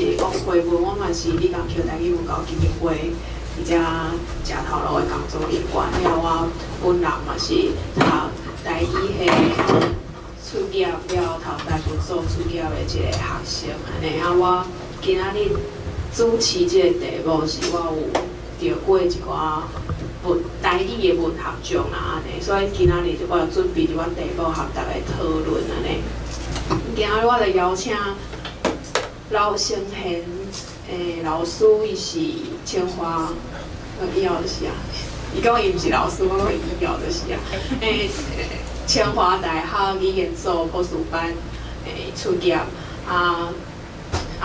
是王惠文，我嘛是李江橋台語文教基金會佇遮食頭路的工作人員。了我本人嘛是讀台語系出業了，讀台文所出業的一個學生按呢。啊，我今仔日主持這個題目是我有得過一寡文台語的文學獎啦，按呢，所以今仔日就我有準備一寡題目和大家討論按呢。今仔日我就邀請劉成賢老師，伊是清華，以後就是啊，伊講伊毋是老師，我講伊以後就是啊。清華大學語言所博士班出業，啊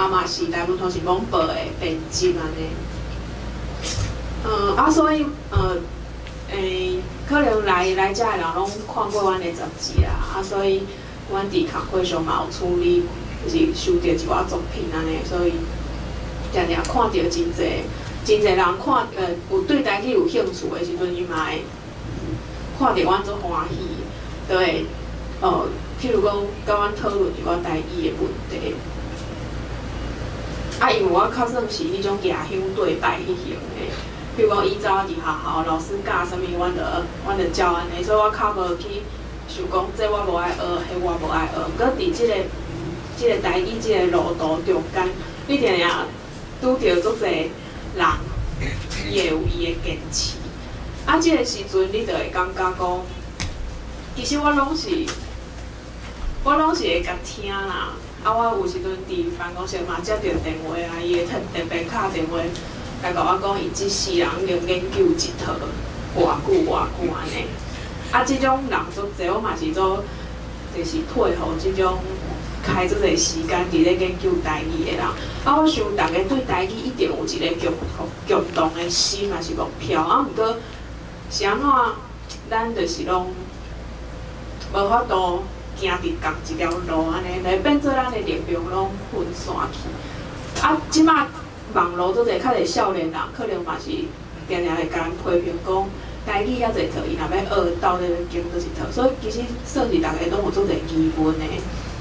嘛是台文通訊網報的編輯按呢。啊，所以可能來遮的人攏看過阮的雜誌啦，啊，所以阮佇工課上嘛有處理，就是收著一寡作品按呢，所以定定看著真濟真濟人看，有對台語有興趣的時陣，伊嘛會看著阮足歡喜，就會譬如講，佮阮討論一寡台語的問題。啊，因為我較算是彼種舉香對拜彼型的，譬如講以早佇學校老師教啥物，阮就照按呢，所以我較無去想講這我無愛學，彼我無愛學。毋過佇這個台語這個路途中間，你定定拄著足濟人，伊會有伊的堅持。啊，這個時陣你就會感覺講，其實我攏是會共聽啦。啊，我有時陣佇辦公室嘛接著電話啊，伊會特特別敲電話來共我講，伊這世人已經研究一套偌久偌久按呢。啊，這種人足濟，我嘛是做，就是佩服這種開足濟時間佇咧研究台語的人。啊，我想逐家對台語一定有一個共同的心，抑是目標。啊，毋過是按怎，咱就是攏無法度行佇仝一條路按呢，來變做咱的力量攏分散去。啊，這馬網路足濟較濟少年人，可能嘛是定定會共人批評講，台語遐濟套，伊若欲學，到底欲經佗一套？所以其實算是逐家攏有足濟疑問的。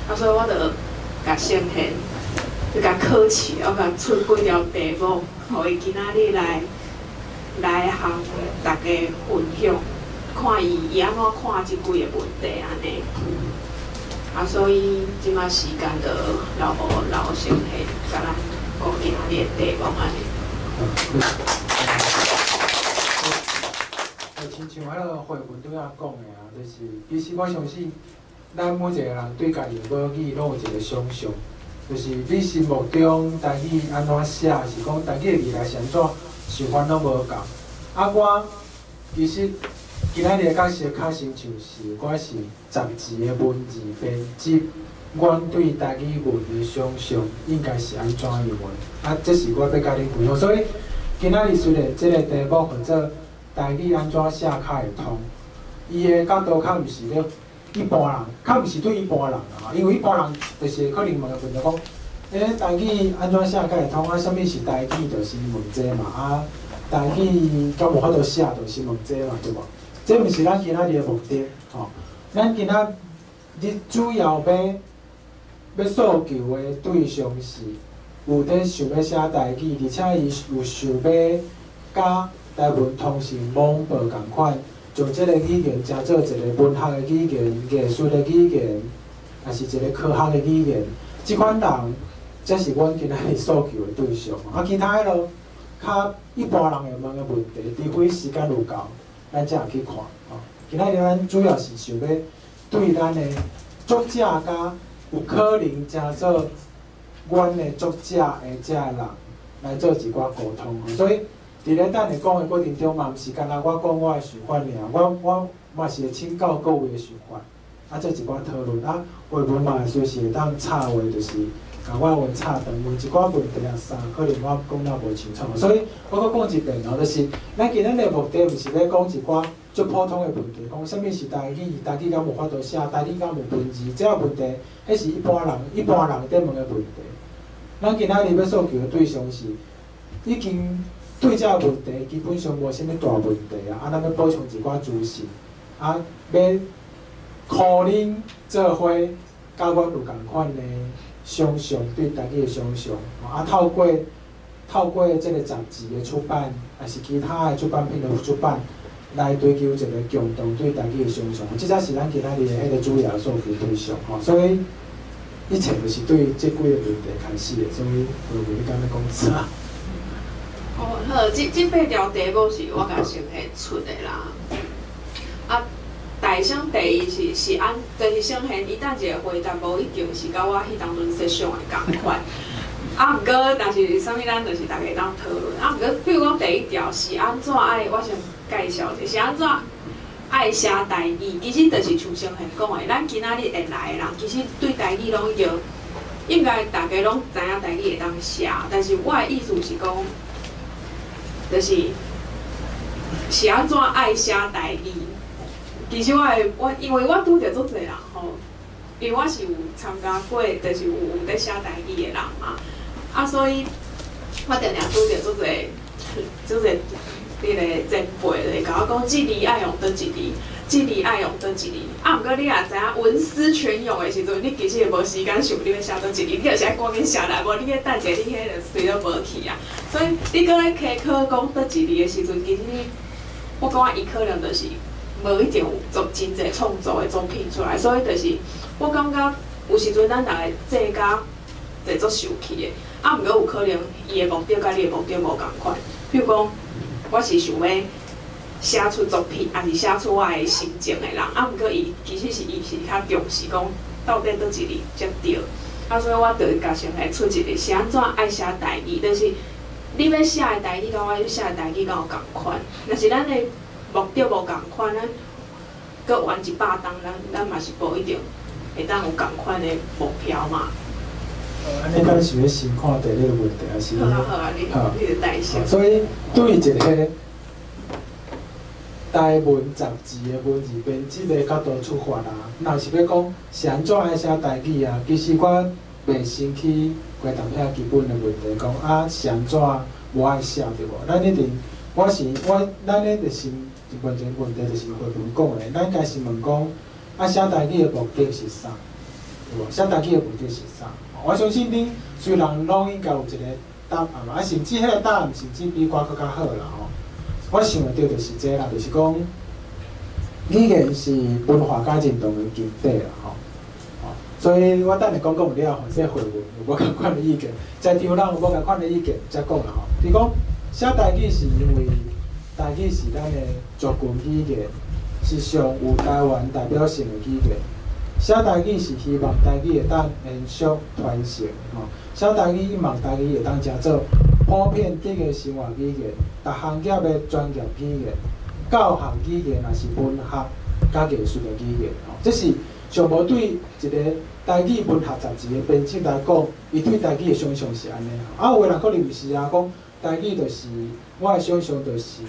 啊，所以我就共呈現，就共考試，我共出幾條題目，予伊今仔日來向大家分享，看伊按怎看這幾個問題按呢。啊，所以這馬時間就留予劉成賢共咱講今仔日的題目按呢。親像彼个惠文拄仔講的啊，就是其實我相信，咱每一個人對家己的母語攏有一個想像，就是你心目中台語按怎寫，是講台語的未來是按怎，想法攏無仝。啊，我其實今仔日的角色較親像是，我是雜誌的文字編輯，阮對台語文的想像應該是按怎樣的？啊，這是我欲共恁分享。所以今仔日雖然這個題目號做台語按怎寫較會通，伊的角度較毋是咧一般人，較毋是對一般人啊，因為一般人就是可能問個問題講，台語按怎寫較會通？啊，啥物是台語？就是問這嘛，啊，台語敢無法度寫，就是問這嘛，對無？這毋是咱今仔日的目的，吼。咱今仔日主要欲訴求的對象是有咧想欲寫台語，而且伊有想欲佮台文通訊網報仝款，將這個語言成做一個文學的語言、藝術的語言，抑是一個科學的語言。這款人，才是阮今仔日訴求的對象。啊，其他彼落較一般人會問的問題，除非時間有夠，咱才會去看。吼，今仔日咱主要是想欲對咱的作者佮有可能成做阮的作者的這人來做一寡溝通。所以，佇咧等下講的過程中，嘛毋是干焦我講我的想法爾，我嘛是會請教各位的想法，啊做一寡討論。啊，惠文嘛隨時會當插話，就是共我話插斷，問一寡問題啊啥，可能我講了無清楚。所以我閣講一遍哦，就是咱今仔日的目的，毋是欲講一寡足普通的問題，講啥物是台語，台語敢無法度寫，台語敢無文字，這個問題，彼是一般人佇問的問題。咱今仔日欲訴求的對象是已經對這個問題基本上無啥物大問題啊，啊，咱欲補充一寡資訊，啊，欲可能做伙佮阮有仝款的想象，對台語的想象，啊，透過這个雜誌的出版，抑是其他的出版品的出版，來追求一个共同對台語的想象，這才是咱今仔日的彼个主要訴求對象吼。所以一切就是對這幾个問題開始的，所以慧文你敢欲講啥？哦，好，這八條題目是我共先彼出的啦。啊，大省第一是按，就是先現伊等一下回答，無一定是佮我彼當陣設想的仝款。啊，毋過，若是啥物，咱就是逐家會當討論。啊，毋過，比如講第一條是按怎愛，我先介紹者，是按怎愛寫台語。其實就是像先賢講的，咱今仔日會來的人，其實對台語攏已經應該逐家攏知影台語會當寫。但是我的意思是講，就是按怎愛寫台語。其實我的我，因為我拄著足濟人吼，因為我是有參加過，就是有佇寫台語的人嘛。啊，所以我定定拄著足濟足濟彼個前輩咧，共我講，這字愛用佗一字，這字愛用佗一字。啊，毋過你若知影文思泉湧的時陣，你其實會無時間想你欲寫佗一字，你就是愛趕緊寫來，無你彼等一下你彼個隨都無去啊。所以你閣咧開口講佗一字的時陣，其實我感覺伊可能就是無一定有做真濟創作的作品出來。所以就是我感覺有時陣咱逐个作家會足受氣的，啊，毋過有可能伊的目的佮你的目的無仝款。比如講，我是想欲寫出作品，抑是寫出我的心情的人，啊，毋過伊其實是伊是較重視講到底佗一字才對。啊，所以我就共先來出一个是按怎愛寫台語，就是你欲寫的台語佮我欲寫的台語敢有仝款。若是咱的目的無仝款，咱閣玩100冬，咱嘛是無一定會當有仝款的目標嘛。按呢，敢是欲先看第二个問題，抑是？好啊好啊，你就代先。所以對一个台文雜誌的文字編輯的角度出發啊，若是欲講是按怎愛寫台語啊，其實我袂先去回答遐基本的問題，講啊是按怎無愛寫對無？咱一定，我是我，咱咧就是問一個問題，就是慧文講的，咱應該是問講啊寫台語的目的是啥？對無？寫台語的目的是啥？我相信恁雖然攏應該有一個答案嘛，啊，甚至彼个答案甚至比我閣較好啦吼。我想會著就是這啦，就是講語言是文化佮認同的根底啦吼。所以我等下講講了後，這慧文有無仝款的意見，在場人有無仝款的意見，才講啦吼。比如講寫台語是因為台語是咱的族群語言，是上有台灣代表性的語言。寫台語是希望台語會當延續傳承，吼。寫台語希望台語會當成做普遍的的生活語言，逐行業的專業語言、教學語言，抑是文學佮藝術的語言，吼。這是上無對一个台語文學雜誌的編輯來講，伊對台語的想象是按呢。啊，有的人可能毋是啊，講台語就是我的想象就是，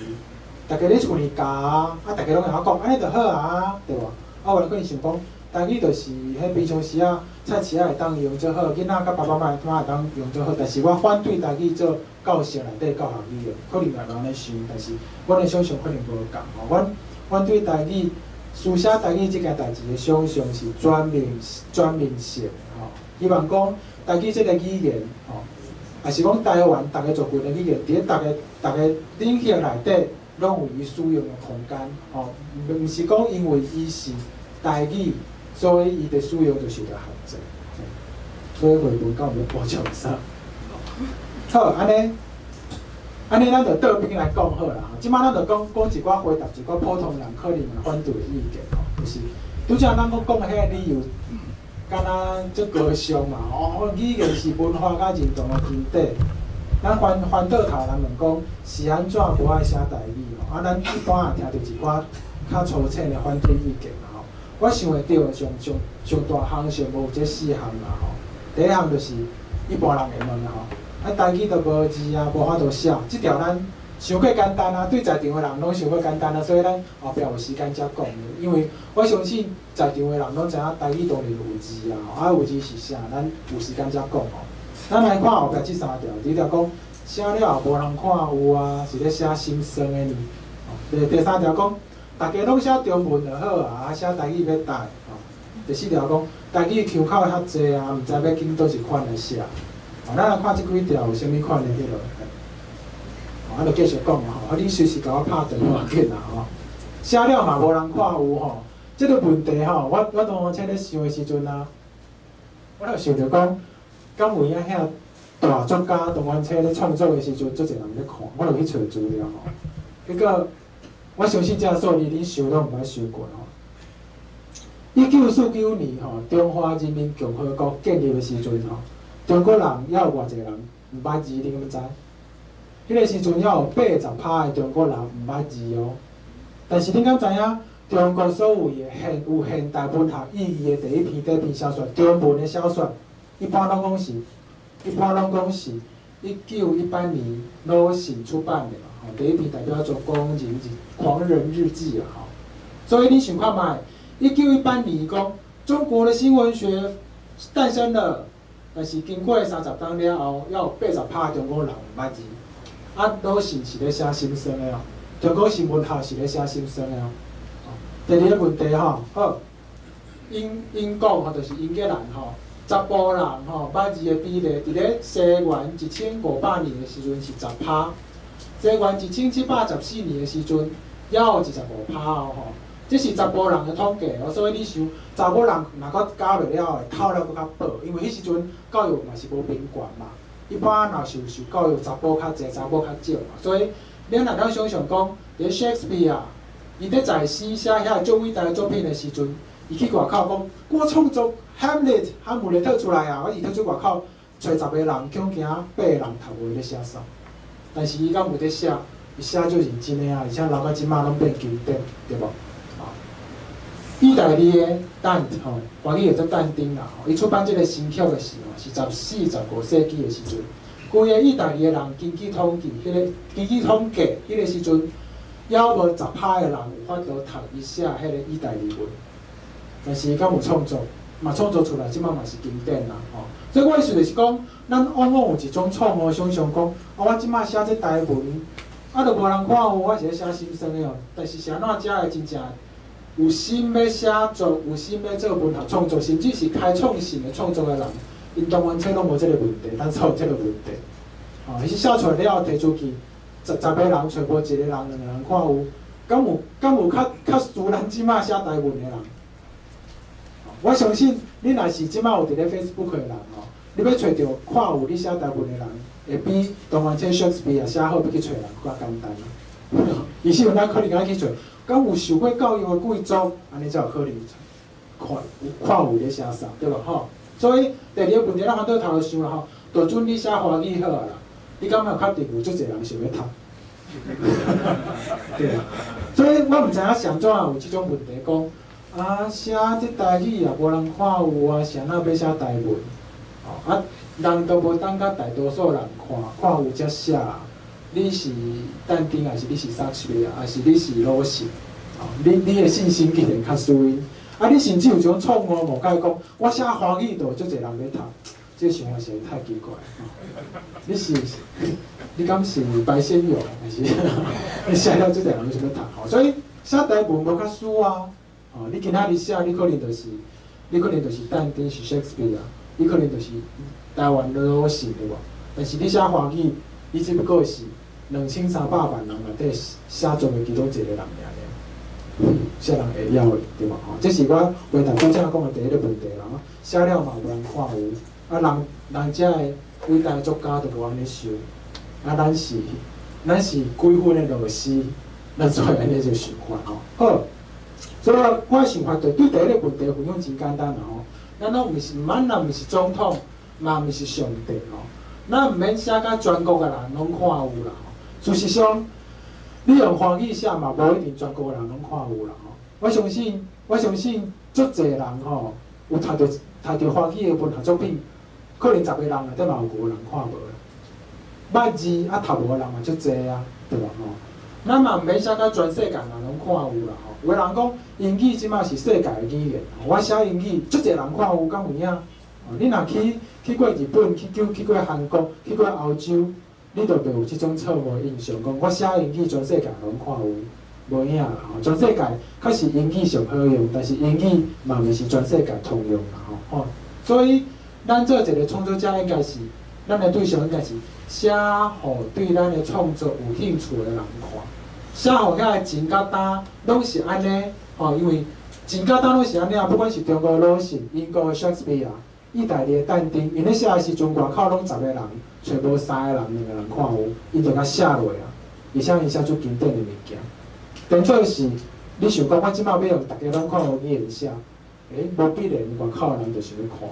逐家咧厝裡教啊，啊，逐家攏會曉講，按呢就好啊，對無？啊，有人可能想講，台語就是彼平常時啊，菜市仔會當用做好，囡仔佮爸爸媽媽會當用做好。但是我反對台語做教室內底教學語言，可能也有按呢想，但是阮的想象可能無仝吼。阮對台語書寫台語這件代誌的想象是全面性的吼。希望講台語這个語言吼，抑是講台灣逐个族群的語言，佇咧逐个逐个領域內底，攏有伊使用的空間吼。毋是講因為伊是台語，所以伊的使用就受著限制。所以慧文敢有欲補充啥？好，按呢，按呢，咱就倒邊來講好啦。這擺咱就講講一寡回答一寡普通人可能會反對的意見吼，就是拄才咱閣講的彼个理由，敢若足高尚嘛吼。語言是文化佮認同的根底。咱翻翻倒頭來問講，是按怎無愛寫台語吼？啊，咱一般也聽著一寡較粗淺的反對意見啦吼。我想會著的上上上大項上無這四項啦吼。第一項就是一般人會問啦吼，啊台語都無字啊，無法度寫，這條咱傷過簡單啊，對在場的人攏傷過簡單啊，所以咱後壁有時間才講。因為我相信在場的人攏知影台語當然有字啊，啊有字是啥，咱有時間才講吼。咱來看後壁這三條，第一條講寫了後無人看有啊，是咧寫心酸的呢。第三條講，逐家攏寫中文就好啊，寫台語欲佗。第四條講，台語腔口較濟啊，毋知欲揀佗一款來寫。哦，咱來看這幾條有啥物款的彼落。哦，啊，就繼續講啊吼，啊，你隨時共我拍斷無要緊啦吼。寫了嘛無人看有吼，這個問題吼，我當初咧想的時陣啊，我就想著講，敢有影遐大作家當完初咧創作的時陣，足濟人咧看，我就去揣資料吼。結果我相信這個數字恁想攏毋捌想過吼。1949年吼，中華人民共和國建立的時陣吼，中國人猶有偌濟人毋捌字，你敢知？彼個時陣猶有80%的中國人毋捌字哦。但是恁敢知影？中國所有的有現代文學意義的第一篇短篇小說，中文的小說，一般攏講是1918年魯迅出版的嘛，吼，第一篇代表作《狂人日記》啊，吼。所以你想看覓？1918年講中國的新文學誕生了，但是經過30冬了後，猶有80%中國人毋捌字。啊，魯迅是咧寫心酸的哦，中國新文學是咧寫心酸的哦。第二個問題吼，好，英國吼就是英格蘭吼，查埔人吼捌字的比例，佇咧西元1500年的時陣是10%，西元1714年的時陣猶有25%哦吼，這是查埔人的統計哦，所以你想查某人若閣加落了後，會透了閣較薄，因為彼時陣教育嘛是無平權嘛，一般若是有受教育，查埔較濟，查某較少嘛，所以咱若通想象講，佇 Shakespeare 伊佇在世寫遐足偉大的作品的時陣，伊去外口講，我創作《Hamlet》哈姆雷特出來啊，我伊佇出外口揣10個人，恐驚八個人讀無伊咧寫啥。但是伊敢有佇寫，伊寫足認真的啊，而且留到這馬攏變經典，對無？意大利的但吼，華語叫做但丁啦，吼，伊出版這個神曲的時候是14、15世紀的時陣，規个意大利的人根據統計，彼個根據統計，彼個時陣。猶無10%的人有法度讀伊寫彼個意大利文，但是伊敢有創作，嘛創作出來，這馬嘛是經典啦吼。所以我意思就是講，咱往往有一種錯誤想象，講，啊，我這馬寫這台文，啊，都無人看有，我是咧寫心酸的哦。但是是按怎遮會真正有心欲寫作，有心欲做文學創作，甚至是開創性的創作的人，𪜶當完初攏無這個問題，咱才有這個問題。吼，伊寫出來了後提出去。十個人揣無一個人、兩個人看有，敢有較輸咱這馬寫台文的人？我相信你若是這馬有佇咧 Facebook 的人吼，你欲揣著看有你寫台文的人，會比當完初 Shakespeare 寫好欲去揣人閣較簡單。伊是有咱可能敢去揣，敢有受過教育的貴族，按呢才有可能看有咧寫啥，對無吼？所以第二個問題，咱翻倒頭想啦吼，就準你寫華語好啊啦。你感覺有確定有足濟人想欲讀？對啊，所以我毋知影是按怎有這種問題，講啊寫這台語也無人看有啊，是按怎欲寫台文？哦啊，人都無等甲大多數人看，看有才寫。你是但丁，還是你是莎士比亞，還是你是魯迅？哦，你的信心必定較輸𪜶。啊，你甚至有一種錯誤誤解，講我寫華語就有足濟人欲讀。這個想法實在太奇怪。你敢是白先勇，還是你寫了足濟人想欲讀？吼，所以寫台文無較輸啊。哦，你今仔日寫，你可能就是但丁是 Shakespeare，你可能就是台灣的魯迅對無？但是你寫華語，你只不過是2300萬人內底寫作的其中一個人爾爾，啥人會曉的對無？吼，這是我回答拄才講的第一個問題啦。寫了嘛無人看有。啊，人遮的偉大作家都無按呢想，啊，咱是幾分的老師，咱才會按呢這個想法吼。好，所以我的想法就對第一個問題回應真簡單啦吼。咱攏毋是，咱若毋是總統，嘛毋是上帝吼，咱毋免寫甲全國的人攏看有啦吼。事實上，你用華語寫嘛，無一定全國的人攏看有啦吼。我相信足濟人吼，有讀著華語的文學作品。可能10個人內底嘛有五個人看無啦，捌字啊讀無的人嘛足濟啊，對無吼？咱嘛毋免寫甲全世界人攏看有啦吼。有的人講英語這馬是世界的語言，我寫英語足濟人看有，敢有影？哦，你若去過日本，去過韓國，去過歐洲，你就袂有這種錯誤的印象，講我寫英語全世界攏看有，無影啦吼。全世界確實英語上好用，但是英語嘛毋是全世界通用啦吼。吼。所以咱做一个創作者，應該是咱的對象應該是寫予對咱的創作有興趣的人看，寫予遐个前佮今攏是按呢，吼，因為前佮今攏是按呢啊，不管是中國魯迅、英國的 Shakespeare、意大利的但丁，𪜶咧寫的時陣，外口攏十個人，揣無三個人、兩個人看有，𪜶就共寫落啊。而且𪜶寫出經典的物件。當做是你想講，我這擺欲用逐家攏看有語言寫，欸，無必然外口的人就想欲看，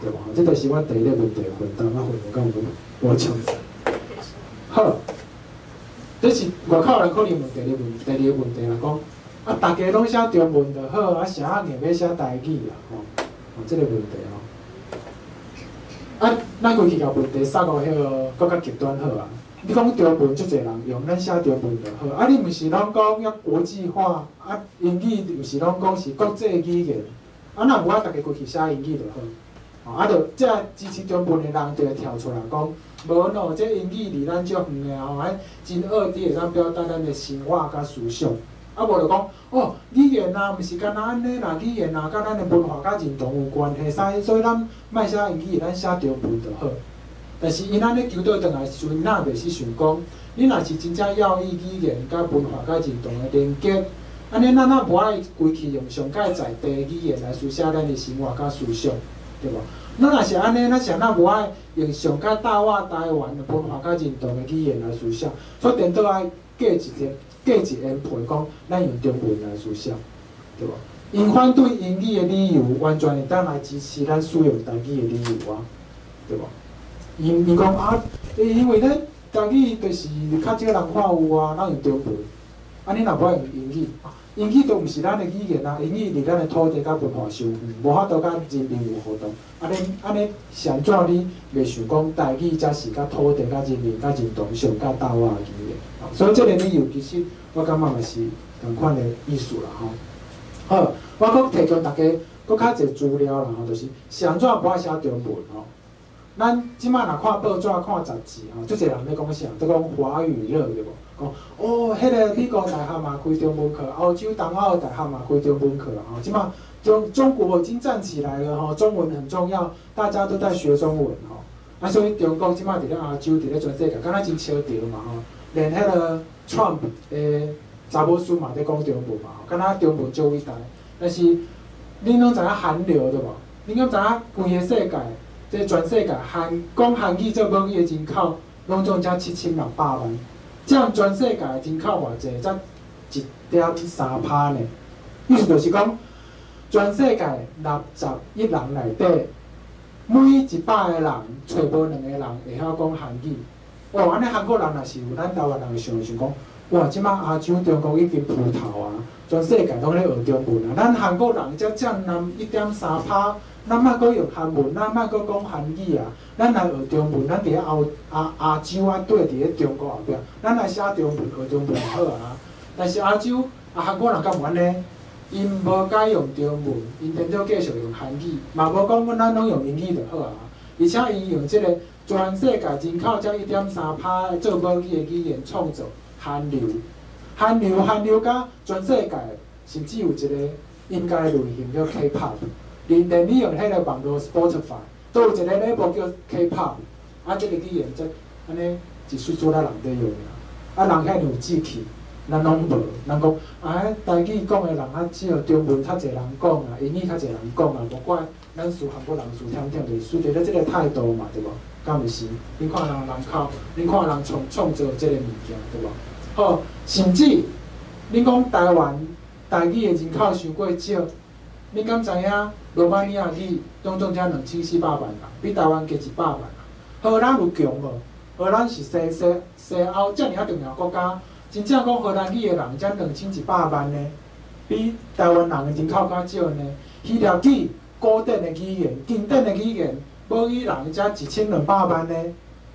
對無？這就是阮第一個問題回答，我回答敢有無詳細。好，這是外口人可能問第二個問題啦，講啊，逐家攏寫中文就好，啊，啥硬欲寫台語啊？吼，哦，這個問題吼。啊，咱規氣共問題殺到彼個閣較極端好啊！你講中文足濟人用，咱寫中文就好。啊，你毋是攏講要國際化？啊，英語毋是攏講是國際語言？啊，若無愛逐家規氣寫英語就好。啊，就這支持中文的人就會跳出來講，無喏，這英語離咱足遠的吼，啊，真奧佇會當表達咱的生活佮思想。啊，無就講，哦，語言啊，毋是干焦按呢啦，語言啊，佮咱的文化佮認同有關係，所以咱莫寫英語，咱寫中文就好。但是𪜶按呢求倒轉來的時陣，若袂是想講，你若是真正要以語言佮文化佮認同的連結，按呢咱若無愛規氣用上蓋在地語言來書寫咱的生活佮思想，對無？咱若是按呢，咱是若無愛用上蓋搭倚台灣的文化佮認同的語言來書寫，所以顛倒愛隔一個隔一層皮，講咱用中文來書寫，對無？𪜶反對英語的理由，完全會當來支持咱使用台語的理由啊，對無？𪜶講啊，因為咱台語就是較少人看有啊，咱用中文。啊，你若無愛用英語，英語都毋是咱的語言啊，英語離咱的土地佮文化傷遠，無法度佮人民有互動。按呢按呢，是按怎你袂想講台語才是佮土地、佮人民、佮認同上佮搭倚的語言？所以這個理由其實我感覺嘛是仝款的意思啦吼。好，我閣提供大家閣較濟資料啦吼，就是是按怎無愛寫中文吼。咱這擺若看報紙、看雜誌吼，足濟人咧講啥？都講華語熱對無？講哦，彼個美國大學嘛開中文課，歐洲東歐大學嘛開中文課吼。這擺中國已經站起來了吼，中文很重要，大家都在學中文吼。啊，所以中國這擺佇咧亞洲，佇咧全世界，敢若真潮潮嘛吼。連彼個 Trump 的查某孫嘛佇講中文嘛，敢若中文足偉大。但是恁攏知影韓流對無？恁敢知影規个世界？這全世界韓講韓語做母語的人口，攏總才7600萬，佔全世界的人口偌濟？才1.3趴呢。意思就是講，全世界60億人內底，每100個人，揣無兩個人會曉講韓語。哦，按呢韓國人若是有咱台灣人想想講，哇，這擺亞洲中國已經浮頭啊，全世界攏咧學中文啊，咱韓國人才佔咱1.3趴。咱莫閣用韓文，咱莫閣講韓語啊！咱來學中文，咱佇咧歐亞亞洲啊，對佇咧中國後壁，咱來寫中文，學中文就好啊。但是亞洲啊，韓國人敢有按呢？𪜶無改用中文，𪜶顛倒繼續用韓語，嘛無講阮咱攏用英語就好啊。而且𪜶用這個全世界人口才1.3趴做母語的語言創造韓流，韓流韓流佮全世界甚至有一個音樂類型叫 K-pop。連你用彼個網路 Spotify，都有一個 label 叫 K-pop，啊，這個語言才按呢一撮撮仔人佇用爾，啊，人遐爾有志氣，咱攏無，人講啊，台語講的人較少，中文較濟人講啊，英語較濟人講啊，無怪咱輸韓國人輸忝忝，就是輸佇咧這個態度嘛，對無？敢毋是？你看人人口，你看人創造這個物件，對無？好，甚至恁講台灣台語的人口傷過少，恁敢知影？羅馬尼亞語總總才2400萬人，比台灣加100萬人。荷蘭有強無？荷蘭是西歐遮爾仔重要國家，真正講荷蘭語的人才2100萬呢，比台灣人的人口較少呢。希臘語古典的語言、經典的語言，母語人才1200萬呢，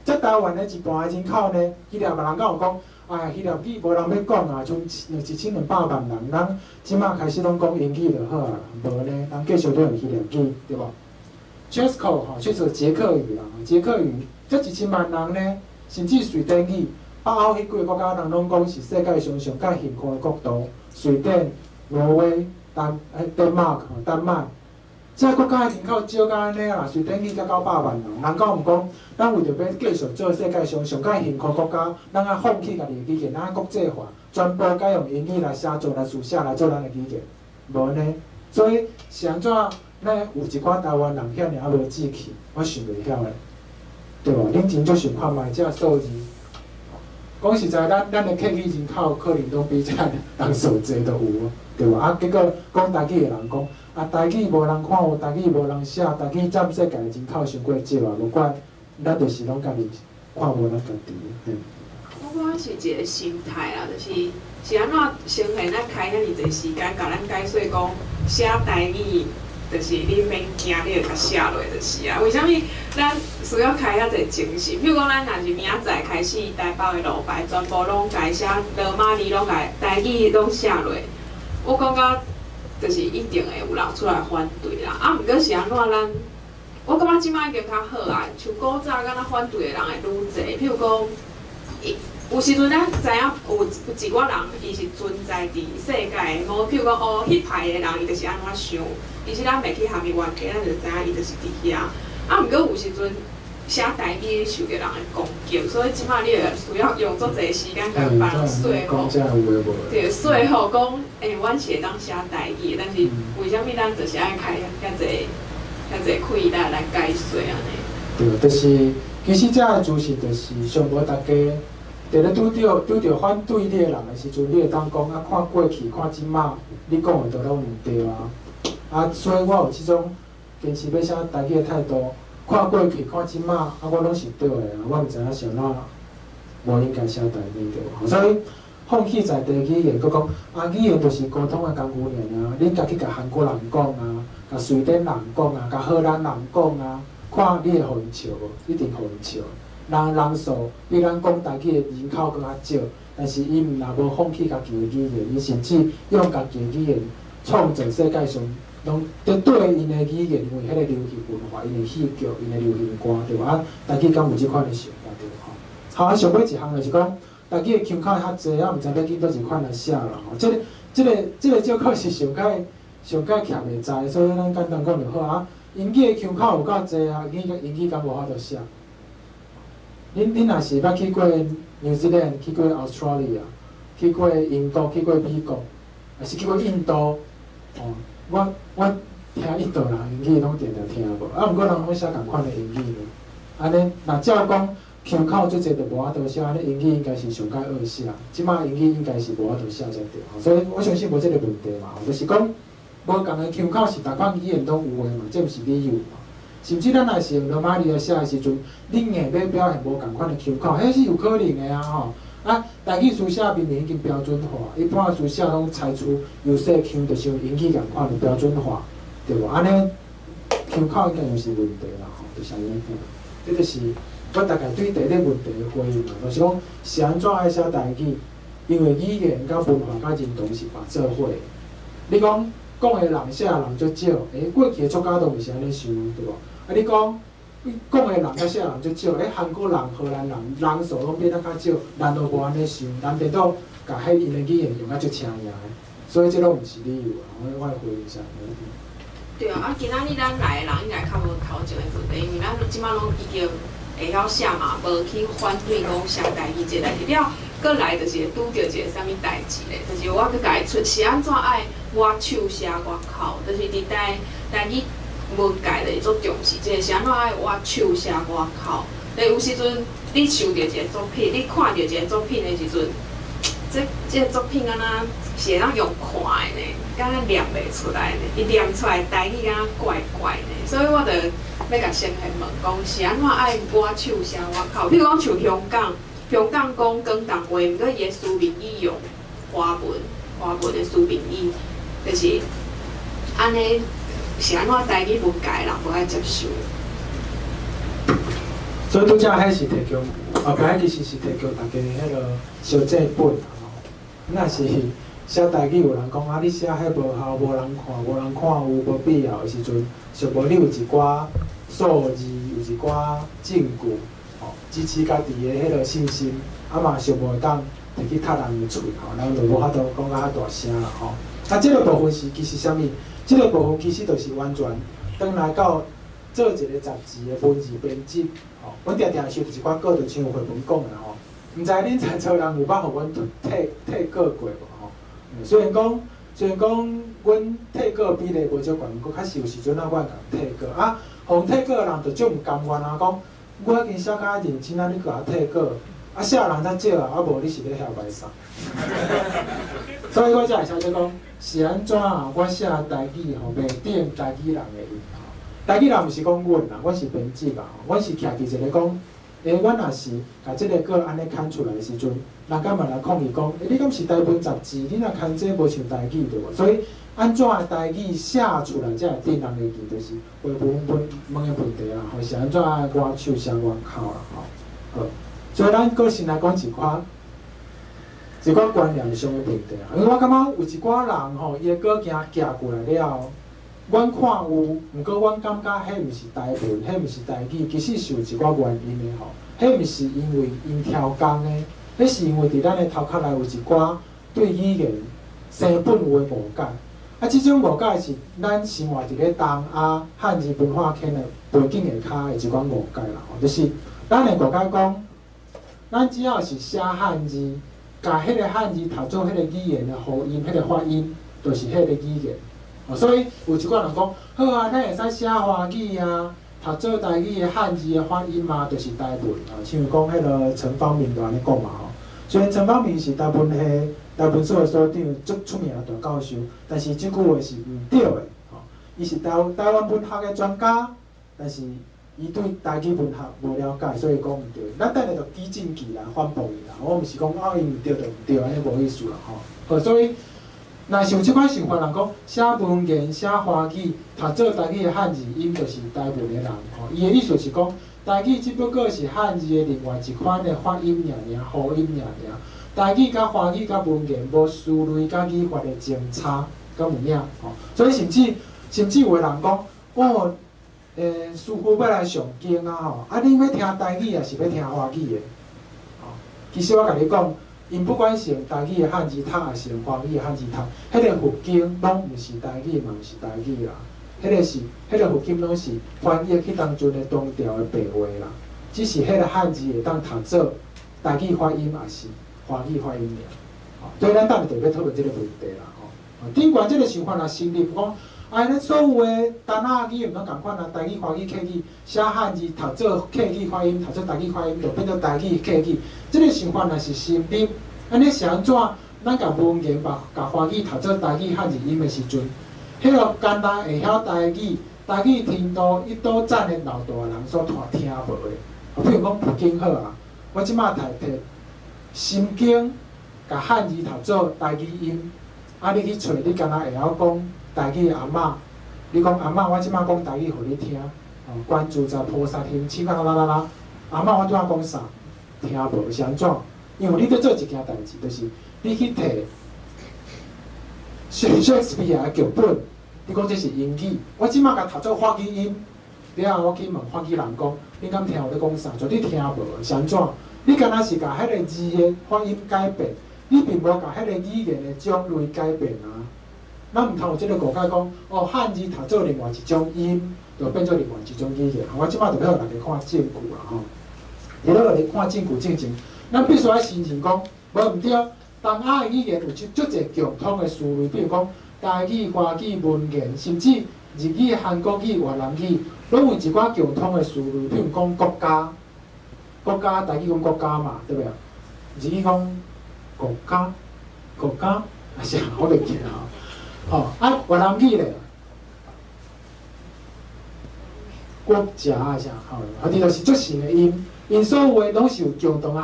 才台灣的一半的人口呢。希臘人敢有講？哎，希臘語無人欲講啊，剩1200萬人，咱這馬開始攏講英語就好啊，無呢，人繼續咧用希臘語，對無？捷克吼，這是捷克語啦，捷克語才1000萬人呢，甚至瑞典語，北歐彼幾个國家人攏講是世界上上蓋幸福的國度，瑞典、挪威、丹麥吼，丹麥，這國家的人口少甲按呢啦，瑞典語才900萬人，人敢毋講，咱為著欲繼續做世界上上蓋幸福國家，咱愛放棄家己的語言，咱愛國際化，全部改用英語來寫作、來書寫、來做咱的語言，無按呢。所以是按怎？咱有一寡台灣人遐爾仔無志氣，我想袂曉的，對無？恁真足想看覓這數字。講實在，咱的客語人口可能攏比這人數濟都有，對無？啊，結果講台語的人講，啊，台語無人看有，台語無人寫，台語佔世界人口傷過少啊，無怪咱就是攏家己看無咱家己。嘿。我感覺是一個心態啦，就是是按怎先現咱開遐爾濟時間，共咱解說講寫台語，就是你免驚，你會共寫落就是啊。為啥物咱需要開遐濟精神？比如講，咱若是明仔載開始台北的路牌全部攏改寫羅馬字，攏共台語攏寫落，我感覺就是一定會有人出來反對啦。啊，毋過是按怎咱？我感覺這擺已經較好啊，像古早敢若反對的人會愈濟，譬如講，伊有時陣咱知影有一寡人，伊是存在佇世界的，無譬如講哦，彼派的人伊就是按怎想，其實咱袂去含伊冤家，咱就知影伊就是佇遐。啊，毋過有時陣寫台語受著人的攻擊，所以這擺你會需要用足濟時間共別人說服。對，說服講，欸，阮是會當寫台語，但是為啥物咱就是愛開遐濟遐濟氣力來解說按呢？對，就是其實這个資訊就是上無大家佇咧拄著反對你的人的時陣，你會當講啊，看過去看這擺，你講的都攏毋對啊。啊，所以我有這種堅持欲寫台語的態度，看過去看這擺，啊，我攏是對的啊，我毋知影是按怎無應該寫台語對無？所以放棄在地語言，閣講啊，語言就是溝通的工具爾啊。恁家去共韓國人講啊，共瑞典人講啊，共荷蘭人講啊，看你會予𪜶笑無？一定予𪜶笑。人數比咱講台語的人口閣較少，但是𪜶若無放棄家己的語言，𪜶甚至用家己的語言創造世界上攏佇對𪜶的語言，因為彼個流行文化、𪜶的戲劇、𪜶的流行歌，對無？啊，台語敢有這款的想法對無？吼，好，啊，上尾一項就是講，台語的腔口較濟，啊，毋知欲揀佗一款來寫啦吼。這個借口是上蓋上蓋徛袂在，所以咱簡單講就好啊。英語的腔口有夠濟啊，英語敢無法度寫？恁若是捌去過 New Zealand，去過 Australia，去過英國，去過美國，抑是去過印度，哦，我聽印度人英語攏定定聽無，啊，毋過人攏寫仝款的英語呢。按呢，若照講腔口足濟就無法度寫，按呢英語應該是上蓋惡寫。這擺英語應該是無法度寫才對，所以我相信無這個問題嘛，就是講無仝的腔口是逐款語言攏有的嘛，這毋是理由嘛。甚至咱若是用羅馬字來寫的時陣，你硬欲表現無仝款的腔口，彼是有可能的啊吼。啊，台語書寫明明已經標準化，一般書寫攏採取優勢腔，就是用英語仝款的標準化，對無？按呢腔口應該毋是問題啦吼，就是按呢。這就是我大概對第一個問題的回應啦，就是講是按怎愛寫台語，因為語言佮文化佮認同是綁做伙的。你講講的人寫的人足少，欸，過去的作家都毋是按呢想，對無？啊，你講講的人佮寫的人足少，欸，韓國人、荷蘭人人數攏比咱較少，咱都無按呢想，咱顛倒共彼𪜶的語言用甲足請贏的，所以這攏毋是理由啊！我的回應是按呢。對啊，啊，今仔日咱來的人應該較無頭前的問題，因為咱這擺攏已經會曉寫嘛，無去反對講寫台語這個代誌。了，閣來就是會拄著一個啥物代誌咧？就是我閣共伊出是按怎愛我手寫我口，就是佇台語文界就是足重視這個，是按怎愛我手寫我口。但有時陣你收著一個作品，你看著一個作品的時陣，這個作品敢若是會當用看的呢，敢若念袂出來呢，伊念出來台語敢若怪怪呢，所以我就欲共先現問講，是按怎愛我手寫我口？比如講像香港，香港講廣東話，毋過伊的書面語用華文，華文的書面語，就是按呢是按怎台語文界的人無愛接受。所以拄才彼是提供，後壁彼其實是提供大家彼個小借本吼。若是寫台語有人講啊，你寫彼無效，無人看，無人看有無必要的時陣，想無你有一寡數字，有一寡證據，吼，支持家己的彼個信心，啊嘛想無會當摕去拆人的喙，吼，咱就無法度講甲較大聲啦，吼。啊，這個部分是其實啥物？這個部分其實就是完全轉來到做一個雜誌的文字編輯，吼，阮定定收著一寡稿，就像惠文講的吼，毋知恁在座人有捌予阮退稿過無吼？雖然講，阮退稿比例無少懸，毋過確實有時陣啊，我會共退稿啊，予退稿的人就足毋甘願啊，講我已經寫較認真啊，你閣共我退稿，啊寫的人較少啊，啊無你是咧囂䆀啥？所以我才會寫做講是按怎啊？我寫台語吼，袂頂台語人的音吼。台語人毋是講阮啦，阮是編輯啊，阮是徛佇一個講，阮若是共這個稿按呢刊出來的時陣，人家嘛來抗議講，你敢是台文雜誌？你若刊這無像台語對無？所以按怎的台語寫出來才會頂人的意，就是回問問問的問題啦，吼是按怎外手寫外口啦，吼。好，所以咱閣先來講一寡觀念上的問題啊，因為我感覺有一寡人吼，伊的稿件寄過來了後，阮看有，毋過阮感覺彼毋是台文，彼毋是台語，其實是有一寡原因的吼。彼毋是因為𪜶超工的，彼是因為佇咱的頭殼內有一寡對語言生本有的誤解。啊，這種誤解是咱生活佇咧東亞漢字文化圈的背景下跤的一寡誤解啦吼，就是咱會誤解講，咱只要是寫漢字，共彼個漢字讀做彼個語言的喉音、彼個發音，就是彼個語言。所以有一寡人講，好啊，咱會使寫華語啊，讀做台語的漢字的發音啊，就是台文啊。像講彼個陳芳明就按呢講嘛吼。雖然陳芳明是台文系、台文所的所長，足出名的大教授，但是這句話是毋對的吼。伊是台灣文學的專家，但是伊對台語文學無了解，所以講毋對。咱等下就舉證據來反駁伊啦。我毋是講啊，伊毋對就毋對，按呢無意思啦吼。好，所以若是有這款想法人講，寫文言、寫華語、讀做台語的漢字音，就是台文的人吼。伊的意思是講，台語只不過是漢字的另外一款的發音爾爾，喉音爾爾。台語佮華語佮文言無思類佮語法的相差，敢有影吼？所以甚至有的人講，哦，師父欲來上經啊吼，啊，恁欲聽台語抑是欲聽華語的？吼，其實我共你講，𪜶不管是用台語的漢字讀，抑是用華語的漢字讀，彼個佛經攏毋是台語嘛，毋是台語啦。彼個佛經攏是翻譯彼當陣的唐朝的白話啦，只是彼個漢字會當讀做台語發音，抑是華語發音爾。所以咱等下就欲討論這個問題啦吼。頂懸這個想法若成立，講，哎，咱所有的東亞語言攏仝款啊，台語、華語、客語，寫漢字讀做客語發音，讀做台語發音，就變做台語客語。這個想法若是成立，按呢是按怎？咱共文言共華語讀做台語漢字音的時陣，彼個敢若會曉台語，台語程度一倒讚的老大人所聽無的。比如講佛經好啊，我這馬提心經，共漢字讀做台語音，啊，你去揣，你敢若會曉講台語的阿嬤，你講阿嬤，我這馬講台語予你聽，哦，觀自在菩薩行深啦啦啦啦，阿嬤，我拄仔講啥？聽無是按怎？因為你佇做一件代誌，就是你去提莎士比亞的劇本，你講這是英語，我這馬共讀做法語音，了後我去問法語人講，你敢聽有咧講啥？絕對聽無，是按怎？你敢若是共彼個字的發音改變，你並無共彼個語言的種類改變啊。咱毋通有這個誤解講，哦，漢字讀做另外一種音，就變做另外一種語言。我這馬就欲予大家看證據啦吼。佇咧予你看證據進前，咱必須愛承認講，無毋對。東亞的語言有足足濟共通的思類，比如講台語、華語、文言，甚至日語、韓國語、越南語，攏有一寡共通的思類。比如講國家，國家台語講國家嘛，對不對？日語講國家，國家，啊是我袂記吼。吼啊，越南語咧，國家啊啥吼，啊，佇就是足像的音，𪜶所有的攏是有共同的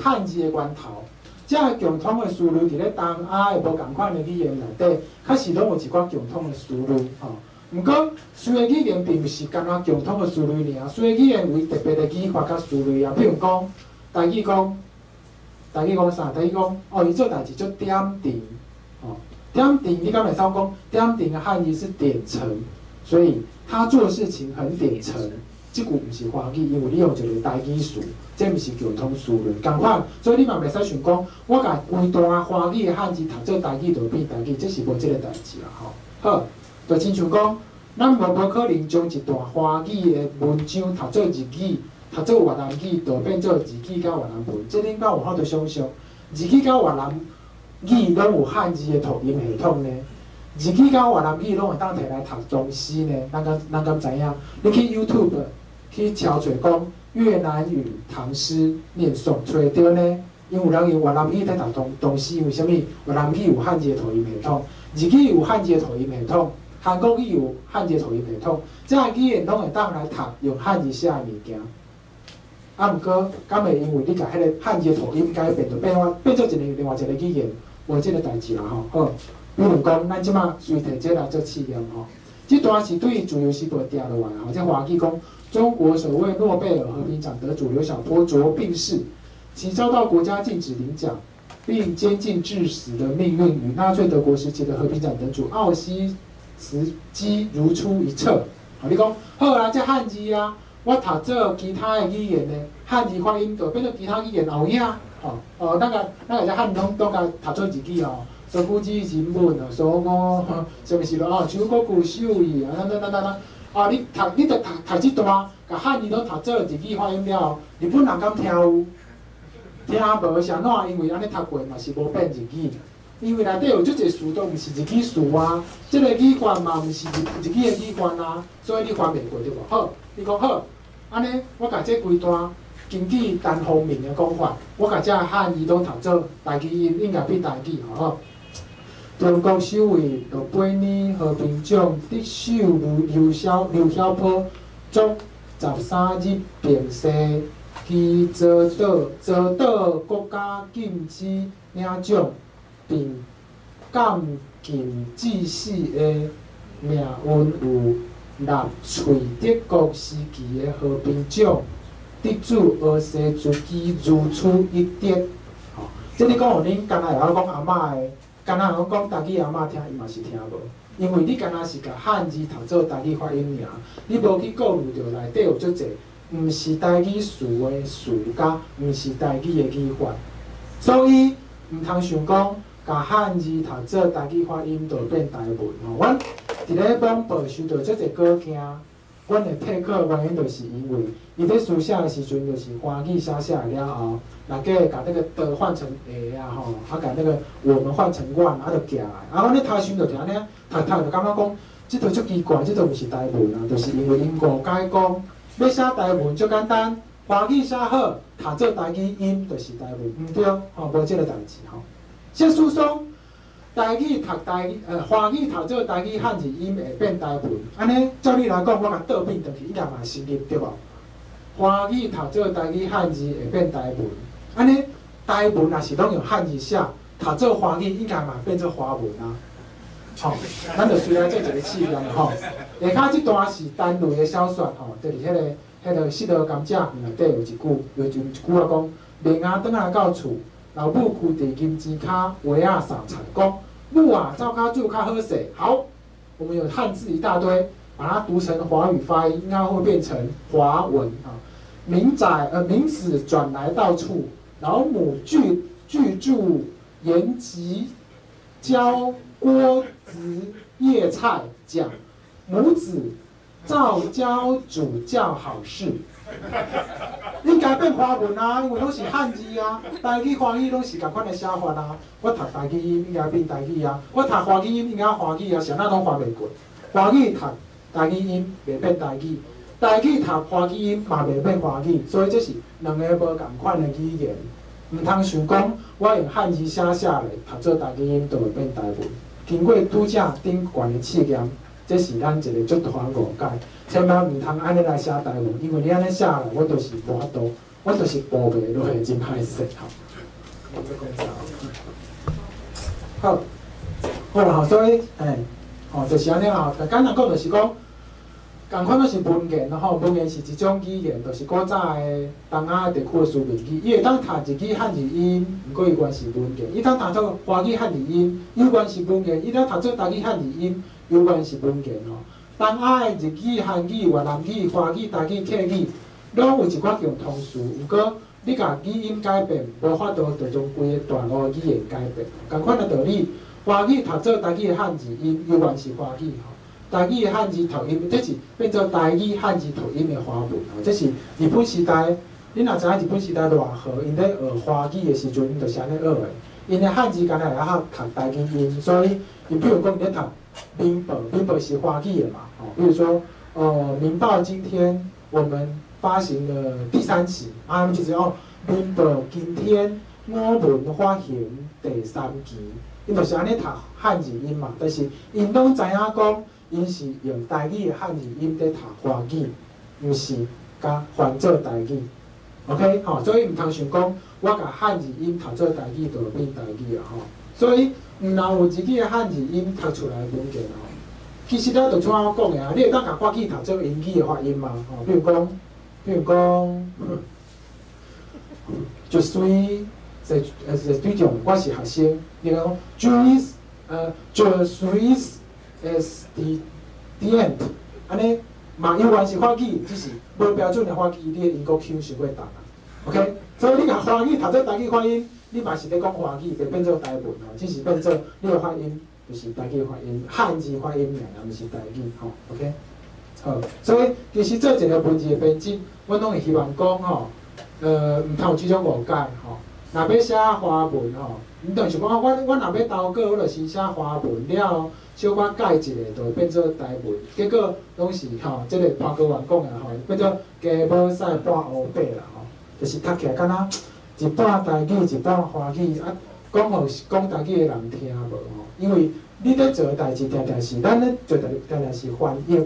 漢字的源頭。這个共通的思類，佇咧東亞的無仝款的語言內底，確實攏有一寡共通的思類吼。毋過，雖然語言並毋是干焦共通的思類爾，雖然語言有伊特別的語法佮思類啊。比如講，台語講，台語講啥？台語講，哦，伊做代誌足點陣，吼，點陣，你敢會使講點陣的漢字是點成，所以他做事情很點成。這句毋是華語，因為你用一個台語詞，這毋是共通思類，仝款，所以你嘛袂使想講，我共規段華語的漢字讀做台語就變台語，這是無這個代誌啦吼。好，就親像講，咱無可能將一段華語的文章讀做日語，讀做越南語，就變做日語佮越南文。這恁敢有法度想像？日語佮越南語攏有漢字的讀音系統呢？日語佮越南語攏會當提來讀唐詩呢？咱敢知影？你去 YouTube 去敲揣講越南語唐詩念誦，揣會著呢？因為有人用越南語佇讀唐詩，因為啥物？越南語有漢字的讀音系統，日語有漢字的讀音系統，韓國語有漢字的讀音系統，這個語言攏會當來讀用漢字寫的物件。啊，毋過，敢會因為你共彼个漢字的讀音改變，就變做一个另外一个語言，無這个代誌啦吼。好，比如講，咱這馬隨提這來做試驗吼。這段是對《自由時報》定落來吼，這華語講，中國首位諾貝爾和平獎得主劉曉波昨病逝，其遭到國家禁止領獎，並監禁致死的命運，與納粹德國時期的和平獎得主奧西茨基如出一轍。好，你講好啊，這漢字啊。我讀做其他的語言呢，漢字發音就變做其他語言也有影，吼哦，咱個這漢攏共讀做日語哦，所古之人文哦，所我啥物事咯哦，中國古手語啊，等等等等等，啊，你著讀這段，共漢字攏讀做日語發音了後，日本人敢聽有？聽無是按怎？因為按呢讀過嘛是無變日語，因為內底有足濟詞都毋是日語詞啊，這个語法嘛毋是日語的語法啊，所以你翻袂過對無？好，你講好。按呢，我共這規段根據陳鴻明的講法，我共這漢字攏讀做台語音，應該變台語吼。中國首位諾貝爾和平獎得手劉曉波，昨13日病逝，其遭到國家禁止領獎，並監禁致死的命運有納粹德國時期的和平獎得主奧斯茲基如出一轍。吼，這你講予恁敢若會曉講阿嬤的，敢若會曉講台語阿嬤聽，伊嘛是聽無，因為你敢若是共漢字讀做台語發音爾，你無去顧慮著內底有足濟毋是台語詞的詞，佮毋是台語的語法，所以毋通想講共漢字讀做台語發音就變台文吼。阮佇咧網報收著足濟稿件，阮會退課原因就是因為伊咧書寫的時陣就是華語寫寫了後，內底共那個的換成的啊吼，啊共那個我們換成阮，啊就寄來，啊阮咧讀時就按呢讀讀就感覺講，這都足奇怪，這都毋是台文啊，就是因為𪜶誤解講，欲寫台文足簡單，華語寫好，讀做台語音就是台文，毋對，吼，無這个代誌吼。謝書說，台語讀台語，華語讀做台語漢字音會變台文，按呢照理來講，我共倒變轉去應該嘛會成立對無？華語讀做台語漢字會變台文，按呢台文若是攏用漢字寫，讀做華語應該嘛變做華文啊。吼，咱就隨來做一个試驗吼。下跤這段是單類的小說吼，就是彼个失落甘蔗內底有一句，有一句話講：明仔轉來到厝，老母囥佇金錢跤鞋仔掃菜，講母啊，灶跤煮較好勢。好，我們有漢字一大堆，把它讀成華語發音，應該會變成華文啊。明子轉來到處，老母拒住言及教鍋子葉菜，講母子灶跤煮較好勢。應該變華文啊，因為攏是漢字啊，台語、華語攏是仝款的寫法啊。我讀台語音應該變台語啊，我讀華語音應該華語啊，啥物攏翻袂過。華語讀台語音袂變台語，台語讀華語音嘛袂變華語，所以這是兩个無仝款的語言。毋通想講我用漢字寫寫咧，讀做台語音就會變台文。經過拄才頂懸的試驗，這是咱一个足大誤解。千萬毋通按呢來寫台文，因為你按呢寫來，我就是無法度，我就是報袂落去，真歹勢吼。好，好啦吼，所以，吼，就是按呢啦。簡單講就是講，仝款攏是文言吼，文言是一種語言，就是古早的東亞地區的書面語。伊會當讀日語漢字音，毋過伊原是文言；伊當讀做華語漢字音，猶原是文言；伊當讀做台語漢字音，猶原是文言吼。東亞的日語、韓語、越南語、華語、台語、客語，攏有一寡共通詞，毋過你共語音改變，無法度就將規个大陸語言改變。仝款的道理，華語讀做台語的漢字音，猶原是華語吼。台語的漢字讀音，這是變做台語漢字讀音的華文吼。這是日本時代，你若知影日本時代賴和𪜶咧學華語的時陣，𪜶就是按呢學的。𪜶的漢字敢若會曉讀台語音，所以𪜶比如講咧讀明報，明報是華語的嘛，吼。比如說，明報今天我們發行了第三期，啊，就是哦，明報今天我們發行第三期，𪜶就是按呢讀漢字音嘛。但是𪜶攏知影講，𪜶是用台語的漢字音佇讀華語，毋是共翻做台語。OK，吼，所以毋通想講我共漢字音讀做台語就會變台語啊，吼。所以毋但有自己的漢字音讀出來的文件吼，其實咱就像我講的啊，你會當共法語讀做英語的發音嘛，吼，比如講，je suis étudiant，我是學生，你講 je suis étudiant，按呢嘛猶原是法語，只是無標準的法語，你的英國腔傷過重啊。OK，所以你共華語讀做台語發音，你嘛是咧講華語，袂變做台文吼，只是變做你的發音就是台語發音，漢字發音爾，毋是台語吼。OK，好，所以其實做一個文字的編輯，阮攏會希望講吼，毋通有這種誤解吼。若欲寫華文吼，毋就是講我若欲投稿，我就先寫華文了後，小可改一下，就會變做台文。結果攏是吼，這個潘高原講的吼，變做雞母屎半烏白啦吼，就是讀起來敢若一半台語一半華語啊，講予講台語的人聽無吼？因為你咧做的代誌，定定是咱咧做代定定是翻譯。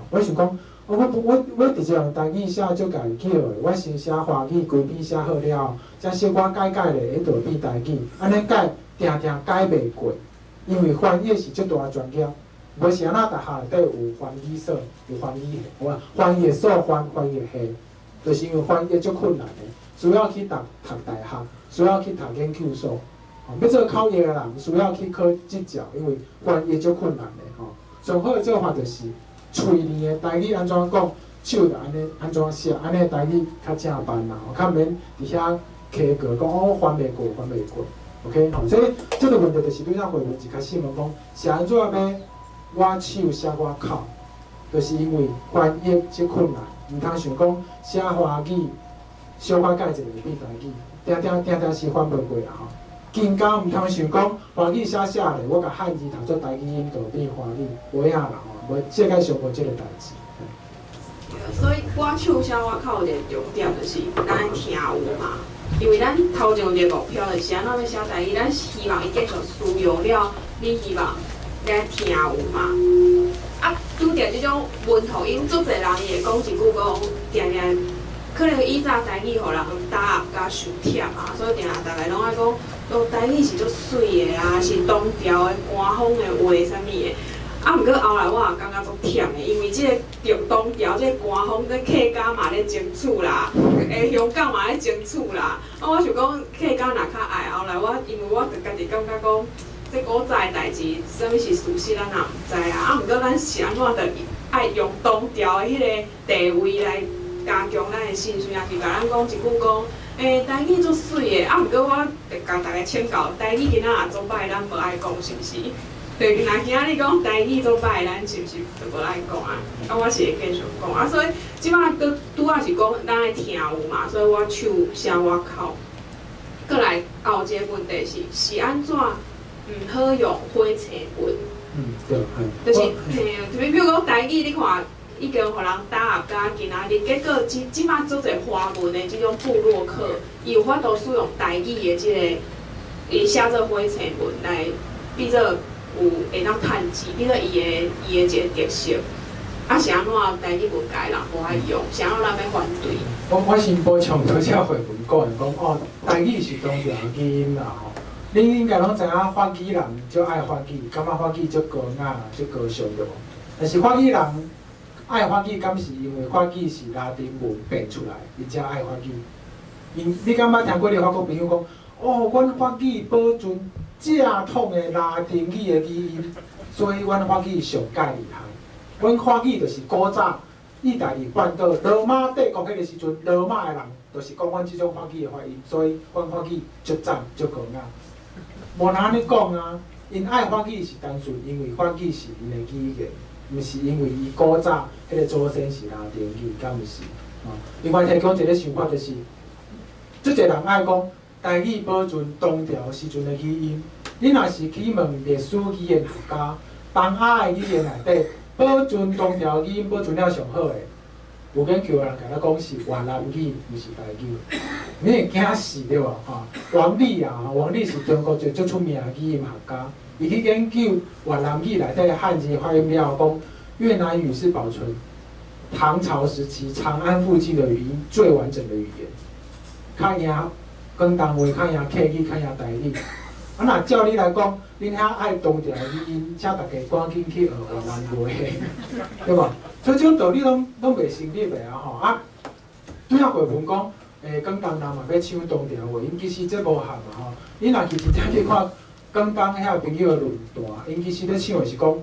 我想講，我直接用台語寫足家己叫的，我先寫華語，規篇寫好了後，才小可改改咧，伊就會變台語。按呢改，定定改袂過，因為翻譯是足大專業，無是按怎大學內底有翻譯所，有翻譯系，有翻譯所、翻譯系，就是因為翻譯足困難的，需要去讀大學，需要去讀研究所。欲做口譯的人需要去考執照，因為翻譯足困難的吼。上好的做法就是，喙裡的台語按怎講，手就按呢按怎寫，按呢台語較正範啦，較免佇遐磕過，講哦翻袂過，翻袂過。OK，吼，所以這個問題就是拄才惠文一開始問講，是按怎欲我手寫我口，就是因為翻譯足困難，毋通想講寫華語，小可改一下就變台語，定定定定是翻袂過啦吼。更加毋通想講華語寫寫咧，我共漢字讀做台語音就變華語，無影啦吼，無世界上無這個代誌。所以我手寫我口有一個重點，就是咱愛聽有嘛，因為咱頭前有一個目標，就是按怎欲寫台語，咱希望伊繼續使用了，你希望你愛聽有嘛？啊，拄著這種文學音，足濟人伊會講一句講，定定可能以早台語予人打壓甲傷忝啊，所以定定逐家攏愛講，哦，台語是足媠的啊，是唐朝的官方的話啥物的。啊，毋過後來我也感覺足忝的，因為這個唐朝這個官方，這客家嘛咧爭取啦，香港嘛咧爭取啦。啊，我想講客家若較愛，後來我因為我就家己感覺講，這古早的代誌，啥物是事實，咱也毋知啊。啊，毋過咱是按怎著愛用唐朝的彼個地位來加強咱的信心，也是共咱講一句講，台語足媠的，啊，毋過我會共逐家請教，台語今仔也足歹，咱無愛講是毋是？對，若今仔日講台語足歹，咱是毋是就無愛講啊？啊，我是會繼續講啊，所以這擺閣拄仔是講咱愛聽有嘛，所以我手寫我口。閣來後一個問題是，是按怎毋好用火星文？嗯，對，就是，嘿，就比如講台語，你看已經予人打壓甲今仔日，結果這擺足濟華文的這種部落客，伊有法度使用台語的這個，伊寫做火星文來變做有會當趁錢，變做伊的一個特色。啊，是按怎台語文界人無愛用？是按怎咱欲反對？我先補充拄才惠文講的，講哦，台語是唐朝的語音啦吼。恁應該攏知影法語人足愛法語，感覺法語足高雅、足高尚對無？但是法語人愛法語，敢是因為法語是拉丁文變出來，𪜶才愛法語？𪜶你敢捌聽過你法國朋友講？哦，阮法語保存正統的拉丁語的語音，所以阮法語上蓋厲害。阮法語就是古早意大利半島羅馬帝國彼個時陣，羅馬的人就是講阮這種法語的發音，所以阮法語足讚足高雅。無人按呢講啊，𪜶愛法語是單純因為法語是𪜶的語言，毋是因為伊古早彼个祖先是拉丁語，敢毋是？哦，另外提供一个想法就是，足濟人愛講台語保存唐朝時陣的語音。你若是去問歷史語言學家，東亞的語言內底保存唐朝語音保存了上好的，有研究的人共咱講是越南語，毋是台語。你會驚死對無？吼，王力啊，王力是中國一個足出名的語音學家，伊去研究越南語內底漢字發音了，講越南語是保存唐朝時期長安附近的語音最完整的語言，較贏廣東話，較贏客語，較贏台語。啊，若照你來講，恁遐愛唐朝語音，請大家趕緊去學越南話，對無？所以這種道理攏袂成立的啊！吼啊，拄仔慧文講，廣東人嘛欲搶唐朝話，𪜶其實這無合嘛吼。你若去真正去看廣東遐朋友的論壇，𪜶其實咧搶的是講，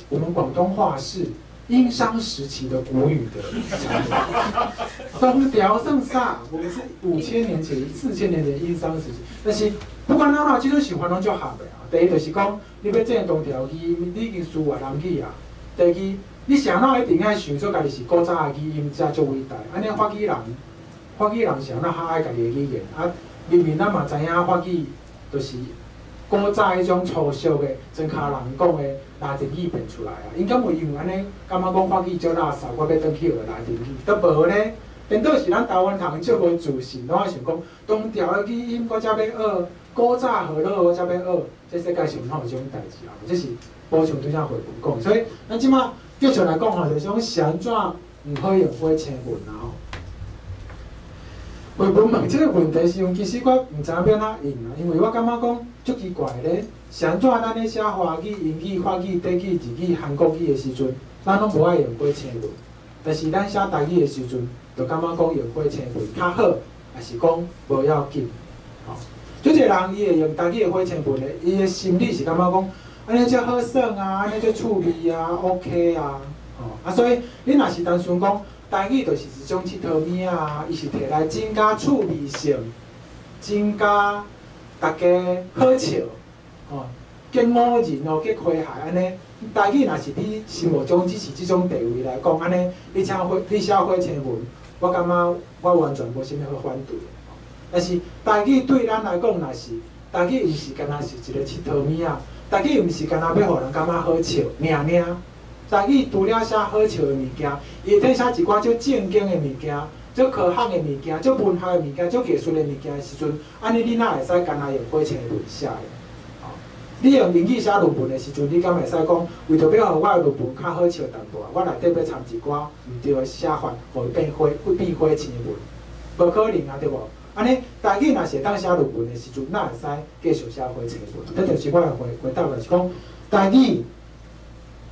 我們廣東話是殷商時期的古語的產物。唐朝算啥？我們是5000年前、4000年前殷商時期。但是不管怎樣，這種想法攏足合的啊。第一就是講，你欲正唐朝語，你已經輸越南語啊。第二，你是按怎一定愛想做家己是古早的語音才足偉大？按呢法語人，法語人是按怎較愛家己的語言？啊，明明咱嘛知影法語就是古早彼種粗俗的莊跤人講的拉丁語變出來啊。𪜶敢會因為按呢感覺講法語足垃圾，我欲轉去學拉丁語？都無咧。顛倒是咱台灣人足無自信，攏愛想講唐朝的語音我才欲學，古早河洛我才欲學。這世界上哪有這種代誌啊？這是補充拄才慧文講，所以咱這馬繼續來講吼，就是講是按怎毋好用火星文啊吼。慧文問這個問題時陣，其實我毋知影欲按怎應啊，因為我感覺講足奇怪咧，是按怎咱咧寫華語、英語、法語、德語、日語、韓國語的時陣，咱攏無愛用火星文，但是咱寫台語的時陣，就感覺講用火星文較好，抑是講無要緊，吼。足濟人伊會用台語的火星文的，伊的心理是感覺講，按呢才好耍啊，按呢才趣味啊，OK 啊，吼啊，所以你若是單純講台語，就是一種𨑨迌物仔，伊是摕來增加趣味性，增加大家好笑，吼，激五人哦，激詼諧按呢。台語若是你心目中只是這種地位來講，按呢，你寫火星文，我感覺我完全無啥物好反對的。但是台語對咱來講，若是台語毋是干焦是一個𨑨迌物仔，台語毋是干焦欲予人感覺好笑，爾爾。台語除了寫好笑的物件，伊會當寫一寡足正經的物件、足科學的物件、足文學的物件、足藝術的物件的時陣，按呢你哪會使干焦用火星文寫的？你用英語寫論文的時陣，你敢會使講，為著欲予我的論文較好笑淡薄仔，我內底欲摻一寡毋對的寫法，予伊變火星文？無可能啊，對無？按呢，台語若是會當寫論文的時陣，哪會使繼續寫火星文？這就是我的回答，就是講台語，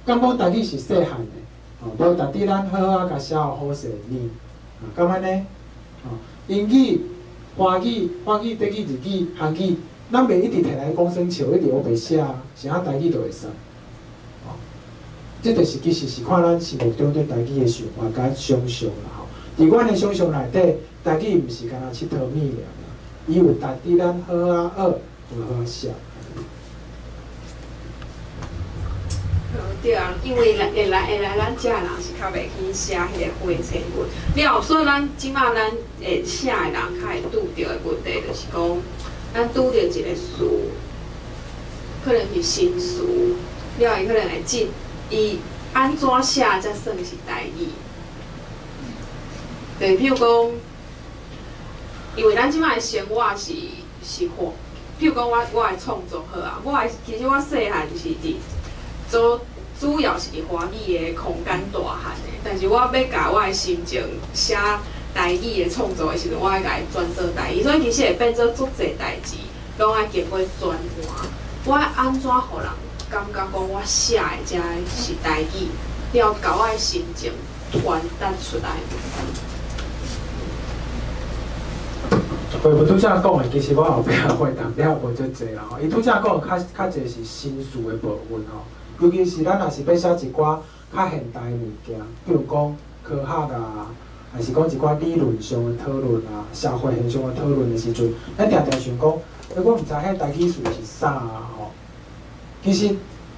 敢講台語是細漢的，吼，無值得咱好好共寫好勢呢？啊，敢按呢？吼，英語、華語、法語、德語、日語、韓語，咱袂一直摕來講耍笑，一直烏白寫啊，是按台語就會使？吼，這就是其實是看咱心目中對台語的想法佮想象啦吼。佇阮的想象內底，台語毋是干焦𨑨迌物爾，伊有值得咱好好學，好好寫。對啊，因為會來咱遮的人是較袂去寫彼個火星文，了，所以咱這馬咱會寫的人較會拄著的問題，就是講，咱拄著一個詞，可能是新詞，了伊可能會進，伊按怎寫才算是台語？對，譬如講，因為咱這馬的生活是活，譬如講我的創作好啊，其實我細漢是佇做。主要是佇華語的空間大漢的，但是我欲共我的心情寫台語的創作的時陣，我愛共伊轉做台語，所以其實會變做足濟代誌，攏愛經過轉換。我愛按怎予人感覺講我寫的這是台語，了共我的心情傳達出來。慧文拄才講的，其實我後壁回答了無足濟啦吼。伊拄才講的較濟是新詞的部分吼。尤其是咱若是欲寫一寡較現代的物件，比如講科學啊，抑是講一寡理論上的討論啊，社會現象的討論的時陣，咱定定想講，欸，我毋知彼台語詞是啥啊吼。其實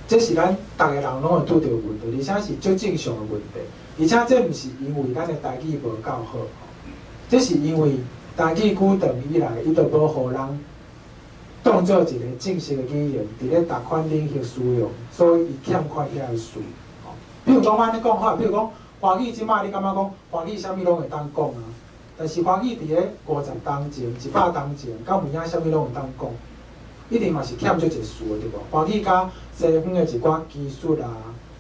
這是咱逐个人攏會拄著問題，而且是足正常的問題。而且這毋是因為咱的台語無夠好，這是因為台語古長以來，伊就無予人當做一個正式的語言，佇咧逐款領域使用，所以伊欠缺遐个詞。比如講，我按呢講好，比如講，華語這擺你感覺講華語啥物攏會當講啊？但是華語佇咧50冬前、100冬前，敢有影啥物攏會當講？一定嘛是欠足濟詞的，對無？華語佮西方的一寡技術啊、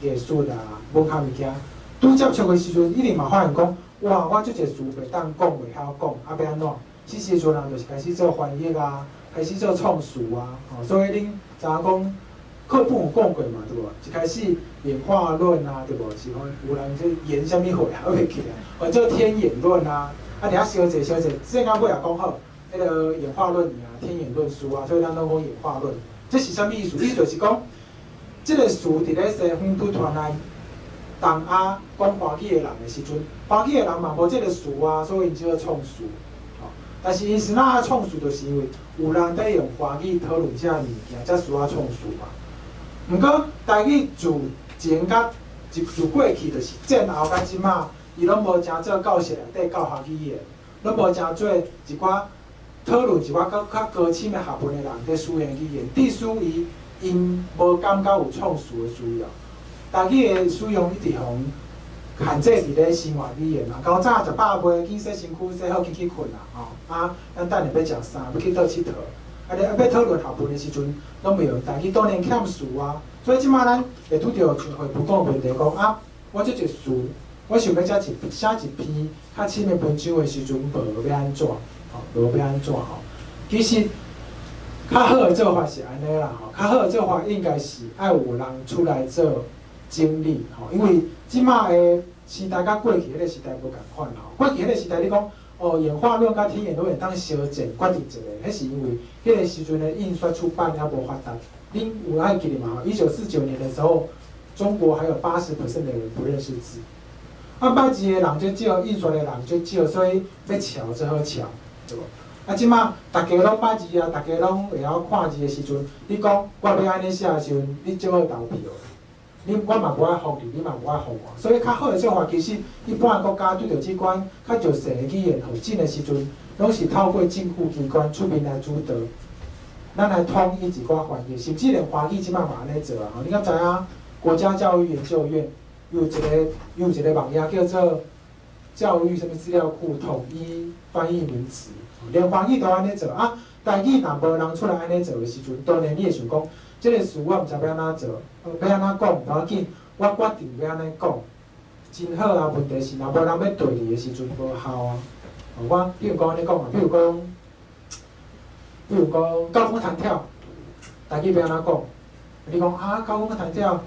藝術啊、文學物件，拄接觸的時陣，一定嘛發現講，哇，我足濟詞袂當講，袂曉講，啊，欲按怎？這時陣人就是開始做翻譯啊，開始做創詞啊，吼，所以恁知影講，課本有講過嘛，對無？一開始演化論啊，對無？是講有人去演啥物貨啊，我袂記得，或者天演論啊，啊，佇遐相濟相濟，這到尾也講好，彼个演化論爾，天演論輸啊，所以咱攏講演化論。這是啥物意思？意思就是講，這个詞佇咧西方拄傳來東亞講華語的人的時陣，華語的人嘛無這个詞啊，所以𪜶只好創詞。但是𪜶是哪愛創詞，就是因為有人佇用華語討論這个物件，才需要創詞嘛。毋過台語自前佮自過去，就是戰後到這馬，伊攏無誠做教室內底教學語言，攏無誠做一寡討論一寡較較高深的學問的人佇使用語言，致使伊𪜶無感覺有創詞的需要。台語的使用一直予人限制佇咧生活語言嘛。較早食飽未，緊洗身軀洗好去去睏啦，吼啊！咱等下欲食啥，欲去佗𨑨迌。啊，咧啊欲討論學問的時陣，攏袂用台語，當然欠詞啊。所以這馬咱會拄著像惠普講的問題，講啊，我這一詞，我想欲寫一寫一篇較深的文章的時陣，無欲按怎，吼，無欲按怎吼。其實較好的做法是按呢啦，吼，較好的做法應該是愛有人出來做整理，吼，因為這馬的時代佮過去彼个時代無仝款吼。過去彼個時代，你講哦，演化論佮天演論會當相戰決定一个，彼是因為彼个時陣的印刷出版猶無發達。恁有愛記得嘛？1949年的時候，中國還有80% 的人不認識字。啊，捌字的人足少，印刷的人足少，所以欲撨足好撨，對無？啊，這馬逐家攏捌字啊，逐家攏會曉看字的時陣，你講我欲按呢寫的時陣，你足好投票。你我嘛無愛服你，你嘛無愛服我，所以較好的做法，其實一般的國家對著這款較弱勢的語言學進的時陣，攏是透過政府機關出面來主導，咱來統一一寡翻譯，甚至連華語這馬嘛按呢做啊！你敢知影？國家教育研究院有一个網頁叫做教育啥物資料庫統一翻譯名詞，連華語都按呢做啊！台語若無人出來按呢做的時陣，當然你會想講，這个詞我毋知欲按怎做，欲按怎講，無要緊，我決定欲按呢講，真好啊！問題是若無人欲綴你的時陣，無效啊！我比如講按呢講啊，比如講高空彈跳，台語欲按怎講？你講啊，高空彈跳，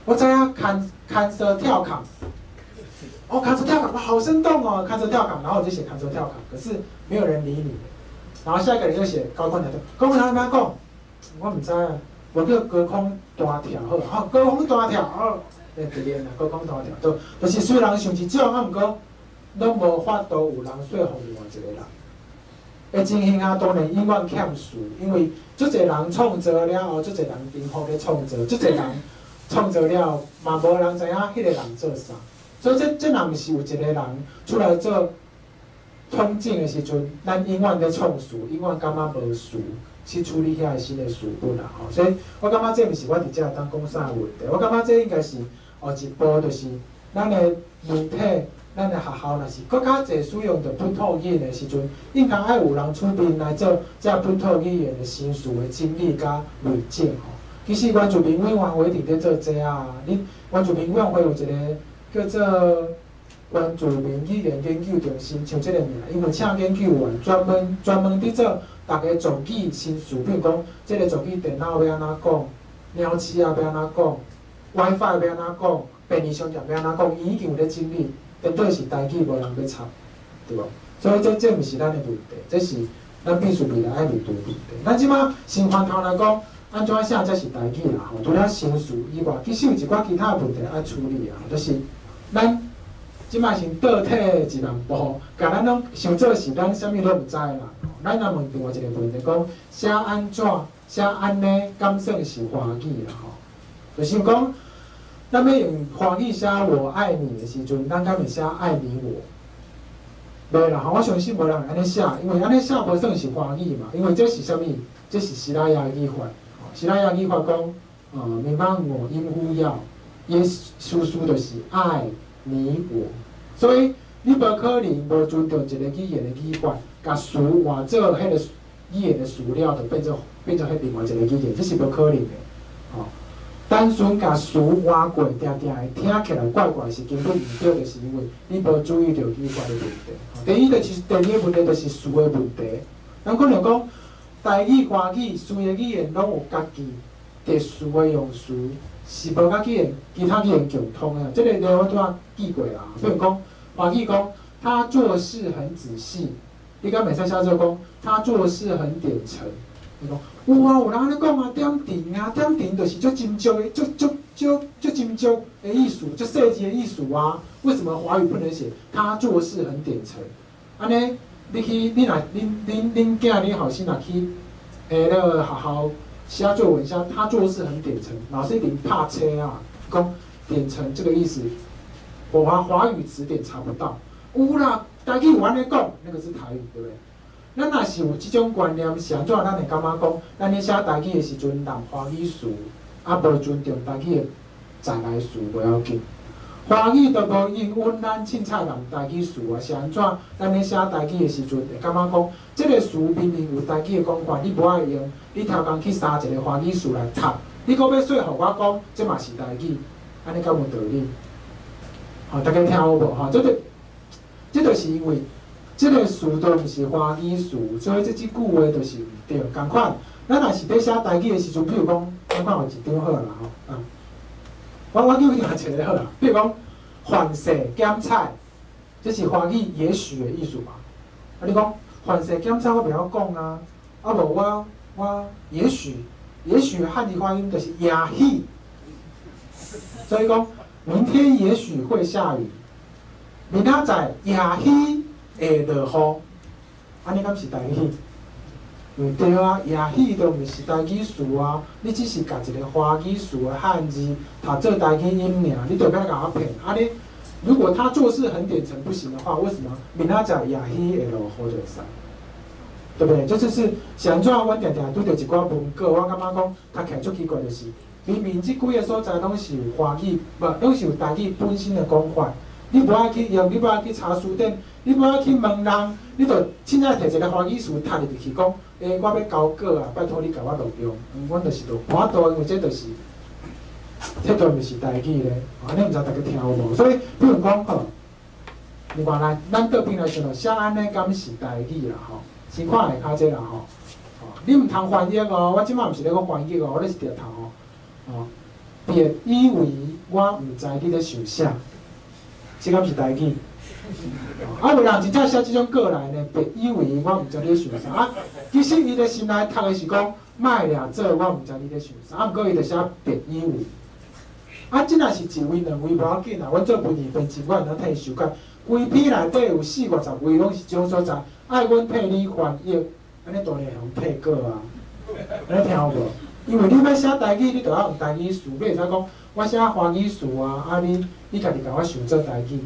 我知影牽牽蛇跳坎，哦，牽蛇跳坎，哇，好生動哦，牽蛇跳坎，然後我就寫牽蛇跳坎，可是沒有人理你。然後下一個人就寫高空彈跳，高空彈跳欲按怎講？我毋知啊。無叫高空彈跳好，吼，高空彈跳，哦，會佇咧啦，高空彈跳，就是雖然想一種，啊，毋過攏無法度有人說服另外一個人。的情形下，當然永遠欠詞，因為足濟人創造了後，足濟人重複咧創造，足濟人創造了後，嘛無人知影彼个人做啥。所以這若毋是有一個人出來做統整的時陣，咱永遠咧創詞，永遠感覺無詞去處理遐个新的事物啦吼。所以我感覺這毋是我佇遮當講啥問題，我感覺這應該是哦一步，就是咱的媒體、咱的學校，若是閣較濟使用著本土語言的時陣，應該愛有人出面來做這本土語言的新詞的整理佮彙整吼。其實原住民委員會一直佇做這啊，恁原住民委員會有一个叫做原住民語言研究中心，像這个名，伊有請研究員專門佇做逐个族語新詞，比如講，這个族語電腦欲按怎講，鳥鼠仔欲按怎講，WiFi 欲按怎講，便利商店欲按怎講，伊已經有咧整理，顛倒是台語無人欲插，對無？所以這毋是咱的問題，這是咱必須未來愛面對的問題。咱這馬先回頭來講，按怎寫才是台語啦？吼，除了新詞以外，其實有一寡其他的問題愛處理啊，就是咱這馬先倒退一萬步，共咱攏想做是咱啥物攏毋知啦。咱若問另外一個問題，講寫按怎寫按呢，敢算是華語啦？吼，就是講，咱欲用華語寫我愛你的時陣，咱敢會寫愛你我？袂啦，我相信無人會按呢寫，因為按呢寫無算是華語嘛。因為這是啥物？這是西拉雅語法。西拉雅語法講，明白我陰呼要，伊輸出就是愛你我。所以你無可能無尊重一個語言的語法，共詞換做彼個語言的詞了，就變做彼另外一個語言，這是無可能的。吼，單純共詞換過，定定會聽起來怪怪，是根本毋對，就是因為你無注意著語法的問題。第二個問題就是詞的問題。咱可能講台語、華語四個語言攏有家己特殊的用詞，是無佮語言其他語言共通的。這個例我拄仔記過啦。比如講，華語講他做事很仔細，你敢袂使寫做講他做事很點成？你講有啊，有人按呢講啊，點陣啊，點陣就是足斟酌的，足足足足斟酌的意思，足細緻的意思啊。為什麼華語不能寫他做事很點成？按呢，你去，你若恁恁恁囝恁後生若去，那個學校寫作文寫他做事很點成，老師一定拍車啊，講點成這個意思，我華語詞典查不到。有啦，台語有按呢講，那個是台語，對不對？咱若是有這種觀念，是按怎咱會感覺講，咱咧寫台語的時陣，濫華語詞，啊無尊重台語的在來詞，無要緊。華語都無應允咱凊彩濫台語詞啊，是按怎？咱咧寫台語的時陣，會感覺講，這個詞明明有台語的講法，你無愛用，你偷工去殺一個華語詞來讀，你閣欲說服我講，這嘛是台語，按呢敢有道理？吼，大家聽有無？吼，這就是因為這個詞都毋是華語詞，所以這這句話就是毋對。仝款，咱若是佇寫台語的時陣，比如講，咱看有一張好啦吼，啊，我叫你念一個好啦，比如講，凡勢檢採，這是華語也許的意思嘛？啊，你講凡勢檢採，我袂曉講啊，啊無我也許漢語發音就是也許，所以講明天也許會下雨，明仔載也許會落雨，按呢敢是台語？毋對啊，也許都毋是台語詞啊，你只是共一個華語詞的漢字讀做台語音爾，你就欲共我騙。啊你如果他做事很點成不行的話，為什麼明仔載也許會落雨就會使？對不對？這就是是按怎？阮定定拄著一寡文稿，我感覺講讀起來足奇怪，就是明明這幾个所在攏是有華語，無攏是有台語本身的講法，你無愛去用，你無愛去查辭典，你無愛去問人，你就凊彩提一個華語詞讀入去講，欸，我欲交稿啊，拜託你共我錄用，阮就是就無法度，因為這就是，這都毋是台語咧，按呢毋知大家聽有無？所以，比如講吼，另外來，咱倒轉來想咯，寫按呢敢是台語啦吼？先看下跤這啦吼，吼，你毋通翻譯哦，我這擺毋是咧講翻譯哦，我咧是直讀哦，吼，別以為我毋知你咧想啥，這敢是台語？啊，有人真正寫這種稿來呢，別以為我毋知你咧想啥啊。其實伊咧心內讀的是講，莫掠做我毋知你咧想啥，啊，毋過伊就寫別以為。啊，這若是一位兩位無要緊啦，阮做文字編輯，我會當替伊修改。規篇內底有四五十位，攏是這種所在，愛阮替你翻譯，按呢當然會予退稿啊。按呢聽有無？因為你欲寫台語，你就愛用台語詞，你會使講我寫華語詞啊，啊你家己共我想做台語。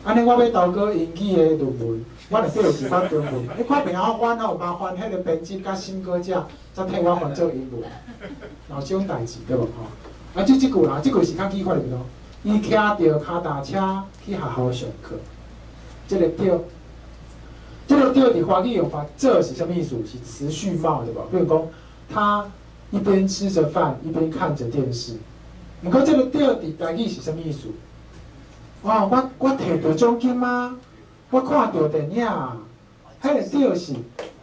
按呢我欲投稿英語的論文，我內底有一寡中文，你看袂曉翻，有麻煩彼個編輯佮審稿者，才替我翻做英文，有這種代誌對無吼？啊，這句啦，這句是較語法的咯。伊騎著跤踏車去學校上課，這個著，這個著佇華語用法，這是啥物意思？是持續貌對無？比如講，他一邊吃著飯，一邊看著電視。毋過這個著佇台語是啥物意思？哦，我提著獎金啊，我看著電影啊，彼個著是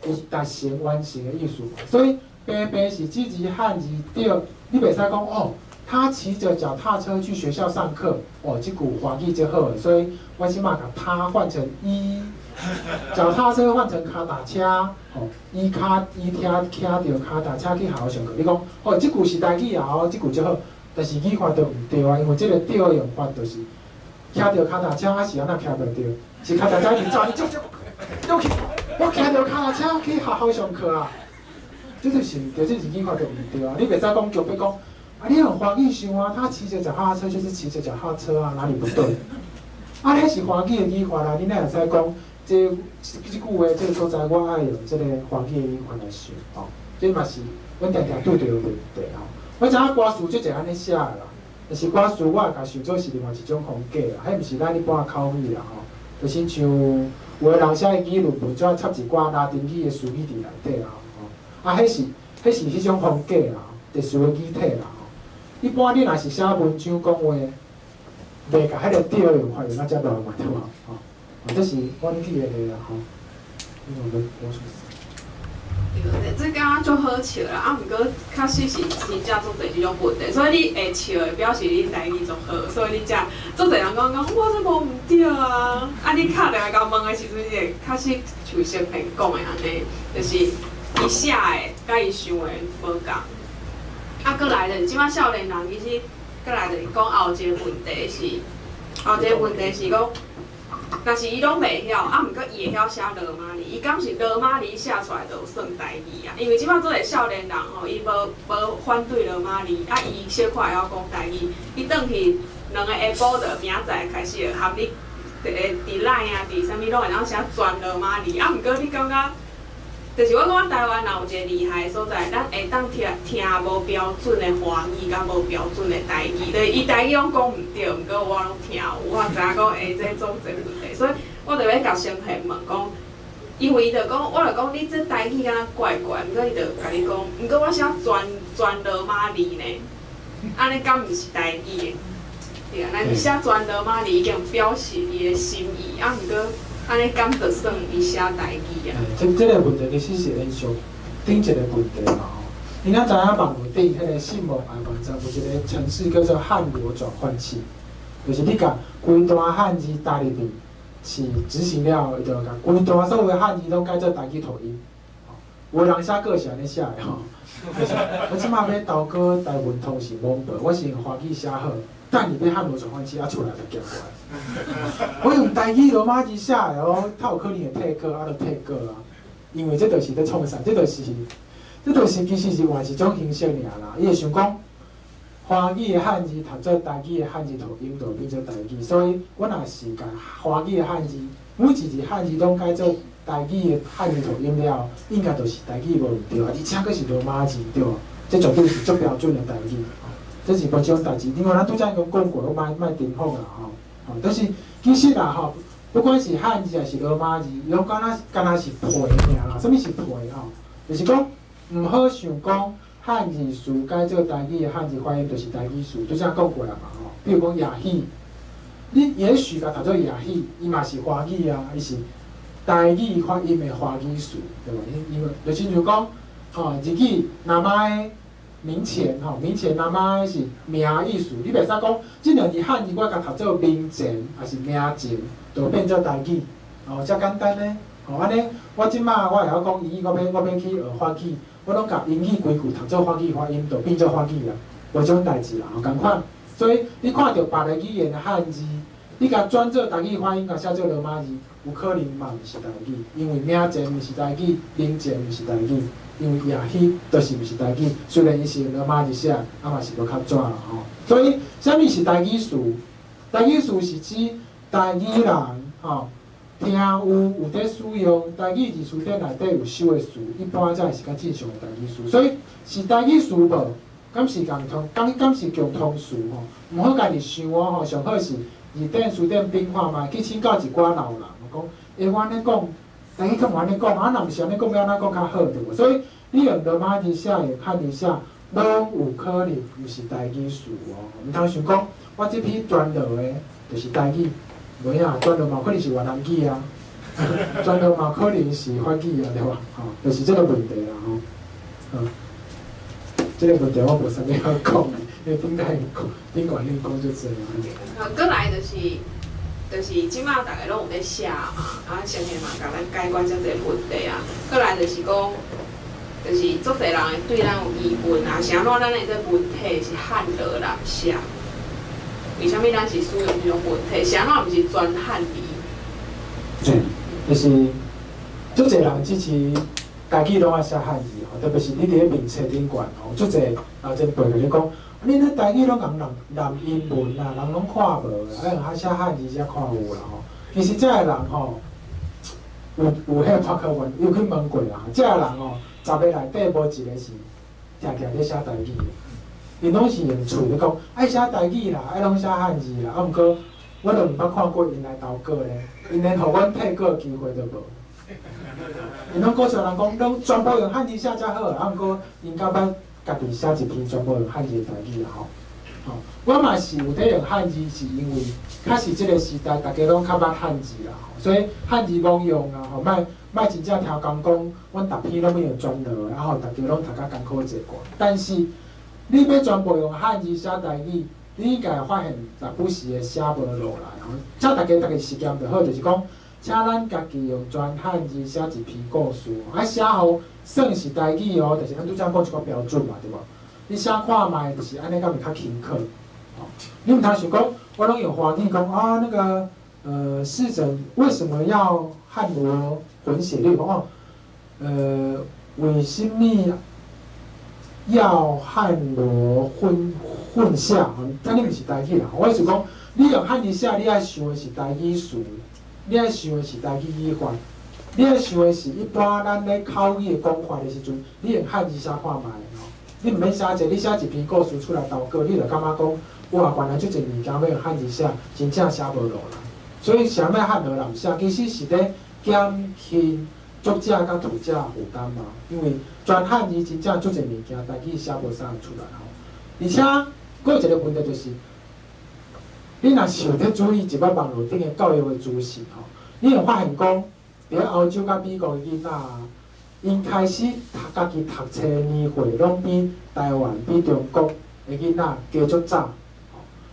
有達成完成的意思。所以白白是指字漢字著，你袂使講哦。他騎著腳踏車去學校上課，哦，這句華語就好，所以我這擺共他換成伊，腳踏車換成跤踏車，吼，伊跤伊聽騎著跤踏車去學校上課。你講，哦，這句是台語啊，哦，這句就好，但是語法就毋對啊，因為這個著的用法就是騎著跤踏車，啊是按怎騎袂著？是跤踏車一直走，你走走，我騎著跤踏車去學校上課啊，這就是毋對，這是語法就毋對啊，你袂使講強迫講。啊，你用華語想啊，他騎著腳踏車就是騎著腳踏車啊，哪裡不對？啊，彼是華語的語法啦，你哪會使講這這句話，這個所在我愛用這個華語的語法來想吼？這嘛是阮定定拄著的問題吼。我知影歌詞足濟按呢寫的啦，但是歌詞我會共想做是另外一種風格啦，彼毋是咱一般的口語啦吼。就親像有的人寫英語論文，總愛插一寡拉丁語的詞語佇內底啦吼。啊，彼是彼種風格啦，特殊的語體啦吼。一般你若是寫文章講話，袂共彼個調用發音啊遮亂嘛，對無？吼，這是阮記的啦吼。因為我出對，這敢若足好笑啦，啊，毋過確實是真正足濟這種問題，所以你會笑的表示你台語足好，所以你才足濟人講講我這無毋對啊，啊，你敲電話共問的時陣，你會確實像先賢講的按呢，就是伊寫的佮伊想的無仝。啊，閣來就是這擺少年人其實閣來就是講後一個問題是，後一個問題是講，若是伊攏袂曉，啊，毋過伊會曉寫羅馬字，伊敢是羅馬字寫出來就有算台語啊？因為這擺足濟少年人吼，伊無無反對羅馬字，啊，伊小可會曉講台語，伊轉去兩个下晡就明仔載開始就含你佇 LINE 啊，佇啥物攏會當寫全羅馬字，啊，毋過你感覺？就是我感覺台灣人有一個厲害的所在，咱會當聽聽無標準的華語，佮無標準的台語，就是伊台語攏講毋對，毋過我攏聽有，我知影講欸，這總濟問題，所以我就欲共先賢問講，因為伊就講，我就講你這台語敢若怪怪，毋過伊就共你講，毋過我寫全全羅馬字呢，按呢敢毋是台語的？對啊，若是寫全羅馬字已經表示伊的心意，啊，毋過。按呢敢就算伊寫台語啊？這這個問題其實是延續頂一個問題嘛吼。你若知影網路頂彼個信望愛網站有一個程式叫做漢羅轉換器，就是你共規段漢字打入去，是執行了，伊就共規段所有的漢字攏改做台語頭音。有的人寫稿是按呢寫的吼。我這馬欲投稿台文通是網報，我是用華語寫好，等伊欲漢羅轉換器啊出來就寄過來。我用台語羅馬字寫的哦，較有可能會退稿，啊，就退稿啊。因為這就是咧創啥？這就是其實是換一種形式爾啦。伊會想講，華語的漢字讀做台語的漢字頭音，就變做台語。所以，我若是共華語的漢字，每一字漢字攏改做台語的漢字頭音了後，應該就是台語無毋對啊，而且閣是羅馬字對無？這絕對是足標準的台語。這是無這種代誌。另外，咱拄才已經講過，我莫莫重複啦吼。吼，但是其實啦吼，不管是漢字還是羅馬字，攏敢若敢若是皮爾啦。啥物是皮吼？就是講毋好想講漢字詞改做台語的漢字發音就是台語詞，拄才講過啦嘛吼。比如講也許，你也許共讀做也許，伊嘛是華語啊，伊是台語發音的華語詞，對無？因為就親像講，吼，日語名前名前吼，名前名前是名意思，你袂使講這兩字漢字我共讀做名前，抑是名前，就變做台語，哦，遮簡單呢。吼，按呢，我這馬我會曉講英語，我欲去學法語，我攏共英語規句讀做法語發音，就變做法語啦，無這種代誌啦，吼，仝款。所以你看著別个語言的漢字，你共轉做台語發音，共寫做羅馬字，有可能嘛毋是台語，因為名前毋是台語，名前毋是台語。因為也許就是毋是台語，雖然伊是用羅馬字寫，啊嘛是無較紙啦吼。所以，啥物是台語詞？台語詞是指台語人吼聽有有佇使用台語字詞典內底有收的詞，一般才會是較正常的台語詞。所以是台語詞無？敢是共通？敢敢是共通詞吼？毋好家己想哦吼，上好是字典、詞典比看覓，去請教一寡老人，講，欸，我按呢講，台語敢有按呢講？啊，若毋是按呢講，欲按怎講較好對無？所以你用羅馬字寫，用漢字寫，攏有可能毋是台語詞哦。毋通想講，我這篇全羅的，就是台語，無影，全羅嘛可能是越南語啊，全羅嘛可能是法語啊，對無？吼，就是這個問題啦吼。嗯，這個問題我無啥物好講的，因為頂擺講，頂懸已經講足濟啊。閣來就是，就是這馬逐家攏有咧寫嘛，啊，先賢嘛共咱解決遮濟問題啊。閣來就是講，就是足濟人會對咱有疑問啊，是按怎咱的這文體是漢羅來寫？為啥物咱是使用這種文體？是按怎毋是全漢字？對，就是足濟人支持家己攏愛寫漢字吼，特別是你佇咧面冊頂懸吼，足濟老前輩共你講，恁咧台語攏共人念英文啦，人攏看無啦，愛用寫漢字才看有啦吼。其實這个人吼，有彼博客問，有去問過啦。這个人吼，10個內底無一個是定定咧寫台語的，𪜶攏是用喙咧講，愛寫台語啦，愛攏寫漢字啦。啊，毋過我都毋捌看過𪜶來投稿咧，𪜶連予阮退稿機會都無。𪜶攏鼓勵人講，攏全部用漢字寫才好，啊，毋過𪜶敢捌家己寫一篇全部用漢字的台語啦吼。吼，我嘛是有佇用漢字，是因為確實這個時代大家攏較捌漢字啦，所以漢字罔用啊，吼，莫莫真正超工講，阮逐篇攏欲用全羅，啊吼，大家攏讀甲艱苦濟寡。但是你欲全部用漢字寫台語，你應該會發現時不時會寫無落來吼。請大家逐家實驗就好，就是講，請咱家己用全漢字寫一篇故事，啊寫予算是台語哦，就是咱拄才講一個標準嘛，對無？你寫看覓，就是按呢，敢會較輕巧？吼，你毋通想講，我攏用華語講啊，那個市長為什麼要漢羅混血率？哦，為什麼要漢羅混血？吼，這你毋是台語啦。我意思講，你用漢字寫，你愛想的是台語詞，你愛想的是台語語法，你愛想的是一般咱咧口語的講法的時陣，你用漢字寫看覓吼。你毋免寫這個，你寫一篇故事出來投稿，你就感覺講，哇，原來這濟物件欲用漢字寫，真正寫無落來。所以啥物漢羅人寫，其實是咧減輕作者佮讀者負擔嘛。因為全漢字真正足濟物件，台語寫無啥出來吼。而且，閣有一個問題就是，你若是有佇注意一擺網路頂的教育的資訊吼，你會發現講，佇咧歐洲佮美國的囡仔，𪜶開始讀家己讀冊的年歲，攏比台灣、比中國的囡仔加足早。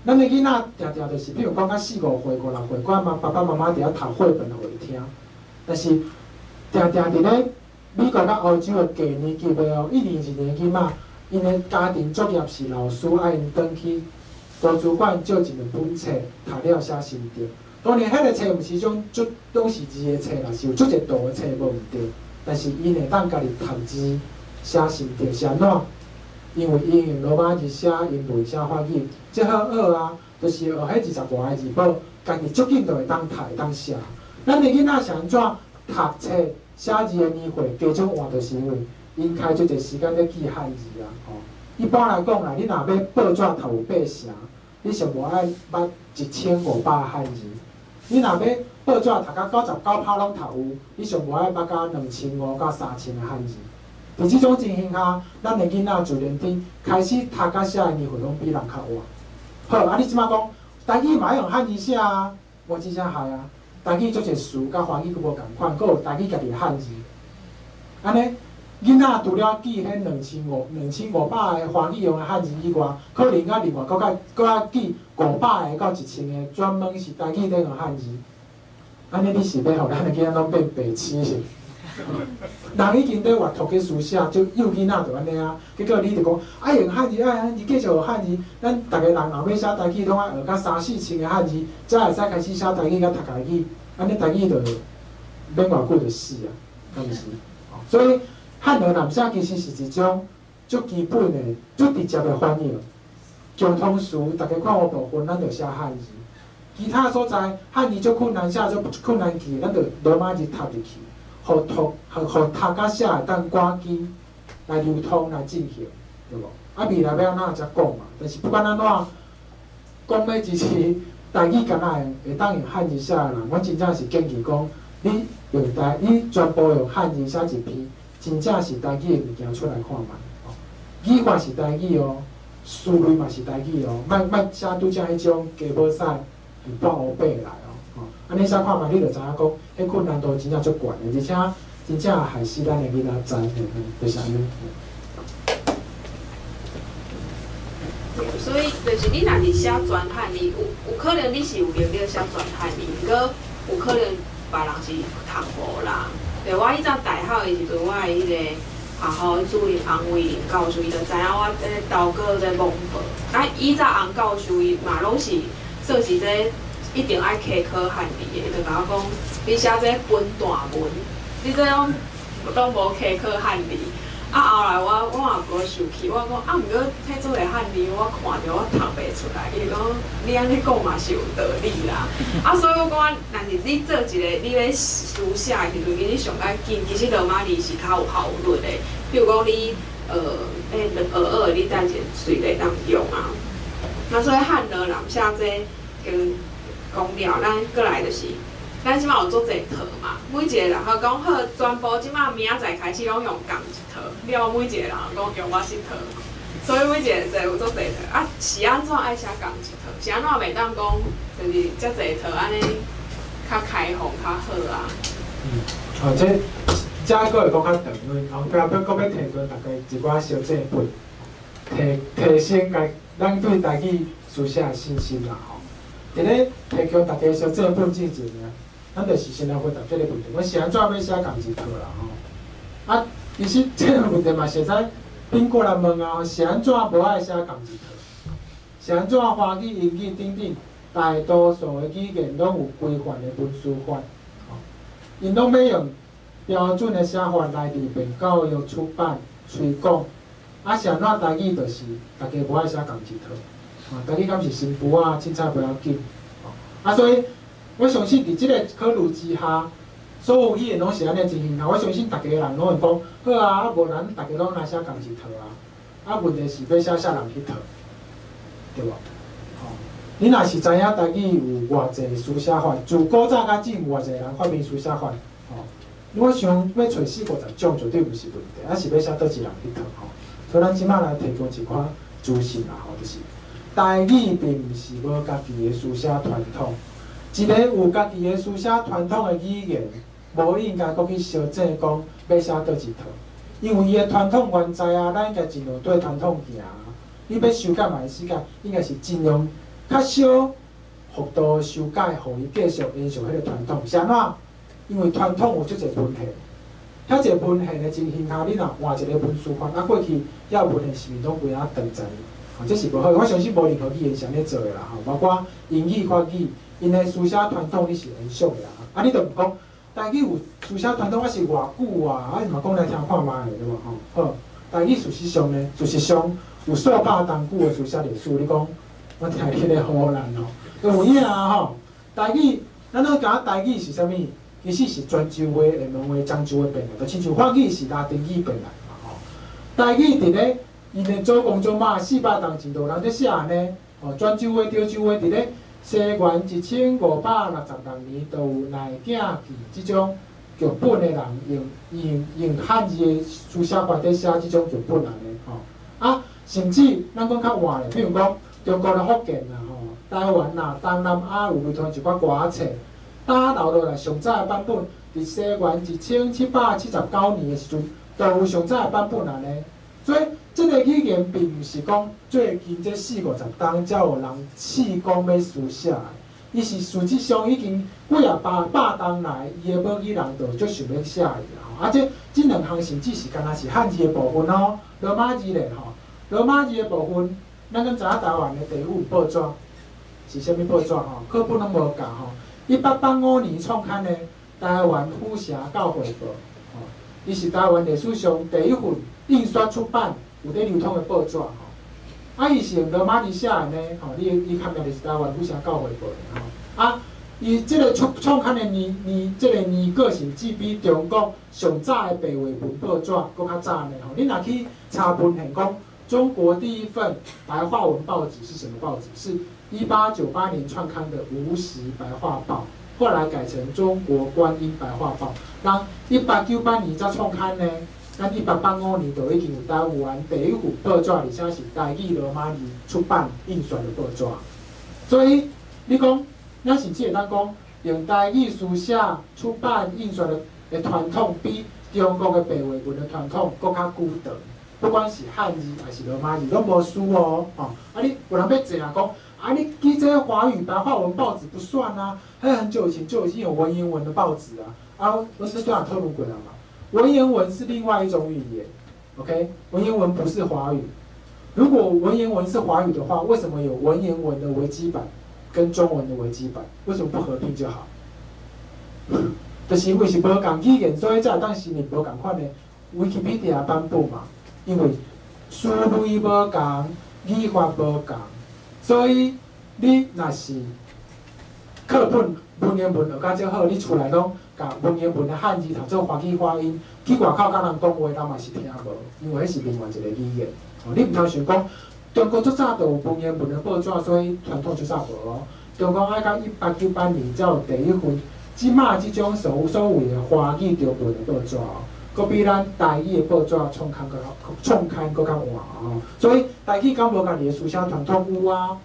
咱的囡仔定定就是，比如講到四五歲、五六歲，我媽爸爸媽媽佇遐讀繪本予伊聽。但是定定佇咧美國佮歐洲的低年級的哦，一年、二年囡仔，𪜶的家庭作業是老師愛𪜶轉去圖書館借一兩本冊，讀了寫心得。當然，彼個冊毋是種足攏是字的冊啦，是有足濟圖的冊無毋對。但是𪜶會當家己讀字寫心得是按怎？因為𪜶用羅馬字寫英文、寫法語，這好學啊，就是學彼20外個字母，家己足緊就會當讀、會當寫。咱的囡仔是按怎讀冊寫字的年歲加足晚，就是因為𪜶開足濟時間咧記漢字啊。吼，一般來講啦，你若欲報紙讀有八成，你上無愛捌1500漢字。你若欲報紙讀到99%攏讀有，你上無愛捌到2500到3000個漢字。佇這種情形下，咱的囡仔自然佇開始讀佮寫的年歲攏比人較晚。好，啊你這擺講，台語嘛愛用漢字寫啊，無真正害啊。台語足濟詞佮華語閣無仝款，閣有台語家己的漢字。按呢，囡仔除了記彼2500個華語用的漢字以外，可能閣另外閣愛閣愛記500個到1000個專門是台語咧用漢字。按呢，你是欲予咱的囡仔攏變白痴是？人已經佇閱讀去書寫，就幼囡仔就按呢啊。結果你就講，愛用漢字，愛漢字，繼續學漢字。咱逐个人若欲寫台語，攏愛學到三四千个漢字，才會使開始寫台語佮讀台語。按呢台語就免偌久就死啊，敢毋是？所以漢羅南寫其實是一種足基本的、足直接的反應。共通詞，逐家看有部分，咱就寫漢字。其他所在漢字足困難寫，足困難記，咱就羅馬字讀入去。予讀、予讀佮寫會當趕緊來流通來進行，對無？啊，未來欲按怎才講嘛？但是不管按怎，講欲支持台語，敢若會當用漢字寫的人，我真正是建議講，你用台，你全部用漢字寫一篇，真正是台語的物件出來看覓。語法是台語哦，思維嘛是台語哦，莫莫寫拄才彼種雞母屎用半烏白來哦。按呢寫看覓，你就知影講，彼困難度真正足懸的，而且真正害死咱的囡仔知，就是按呢。所以就是你若是寫全漢字，有可能你是有能力寫全漢字，毋過有可能別人是讀無啦。對，我彼陣大學的時陣，我的彼個學校主任洪偉林教授，伊就知影我咧投稿咧網報。啊，以前洪教授伊嘛攏是算是這一定愛開考漢字的，伊就共我講，你寫這分段文，你這攏無開考漢字。啊，後來我嘛無生氣，我講啊，毋過彼做個漢字，我看著我讀袂出來。伊就講你按呢講嘛是有道理啦。啊，所以我感覺，若是你做一個你欲書寫的時陣，其實上愛緊，其實羅馬字是較有效率的。比如講你欸，學學你帶一個隨會當用啊。啊，所以漢羅南寫這跟講了，咱閣來就是，咱這馬有足濟套嘛，每一個人好講好，全部這馬明仔載開始攏用仝一套，了每一個人講用我這套，所以每一個就有足濟套。啊，是按怎愛寫仝一套？是按怎袂當講，就是遮濟套按呢較開放較好啊？嗯，哦，這這閣會講較長，因為後壁閣閣欲提供大家一寡小正本，提提升家咱對台語書寫的信心啦吼。佇咧提供大家小正本之前呢，咱就是先來回答這個問題：我是按怎欲寫仝一套啦吼？啊，其實這個問題嘛，實在反過來問啊，是按怎無愛寫仝一套？是按怎華語、英語等等，大多數的語言攏有規範的文書法，吼，𪜶攏欲用標準的寫法來利便教育、出版、推廣。啊，是按怎台語就是大家無愛寫仝一套，啊，台語敢是新婦仔，凊彩袂要緊，啊，所以我相信佇這個考慮之下，所有語言攏是按呢情形下，我相信逐家人攏會講，好啊，啊無咱逐家攏來寫仝一套啊，啊問題是欲寫啥人去套，對無？吼，你若是知影台語有偌濟書寫法，自古早到今有偌濟人發明書寫法，吼，我想欲揣四五十種絕對毋是問題，啊是欲寫佗一人去套吼。所以咱這馬來提供一寡資訊啦吼，就是台語並毋是無家己的書寫傳統，一個有家己的書寫傳統的語言，無應該閣去相爭講欲寫佗一套，因為伊的傳統原在啊，咱應該盡量對傳統行。你欲修改嘛會使改，應該是盡量較小幅度修改，予伊繼續延續彼個傳統。是按怎？因為傳統有足濟文獻，遐濟文獻的情形下，你若換一個文書法，啊過去遐文獻是毋是攏規仔斷絕？吼，這是無好。我相信無任何語言是按呢做的啦，吼，包括英語、法語，𪜶的書寫傳統你是延續的啦。啊，你著毋講台語有書寫傳統，還是偌久啊？啊，嘛講來聽看覓對無吼？好，台語事實上呢，事實上有數百冬久的書寫歷史。你講我聽你咧唬爛吼，有影啊吼。台語，咱攏感覺台語是啥物？其實是泉州話、廈門話、漳州話變來，就親像法語是拉丁語變來嘛吼。台語佇咧𪜶的祖公祖媽400冬前就有人咧寫呢，吼，泉州話、潮州話佇咧西元1566年，就有內鏡記這種劇本的人用用用漢字的書寫法佇寫這種劇本按呢吼。啊，甚至咱講較晚咧，比如講中國的福建啦吼，台灣啦、東南亞有流通一寡歌仔冊，打留落來上早的版本，佇西元1779年的時陣，就有上早的版本按呢。所以，這個語言並毋是講最近這四五十冬才有人試講欲書寫的，伊是事實上已經幾仔百百冬來，伊的母語人就足想欲寫伊啦吼。啊，這這兩項甚至是敢若是漢字的部分哦，羅馬字咧吼，羅馬字的部分，咱敢知影台灣的第一份報紙是啥物報紙吼？課本攏無教吼。1885年創刊的《台灣府城教會報》吼，伊是台灣歷史上第一份印刷出版有佇流通的報紙吼。啊，伊是用羅馬字寫的呢，吼，你你看名就是台灣府城教會報的吼。啊，伊這個出創刊的年年，這個年過甚至比中國上早的白話文報紙閣較早呢吼。你若去查文獻講，中國第一份白話文報紙是什麼報紙？是1898年創刊的《吳石白話報》，後來改成《中國觀音白話報》。人1898年才創刊呢，咱1885年就已經有台灣第一份報紙，而且是台語羅馬字出版印刷的報紙。所以你講，咱甚至會當講，用台語書寫出版印刷的傳統，比中國的白話文的傳統閣較久長。不管是漢字還是羅馬字，攏無輸哦。吼，啊你有人欲爭啊講，啊你記這華語白話文報紙不算啊，喺很久以前就已經有文言文的報紙啊。啊，我是這樣討論過了嘛。文言文是另外一種語言，OK？文言文不是華語。如果文言文是華語的話，為什麼有文言文的維基版跟中文的維基版？為什麼不合併就好？就是因為是無仝語言，所以才會當承認無仝款的 Wikipedia 版本嘛，因為思維無仝，語法無仝，所以你若是課本文言文學甲足好，你厝內攏共文言文的漢字讀做華語發音，去外口佮人講話，人嘛是聽無，因為彼是另外一個語言。哦，你毋通想講中國足早就有文言文的報紙，所以傳統足早無哦。中國愛到1898年才有第一份，這馬這種所謂的華語中文的報紙哦，閣比咱台語的報紙創刊閣創刊閣較晚哦。所以台語敢無家己的書寫傳統有啊，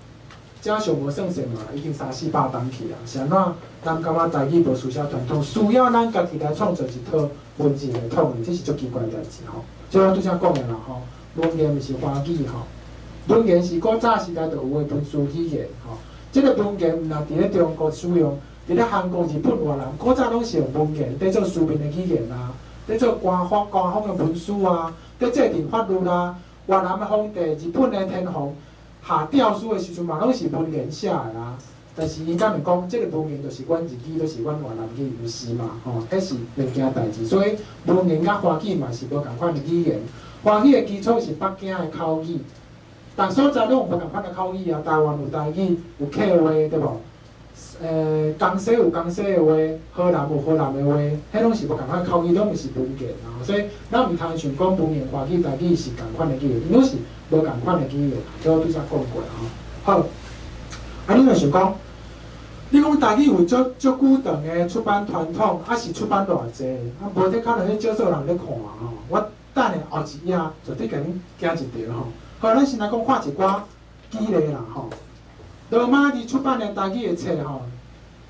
這上無算算嘛，已經三四百冬去啊。是按怎？咱感覺台語無書寫傳統，需要咱家己來創造一套文字系統的，這是足奇怪的代誌吼。這我拄才講的啦吼，文言毋是華語吼，文言是古早時代就有的文書語言吼。這個文言毋但佇咧中國使用，佇咧韓國、日本、越南，古早攏是用文言佇做書面的語言啊，佇做官方的文書啊，佇制定法律啦。越南的皇帝、日本的天皇下詔書的時陣嘛，攏是文言寫的啊。但是𪜶敢會講，這個文言就是阮日語，就是阮越南語，毋是嘛？吼，彼是兩件代誌。所以文言佮華語嘛是無仝款的語言。華語的基礎是北京的口語，逐所在攏有無仝款的口語啊。台灣有台語，有客話，對無？江西有江西的話，河南有河南的話，彼攏是無仝款口語，攏毋是文言啊。所以咱毋通想講文言、華語、台語是仝款的語言，𪜶攏是無仝款的語言。這我拄才講過吼。好，啊，你若想講，你講台語有足足久長的出版傳統，啊是出版偌濟？啊，無得可能彼少數人咧看吼。我等下後一頁絕對共恁行一條吼。好，咱先來講看一寡舉例啦吼。羅馬字出版的台語的冊吼，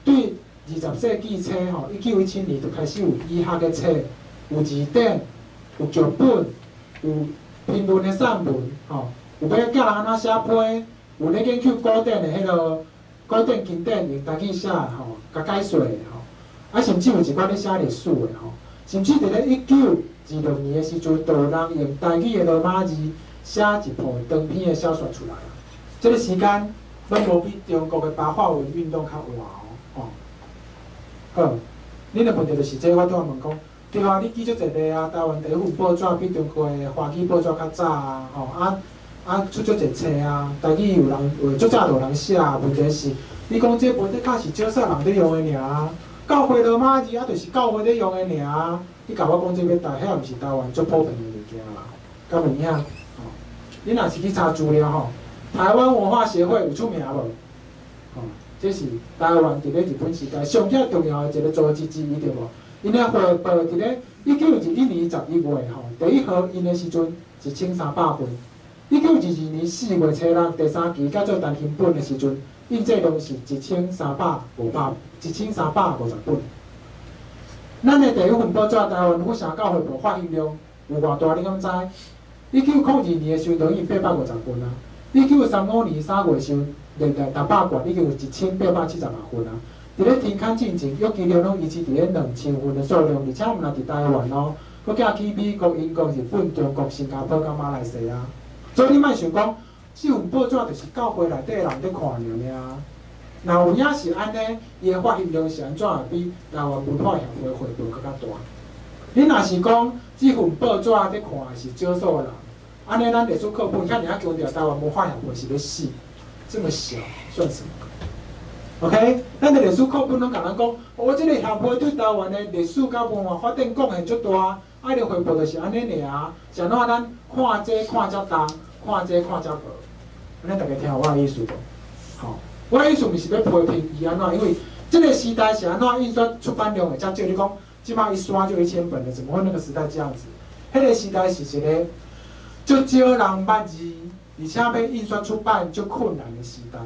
對20世紀初吼，1917年就開始有醫學的冊，有字典，有劇本，有評論的散文，吼，有欲教人按怎寫批，有咧研究古典的彼個古典經典用台語寫的吼，共解說的吼，啊，甚至有一寡咧寫歷史的吼，甚至佇咧1926年的時陣，就有人用台語的羅馬字寫一部長篇的小說出來啊。這個時間攏無比中國的白話文運動較晚哦，吼。好，恁的問題就是這個，我拄仔問講，對啊，你舉足濟例啊，台灣第一份報紙比中國的華語報紙較早啊，吼啊啊出足濟冊啊，台語有人有足早就有人寫啊，問題是，你講這本的確是少數人咧用的爾，教會羅馬字啊，就是教會咧用的爾，你共我講這欲台，彼也毋是台灣足普遍的物件啦，敢有影？吼，你若是去查資料吼，台灣文化協會有出名無？吼，這是台灣佇咧日本時代上遮重要的一個組織之一，對無？𪜶的匯報佇咧1921年11月吼，第一號印的時陣1300份，1922年4月初六第三期改做單行本的時陣，印製量是1350本。咱的第一份報紙《台灣佛城教會報》發行量有偌大？你敢知？1902年的時陣就已經850份啊！1935年3月時陣，連續逐百月已經有1876份啊！佇咧停刊進前，約其量攏維持佇咧2000份的數量，而且毋但佇台灣哦，閣寄去美國、英國、日本、中國、新加坡佮馬來西亞。所以你莫想講，這份報紙就是教會內底的人咧看爾爾。若有影是按呢，伊的發行量是按怎會比台灣文化協會匯報閣較大？你若是講這份報紙咧看的是少數人，按呢咱歷史課本遐爾仔強調台灣文化協會是欲死，這麼小算什麼？OK，咱的歷史課本攏共咱講，哦，這個協會對台灣的歷史佮文化發展貢獻足大，啊，伊的匯報就是按呢爾，是按怎咱看這看遮重，看這看遮無？按呢大家聽有我的意思無？吼，我的意思毋是欲批評伊按怎，因為這個時代是按怎印刷出版量會遮少？你講，這馬一刷就1000本了，怎麼會那個時代這樣子？彼個時代是一個足少人捌字，而且欲印刷出版足困難的時代。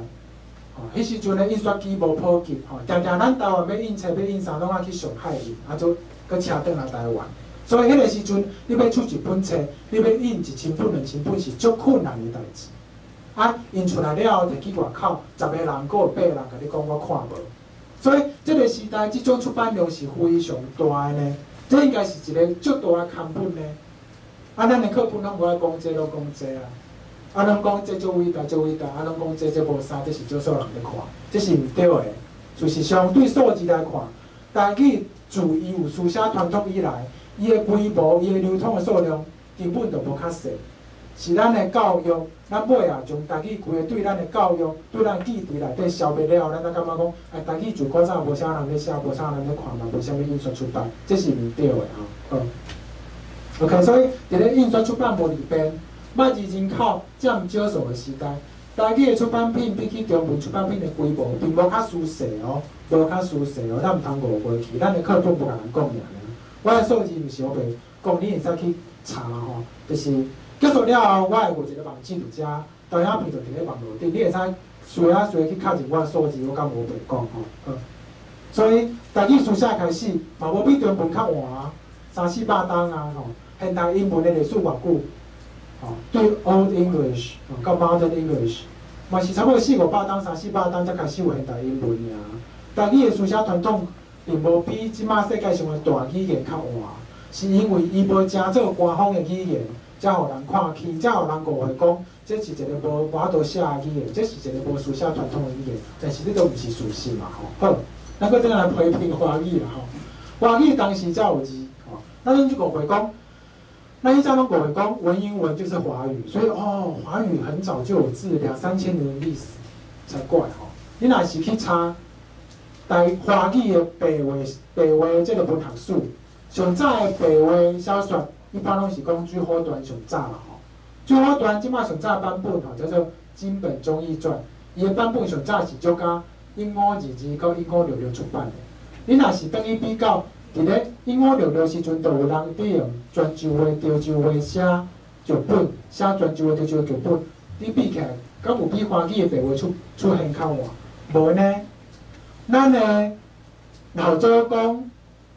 吼，彼時陣的印刷機無普及，吼，定定咱台灣欲印冊、欲印啥，攏愛去上海印，啊，做閣車轉來台灣。所以彼個時陣，你欲出一本冊，你欲印1000本、2000本是足困難的代誌。啊，印出來了後，摕去外口，10個人，閣有8個人共你講我看無。所以，這個時代這種出版量是非常大的呢。這應該是一個足大的工本呢。啊，咱的課本攏無愛講這個，攏講這個啊。啊，攏講這足偉大，足偉大，啊，攏講這這無啥，這是少數人咧看，這是毋對的。事實上，對數字來看，台語自伊有書寫傳統以來，伊的規模、伊的流通的數量根本就無較細。是咱的教育，咱尾仔將台語規个對咱的教育、對咱記憶內底消滅了後，咱才感覺講，哎，台語自古早無啥人咧寫，無啥人咧看嘛，無啥物印刷出版，這是毋對的吼。好，OK，所以佇咧印刷出版無利便、捌字人口佔少數的時代，台語的出版品比起中文出版品的規模，並無較輸細哦，無較輸細哦，咱毋通誤會去，咱的課本無共人講爾爾。我的數字毋是烏白講，你會使去查吼，就是結束了後，我會有一個網址佇遮，投影片就佇咧網路頂，你會使隨仔隨去確認我的數字，我敢無白講吼。好，所以台語書寫開始嘛無比中文較晚，三四百冬啊吼。現代英文的歷史偌久？吼，對 Old English 到 Modern English，嘛是差不多四五百冬、三四百冬才開始有現代英文爾。台語的書寫傳統並無比這馬世界上的大語言較晚，是因為伊無成做官方的語言，才予人看輕，才予人誤會講，這是一個無法度寫的語言，這是一個無書寫傳統的語言，但是這都毋是事實嘛吼。好，咱閣轉來批評華語啦吼。華語當時才有字吼，咱攏總誤會講，咱彼陣攏誤會講文言文就是華語，所以哦，華語很早就有字，兩三千年的歷史才怪吼。你若是去查台華語的白話白話這個文學史，上早的白話小說，一般攏是講《水滸傳》上早啦吼。《水滸傳》這馬上早版本吼叫做《今本忠義傳》，伊的版本上早是足甲1522到1566出版的。你若是轉去比較，佇咧1566時陣，就有人佇用泉州話、潮州話寫劇本，寫泉州話、潮州話劇本，你比起來，敢有比華語的白話出出現較晚？無呢？咱的老祖公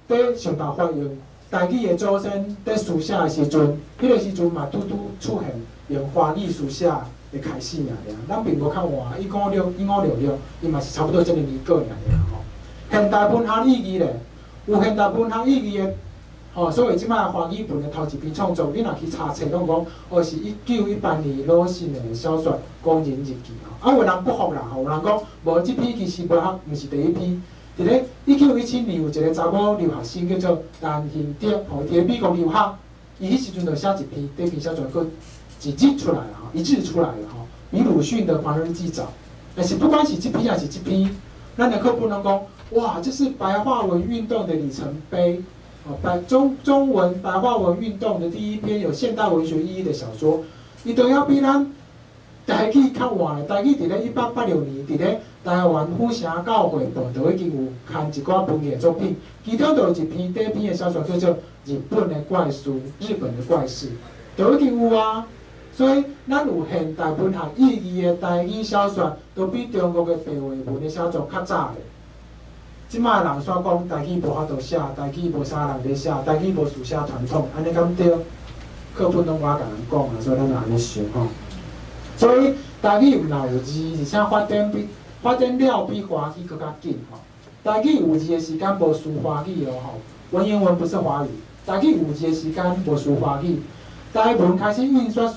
佇想辦法用台語的祖先佇書寫的時陣，彼個時陣嘛拄拄出現用華語書寫的開始爾爾，咱並無較晚，156、1566，伊嘛是差不多這個年過爾爾吼。現代文學意義咧，有現代文學意義的，吼，所謂這擺華語文的頭一篇創作，你若去查冊，攏講哦是1918年魯迅的小說《工人日記》吼。啊，有人不服啦，吼，有人講無這篇其實無學，毋是第一篇。佇咧1917年有一個查某留學生叫做陳興德，吼，佇咧美國留學，伊彼時陣就寫一篇短篇小說，閣一日出來啦，吼，一日出來啦，吼，比魯迅的《狂人日記》早。但是不管是這篇還是這篇，咱的課本攏講，哇，這是白話文運動的里程碑，哦，白中中文白話文運動的第一篇有現代文學意義的小說，伊都要比咱台語較晚咧。台語佇咧1886年，佇咧台灣府城教會報就已經有刊一寡文藝作品，其中就有一篇短篇的小說叫做《日本的怪事》，日本的怪事，就已經有啊。所以，咱有現代文學意義的台語小說，都比中國的白話文的寫作較早咧。這擺人煞講台語無法度寫，台語無啥人咧寫，台語無書寫傳統，按呢敢對？課本攏我共人講啊，所以咱就按呢想吼。所以台語毋但有字，而且發展了比華語閣較緊吼。台語有字的時間無輸華語哦吼，文言文不是華語。台語有字的時間無輸華語，台文開始印刷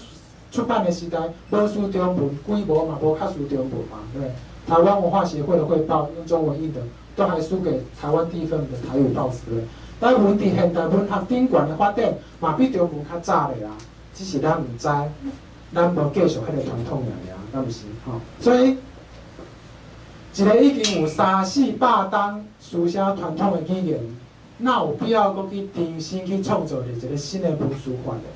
出版的時代，無輸中文，規模嘛無較輸中文嘛，對。台灣文化協會的會報用中文印的，都還輸給台灣第一份的台語報紙，對。台文佇現代文學頂懸的發展，嘛比中文較早咧啦，只是咱毋知，咱無繼續彼個傳統爾爾，敢毋是吼？所以，一個已經有三四百冬書寫傳統的語言，哪有必要閣去重新去創造一個新的文書法咧？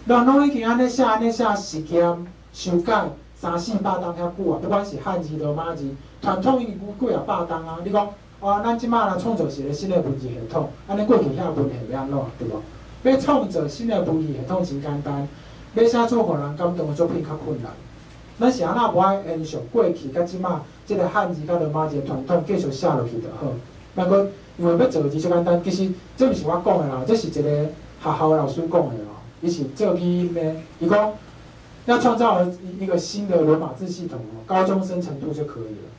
人攏已經按呢寫、按呢寫實驗、修改三四百冬遐久啊，不管是漢字、羅馬字，傳統已經幾啊百冬啊。你講，哦，咱這擺來創造一個新的文字系統，按呢過去遐文獻欲按怎，對無？欲創造新的文字系統真簡單，欲寫出予人感動的作品較困難。咱是按怎無愛延續過去佮這擺這個漢字佮羅馬字的傳統繼續寫落去就好。不過因為欲造字足簡單，其實這毋是我講的啦，這是一個學校的老師講的哦。伊是做語音的，伊講要創造一個新的羅馬字系統哦，高中生程度就可以了。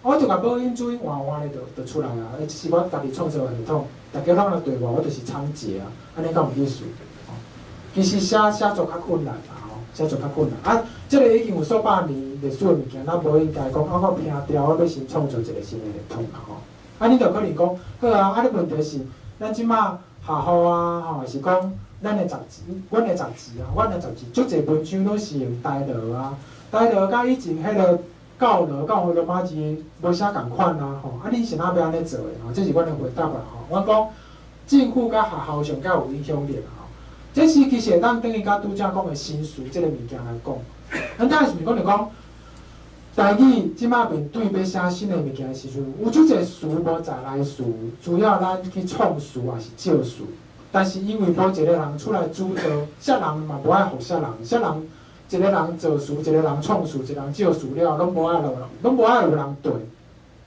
我就共母音注音換換咧，就出來啊。這是我家己創造的系統，大家攏來對我，我就是倉頡啊，按呢敢有意思？其實寫寫作較困難啦，吼，寫作較困難。啊，這個已經有數百年歷史的物件，咱無應該講啊，我拼掉，我欲新創造一個新的系統啦，吼。啊，你就可能講，好啊，啊，你問題是，咱這馬學校啊，吼，是講咱的雜誌，阮的雜誌啊，阮的雜誌，足濟文章攏是用台羅啊，台羅佮以前彼个教羅佮羅馬字無啥仝款啊，吼，啊，恁是哪欲按呢做的？吼，這是阮的回答啦，吼。阮講政府佮學校上較有影響力吼，這是其實會當轉去佮拄才講的新詞這个物件來講。咱當時是講就講，台語這擺面對欲寫新的物件的時陣，有足濟詞無在來詞，需要咱去創詞抑是借詞。但是因為無一個人出來主導，啥人嘛無愛予啥人，啥人一個人造詞，一個人創詞，一個人借詞了，攏無愛有人，攏無愛有人對，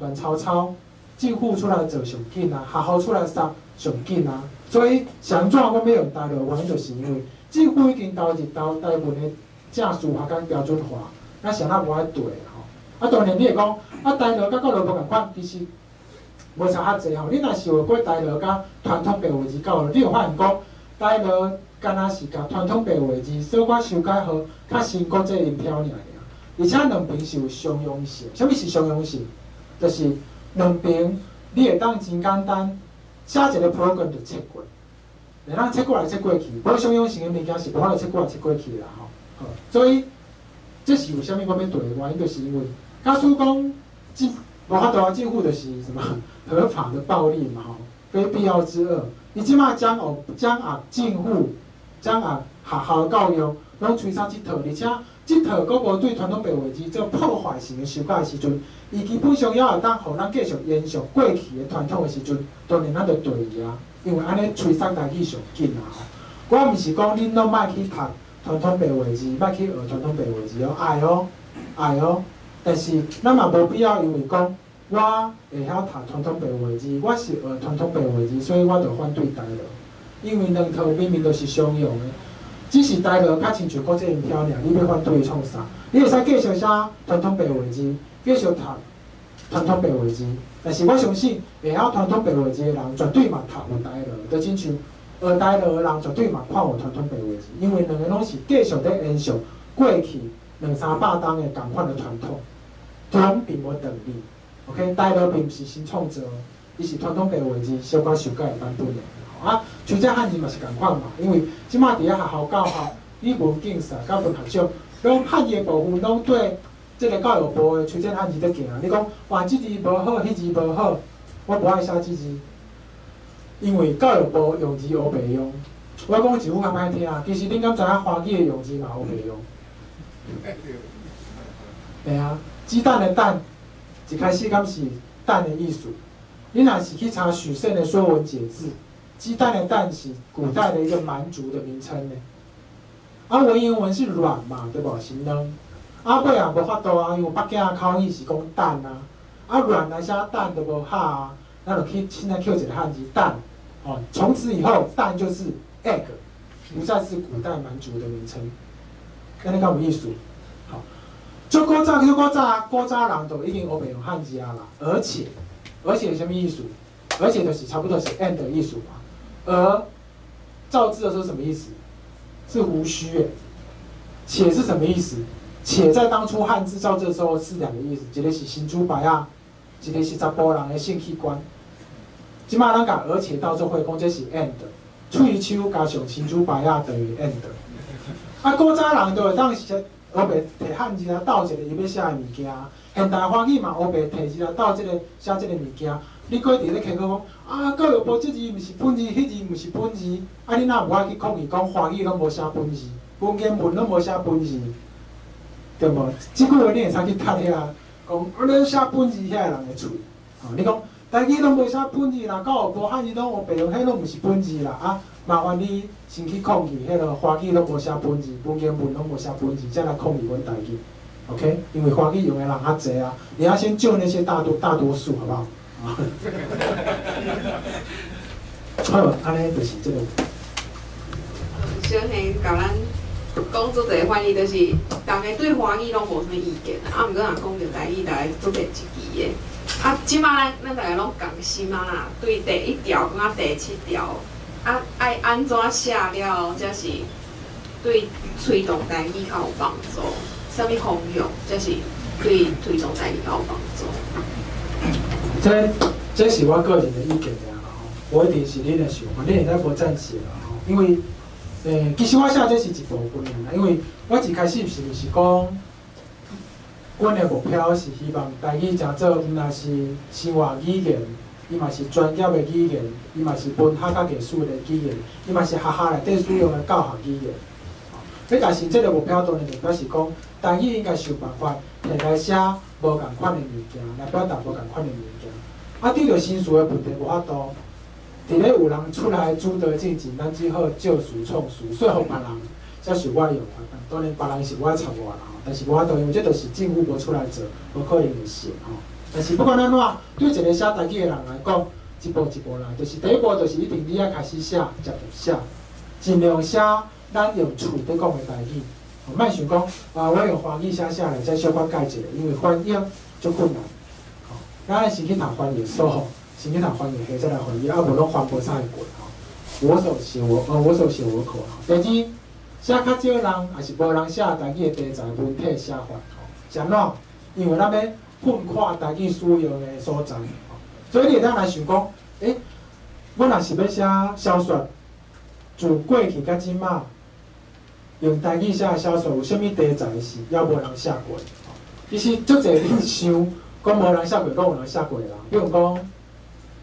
亂糟糟。政府出來做上緊啊，學校出來殺上緊啊。所以，啥怎阮欲用台羅，原因就是因為政府已經投入投台文的正詞學佮標準化，咱啥仔無愛對吼。啊，當然你會講，啊，台羅佮教羅無仝款，其實無差較濟吼。你若是學過台羅佮傳統白話字教羅，你會發現講，台羅敢若是共傳統白話字小可修改予較新國際音標爾爾，而且兩爿是有相容性。啥物是相容性？就是兩爿你會當真簡單寫一個 program 就切過，會當切過來切過去。無相容性的物件是無法度切過來切過去啦吼。好，所以這是為啥物我欲提的原因，就是因為假使講政無法度啊，政府就是什麼合法的暴力嘛吼，非必要之惡。伊這擺將學將學政府將學學校教育攏催殺這套，而且這套閣無對傳統白話字做破壞性的修改的時陣，伊基本上猶會當予咱繼續延續過去的傳統的時陣，當然咱就對伊啊，因為按呢催殺台語上緊啊吼。我毋是講恁攏莫去讀傳統白話字，莫去學傳統白話字哦，愛哦，愛哦。但是咱嘛無必要因為講我會曉讀傳統白話字，我是學傳統白話字，所以我就反對台羅。因為兩套明明都是相容的，只是台羅較親像國際音標爾，你欲反對伊創啥？你會使繼續寫傳統白話字，繼續讀傳統白話字。但是我相信會曉傳統白話字的人，絕對嘛讀有台羅，就親像學台羅的人，絕對嘛看有傳統白話字，因為兩个攏是繼續咧延續過去兩三百冬的仝款的傳統，攏並無斷裂。OK，台羅並毋是新創造，伊是傳統白話字小可修改的版本的。啊，像這漢字嘛是仝款嘛，因為這擺佇咧學校教學語文競賽佮文學獎，攏漢字的部分攏對這个教育部的推薦漢字咧行。你講哇，這字無好，彼字無好，我無愛寫這字，因為教育部用字烏白用。我講一句較歹聽，其實恁敢知影華語的用字嘛烏白用？對啊，雞蛋的蛋，一開始敢是蛋的意思？你若是去查許慎的《說文解字》，雞蛋的蛋是古代的一個蠻族的名稱呢。啊，文言文是卵嘛，對無？是卵。啊，尾也無法度啊，因為北京的口語是講蛋啊。啊，卵來寫蛋就無合啊，咱就去凊彩抾一個漢字蛋。哦，從此以後蛋就是 egg，不再是古代蠻族的名稱。按呢敢有意思？好，足古早，足古早，古早人就已經烏白用漢字啊啦。而且，而且啥物意思？而且就是差不多是 and 的意思嘛。而造字的時候什麼意思？是胡鬚誒。且是什麼意思？且在當初漢字造字的時候是兩個意思，一個是新豬白仔，一個是查埔人的性器官。這擺咱共而且倒做伙講，這是 and，喙鬚加上新豬白仔等於 and。啊，古早人就會當是烏白提漢字來鬥一個伊欲寫的物件，現代華語嘛烏白提字來鬥這個寫這個物件。你閣佇咧開講啊，教育部這字毋是本字，彼字毋是本字，啊，你哪有愛去抗議講華語攏無寫本字，文言文攏無寫本字，對無？這句話你會使去讀遐，講啊，恁寫本字遐个人的喙，吼，你講台語攏無寫本字啦，教育部漢字攏烏白用，彼攏毋是本字啦，啊，麻煩你先去抗議，彼个華語攏無寫本字，文言文攏無寫本字，才來抗議阮台語，OK？因為華語用的人較濟啊，你要先救那些大多數，好不好？好，按呢就是這個。小賢共咱講足濟，反正就是逐家對華語攏無啥物意見啊，毋過若講著台語，逐家足濟一支的。啊，這擺咱逐家攏仝心啊啦，對第一條佮第七條，啊愛按怎寫了，才是對推動台語較有幫助？啥物方向才是對推動台語較有幫助？這是我個人的意見爾吼。無一定是恁的想法，恁會使無贊成啦吼。因為，其實我寫這是一部分啦，因為我一開始是毋是講，阮的目標是希望台語誠做，毋但是生活語言，伊嘛是專業的語言，伊嘛是文學佮藝術的語言，伊嘛是學校內底使用的教學語言。欲達成這个目標，當然就表示講，台語應該想辦法摕來寫無仝款的物件，來表達無仝款的物件。啊，拄著新詞的問題無法度，佇咧有人出來主導進前，咱只好借詞創詞，說服別人接受我的用法。當然，別人是無愛插我啦吼，但是無法度，因為這就是政府無出來做，無可能會成吼。但是不管按怎，對一個寫台語的人來講，一步一步來，就是第一步，就是一定你愛開始寫，捷足寫，盡量寫咱用喙咧講的台語，莫想講啊，我用華語寫寫來再小可改一下，因為翻譯足困難。吼，咱愛先去讀翻譯所，先去讀翻譯系，再來翻譯，啊無攏翻無啥會過吼。我手寫我，我手寫我口。第二，寫較少人，抑是無人寫台語的題材文體寫法，吼，是按怎？因為咱欲擴寬台語使用的所在，所以你會當來想講，我若是欲寫小說，自過去到這馬，用台語寫的小說有啥物題材是猶無人寫過？其實足濟恁想講無人寫過，攏有人寫過啦。比如講，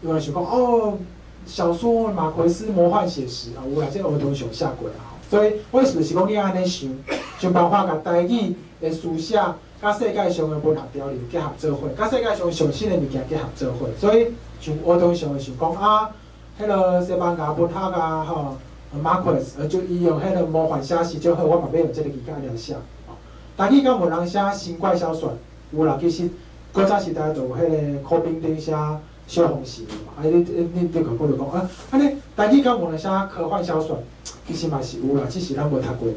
有人想講哦，小說馬奎斯魔幻寫實啊，有啦，這兒童上寫過啦。所以我意思是講，你按呢想，想辦法共台語的書寫，佮世界上的文學潮流結合做伙，佮世界上上新的物件結合做伙。所以像兒童上會想講啊，彼个西班牙文學啊，吼，馬奎斯，就伊用彼个魔幻寫實就好，我嘛欲用這个語言來寫。台語敢無人寫神怪小說？有啦，其實古早時代就有彼个柯炳丁寫小紅時嘛。啊，你你看過就講啊，按呢台語敢無人寫科幻小說？其實嘛是有啦，只是咱無讀過爾。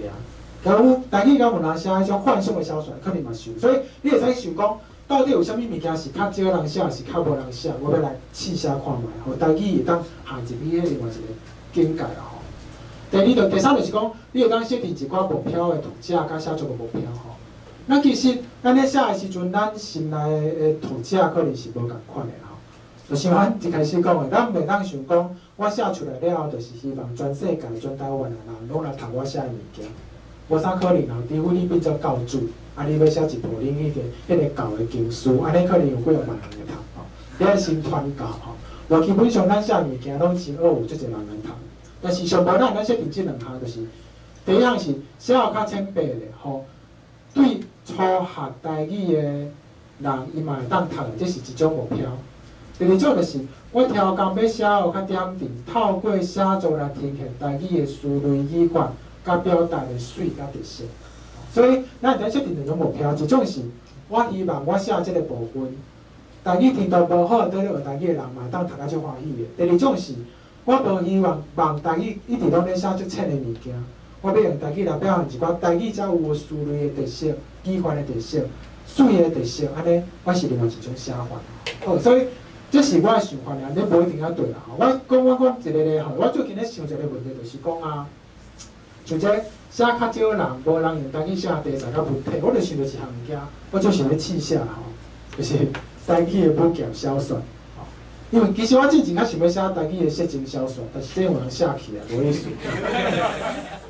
假如台語敢無人寫彼種幻想的小說，可能嘛是有。所以你會使想講，到底有啥物物件是較少人寫，是較無人寫？我欲來試寫看覓，予台語會當行入去彼另外一个境界啦吼。第二就第三就是講，你會當設定一寡目標的讀者，佮寫作的目標吼。咱其實咱咧寫的時陣，咱心內的讀者可能是無仝款的吼。就像咱一開始講的，咱袂當想講，我寫出來了後，就是希望全世界、全台灣的人攏來讀我寫的物件。無啥可能啊，除非你變做教主，啊，你欲寫一部恁彼个教的經書，按呢可能有幾若萬人來讀吼。你愛先傳教吼。無基本上咱寫物件攏真學有足濟人來讀。但是上無咱設定這兩項，就是第一項是寫予較淺白的吼，對初學台語的人，伊嘛會當讀的，這是一種目標。第二種就是，我挑工欲寫予較點陣，透過寫作來呈現台語的思維語法，佮表達的媠佮特色。所以，咱會使設定兩種目標，一種是我希望我寫這个部分，台語程度無好，佇咧學台語的人嘛會當讀甲足歡喜的。第二種是，我無希望望台語一直攏咧寫足淺的物件，我欲用台語來表現一寡台語才有的思維的特色、語法的特色、媠的特色，按呢，我是另外一種寫法。好，所以這是我的想法爾，你無一定愛對啦。我講我講一個咧吼，我最近咧想一個問題，就是講啊，像這寫較少人，無人用台語寫題材佮文體，我就想著一項物件，我就想欲試寫吼，就是台語的武俠小說。因為其實我之前較想欲寫台語的色情小說，但是這有人寫去啊，無意思。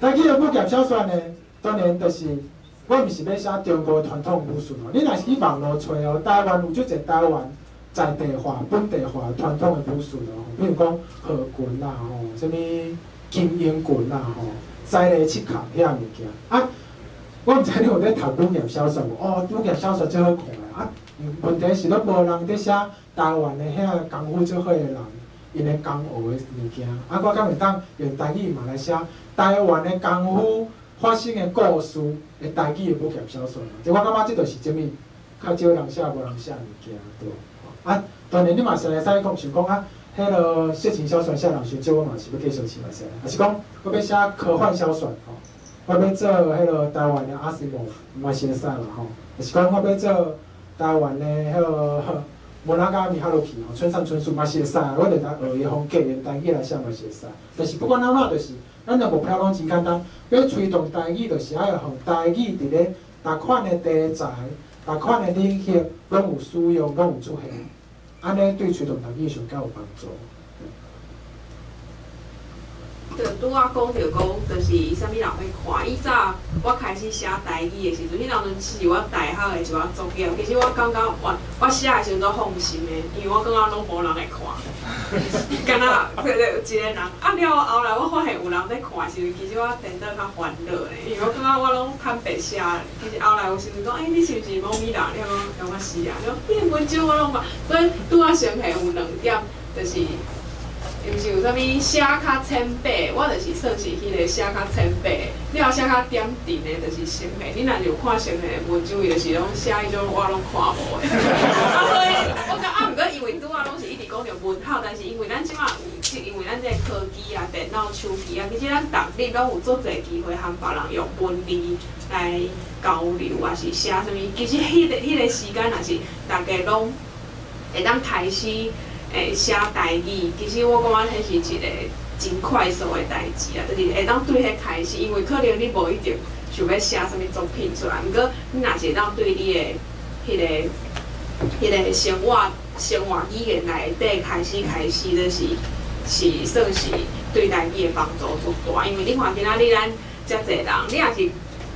台語的武俠小說呢，當然就是我毋是欲寫中國傳統武術哦。你若是去網路揣哦，台灣有足濟台灣在地化、本地化傳統的武術哦，比如講和拳啦吼，啥物金庸拳啦吼，西麗七崁遐物件啊。我毋知你有咧讀武俠小說無？哦，武俠小說足好看的啊。問題是攏無人佇寫台灣的遐功夫足好的人，𪜶的江湖的物件。啊，我敢會當用台語嘛來寫台灣的功夫發生的故事的台語的武俠小說。這我感覺這就是啥物較少人寫、無人寫的物件，對。啊，當然你嘛是會使講想講啊，彼个色情小說寫人傷少，我嘛是欲繼續試嘛是。抑是講我欲寫科幻小說吼，我欲做彼个台灣的阿西莫夫嘛是會使啦吼。抑是講我欲做台灣的彼个村上哈魯基吼，村上春樹嘛是會使，我就來學伊風格，用台語來寫嘛是會使。但是不管按怎，就是咱的目標攏真簡單，欲推動台語，就是愛予台語佇咧逐款的題材、逐款的領域，攏有使用，攏有出現。按呢對推動台語上較有幫助。就拄仔讲著讲，就是啥物人欲看。以早我开始写台语的时阵，彼当阵是我大学的一寡作业。其实我感觉我写的时阵足放心的，因为我感觉拢无人会看，敢若一个一个人。啊了后来我发现有人咧看的时阵，其实我颠倒较烦恼咧，因为我感觉我拢坦白写。其实后来有时阵讲，欸，你是毋是某咪人？你讲感觉是啊，你讲你的文章我拢看。所以拄仔先下有两点，就是。伊毋是有啥物写较浅白，我就是算是彼个写较浅白。你若写较点阵的，就是成下。你若是有看成下的文章，伊就是拢写彼种我拢看无的。啊，所以我感啊，毋过因为拄仔拢是一直讲著文学，但是因为咱这马有，因为咱这个科技啊、电脑、手机啊，其实咱逐日拢有足济机会和别人用文字来交流，抑是写啥物。其实彼个时间若是大家拢会当开始。会写台语，其实我感觉彼是一个真快速的代志啊，就是会当对彼开始，因为可能你无一定想欲写啥物作品出来，毋过你若是会当对你的彼个生活语言内底开始，就是算是对台语的帮助足大。因为你看今仔日咱遮济人，你若是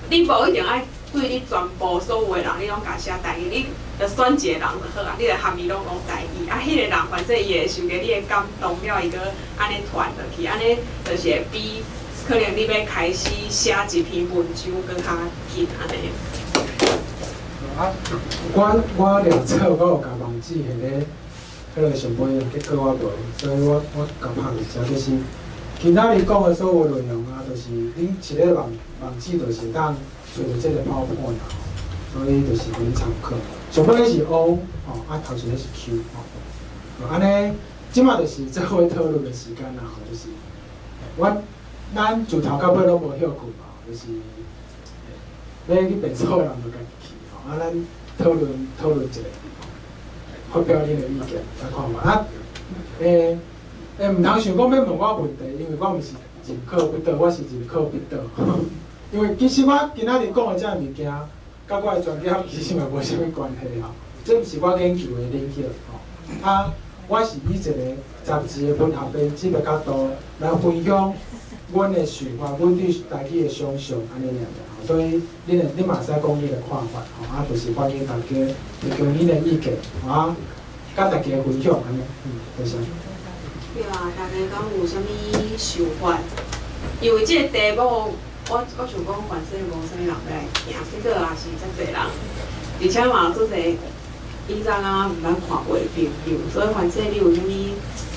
你无一定爱对你全部所有的人，你拢共写台语，你就选一个人就好啊，你就含伊拢讲台语，啊，彼个人反正伊会受著你的感动了，伊阁按呢传落去，按呢就是会比可能你欲开始写一篇文章阁较紧按呢。啊，我两册我有共网址彼个上尾，结果我无，所以我共拍伫遮，就是今仔日讲的所有内容啊，就是恁一个网址就是会当揣著这个 PowerPoint 啦，所以就是予恁参考。上尾是 O 吼，啊头前个是 Q 吼。按呢，这马就是做伙讨论的时间啦吼，就是咱自头到尾拢无歇睏嘛，就是欲去便所的人就家己去吼，啊咱讨论讨论一下，发表恁的意见来看觅啊。毋通想讲欲问我问题，因为我毋是人可不倒，我是人可必倒。因为其实我今仔日讲的这个物件，佮我的专业其实嘛无啥物关系吼，这毋是我研究的领域吼。啊，我是以一个杂志的文学编辑的角度来分享阮的想法，阮对台语的想象按呢尔尔吼。所以恁嘛会使讲你的看法吼，啊，就是欢迎大家提供恁的意见，啊，佮大家分享按呢，多谢。对啊，大家敢有啥物想法？因为这个题目，我想讲，反正无啥物人欲来听，结果也是遮济人，而且嘛足济以前敢若毋捌看过的朋友，所以反正你有啥物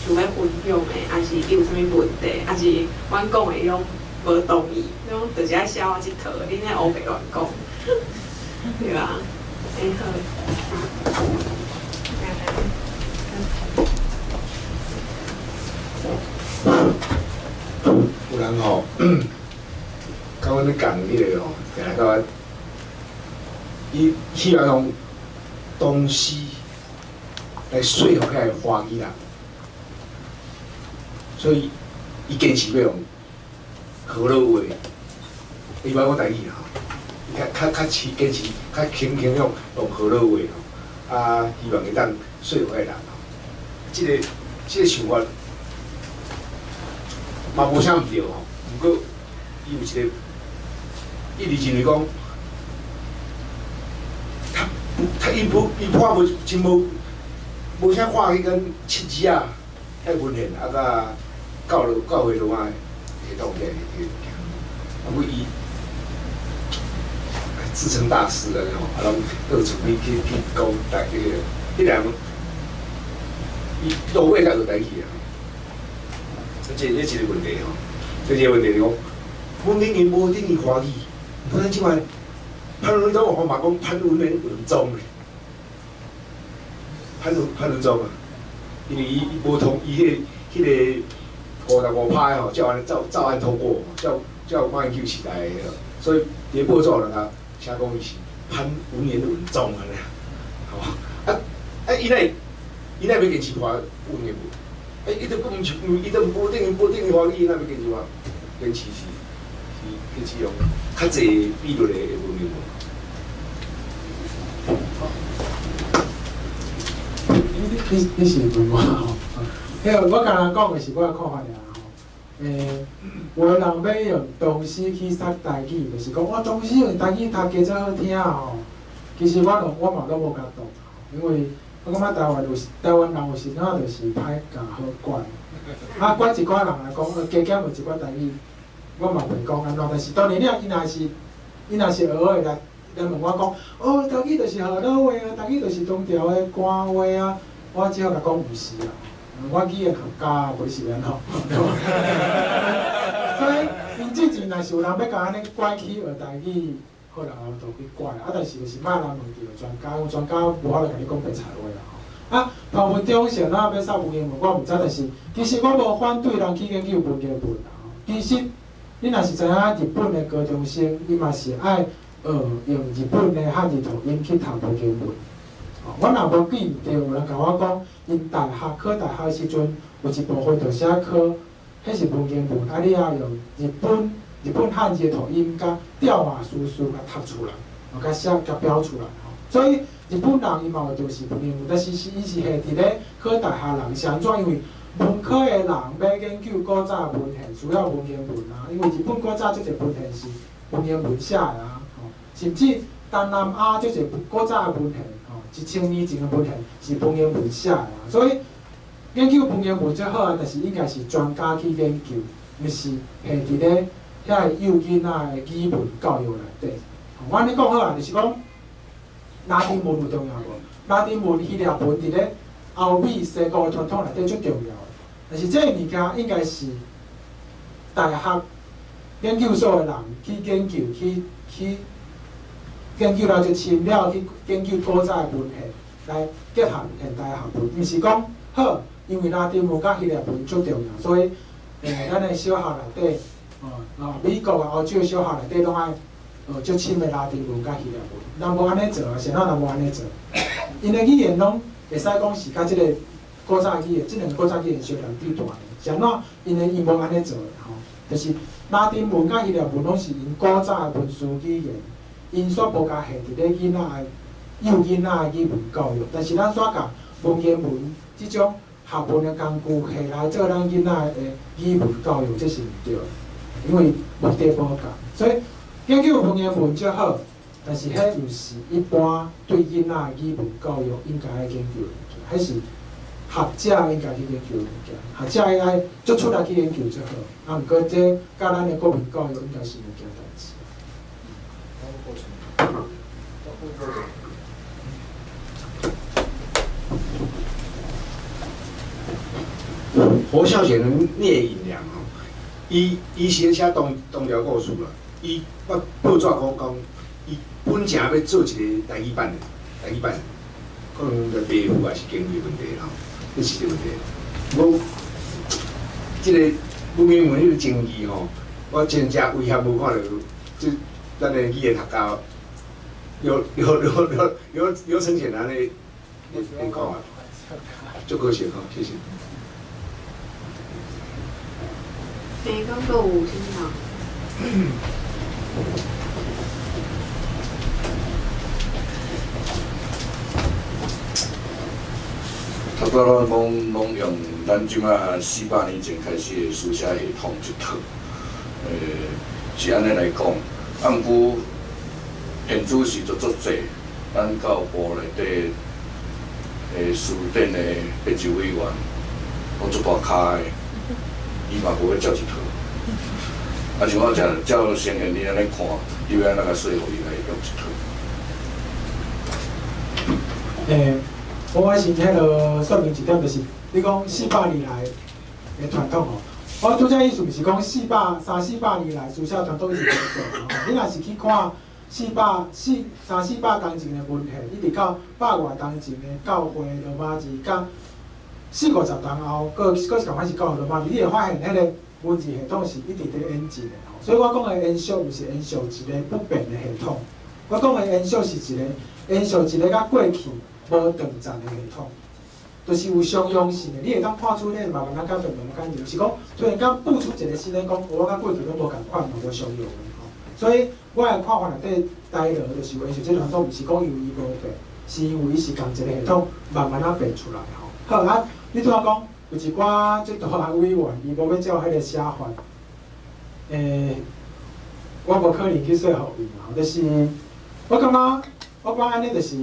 想欲分享的，抑是你有啥物问题，抑是阮讲的伊拢无同意，拢就是爱写我这套，恁咧乌白乱讲，对啊，欸好。有人吼，佮阮咧讲彼个吼，定来甲我，伊希望用东西来说服遐个华语人，所以伊坚持欲用河洛话，伊无讲台语啦吼，伊较坚持较倾向用河洛话吼，啊，希望会当说服遐人吼，这个想法嘛无啥毋对吼，毋过伊有一个，伊直认为讲，他伊无伊看无真无啥看彼间七子仔遐文献，啊佮教会罗马系统遐物件，啊，毋过伊自称大师啊吼，啊拢到处去讲台语个，彼人伊落尾才学台语啊。这一个问题吼，这一个问题就讲，文言文无等于华语，咱这摆潘文忠我嘛讲潘文言文宗咧，潘文宗啊，因为伊无通伊彼个55拍吼，照按呢照按通过，照马英九时代的，所以伫报纸人家写讲伊是潘文言文宗按呢，吼啊伊若欲坚持华文言文？欸，伊都阁毋是，伊都无等于华语，若欲坚持华，坚持是坚持用较济比率的文言文。你是问我吼？彼个我敢若讲的是我的看法尔吼。有的人欲用唐诗去杀台语，就是讲我唐诗用台语读加做好听吼。其实我拢我嘛拢无共同，因为我感觉台湾人有时阵就是歹教好怪，啊怪一寡人来讲，加减有一寡台语，我嘛袂讲按怎，但是当然了，伊若是学的来问我讲，哦，台语就是河洛话啊，台语就是唐朝的官话啊，我只好共讲毋是啊，我语言学家无是按怎，所以𪜶之前若是有人欲共按呢拐去学台语，好啦，就去拐啊，但是就是莫人问著专家，因为专家无法度共你讲白贼话啦吼。啊，潘文忠是按怎欲杀文言文，我毋知，但是其实我无反对人去研究文言文啦吼。其实你若是知影日本的高中生，伊嘛是爱学用日本的汉字读音去读文言文。我若无记毋著，有人共我讲，𪜶大学考大学的时阵，有一部分就写考，彼是文言文，啊，你也用日本汉字的读音，佮条码书书共读出来，共写共标出来吼。所以日本人伊嘛有重视文言文，但是是伊是下伫咧考大学人是按怎？因为文科的人欲研究古早文献，需要文言文啊。因为日本古早足济文献是文言文写的啊，吼，甚至东南亚足济古早的文献，吼，1000年前的文献是文言文写的啊。所以研究文言文最好啊，但是应该是专家去研究，毋是下伫咧遐个幼囡仔的语文教育内底。我按呢讲好啊，就是讲拉丁文有重要无？拉丁文、希腊文伫咧欧美西国的传统内底足重要的。但是这个物件应该是大学研究所的人去研究，去研究了就深了，去研究古早的文献，来结合现代学问，毋是讲好，因为拉丁文佮希腊文足重要，所以咱的小学内底，美国啊、欧洲的小学内底拢爱学足深的拉丁文佮希腊文，人无按呢做啊，是按怎人无按呢做？𪜶的语言拢会使讲是佮这个古早语言，这两个古早语言相连最大的，是按怎？𪜶的𪜶无按呢做的吼，就是拉丁文佮希腊文拢是𪜶古早的文书语言，𪜶煞无共下伫咧囡仔的幼囡仔的语文教育，但是咱煞共文言文这种学问的工具下来做咱囡仔的语文教育，这是毋对的，因为目的无仝，所以研究文言文足好，但是彼毋是一般对囡仔的语文教育应该爱研究的物件，彼是学者应该去研究的物件，学者应该足出来去研究足好。啊，毋过这佮咱的国民教育应该是两件代志。侯孝贤聂隐娘吼，伊先写唐朝故事啦，伊我报纸讲讲，伊本正欲做一个台语版的，台语版，可能个地府还是经费问题吼，这是一个问题。我这个文言文彼个争议吼，我真正遗憾无看著，这咱的语言学家刘刘刘刘刘刘承显按呢咧讲啊，足可惜吼，谢谢。刚刚有听到。头拄仔咱讲，拢用咱这马400年前开始的书写系统一套，是按呢来讲。啊，毋过现主时就足济，咱教育部内底的书典的编辑委员，拢足大咖的，伊嘛无欲照一套。啊，像我照照先贤你按呢看，伊欲按怎共说服伊来用一套？我先彼落说明一点，就是你讲400年来的传统吼，我拄才意思毋是讲三四百年来书写传统是无变吼。你若是去看三四百年前的文献，一直到百外年前的教会罗马字，佮四五十年后，阁是仝款是教会罗马字，你会发现彼个文字系统是一直伫演进的吼。所以我讲的延续，毋是延续一个不变的系统，我讲的延续是一个延续一个佮过去无断层的系统，就是有相容性的。你会当看出，你慢慢仔改变，慢慢改变，就是讲突然间蹦出一个新的，讲我佮过去拢无仝款，嘛无相容的吼。所以我的看法内底，台罗就是延续这传统，毋是讲因为伊无变，是因为伊是仝一个系统慢慢仔变出来吼。好啊，你拄仔讲有一寡足大个委員，伊無欲照彼个寫法，我無可能去說服伊嘛，就是我感覺按呢就是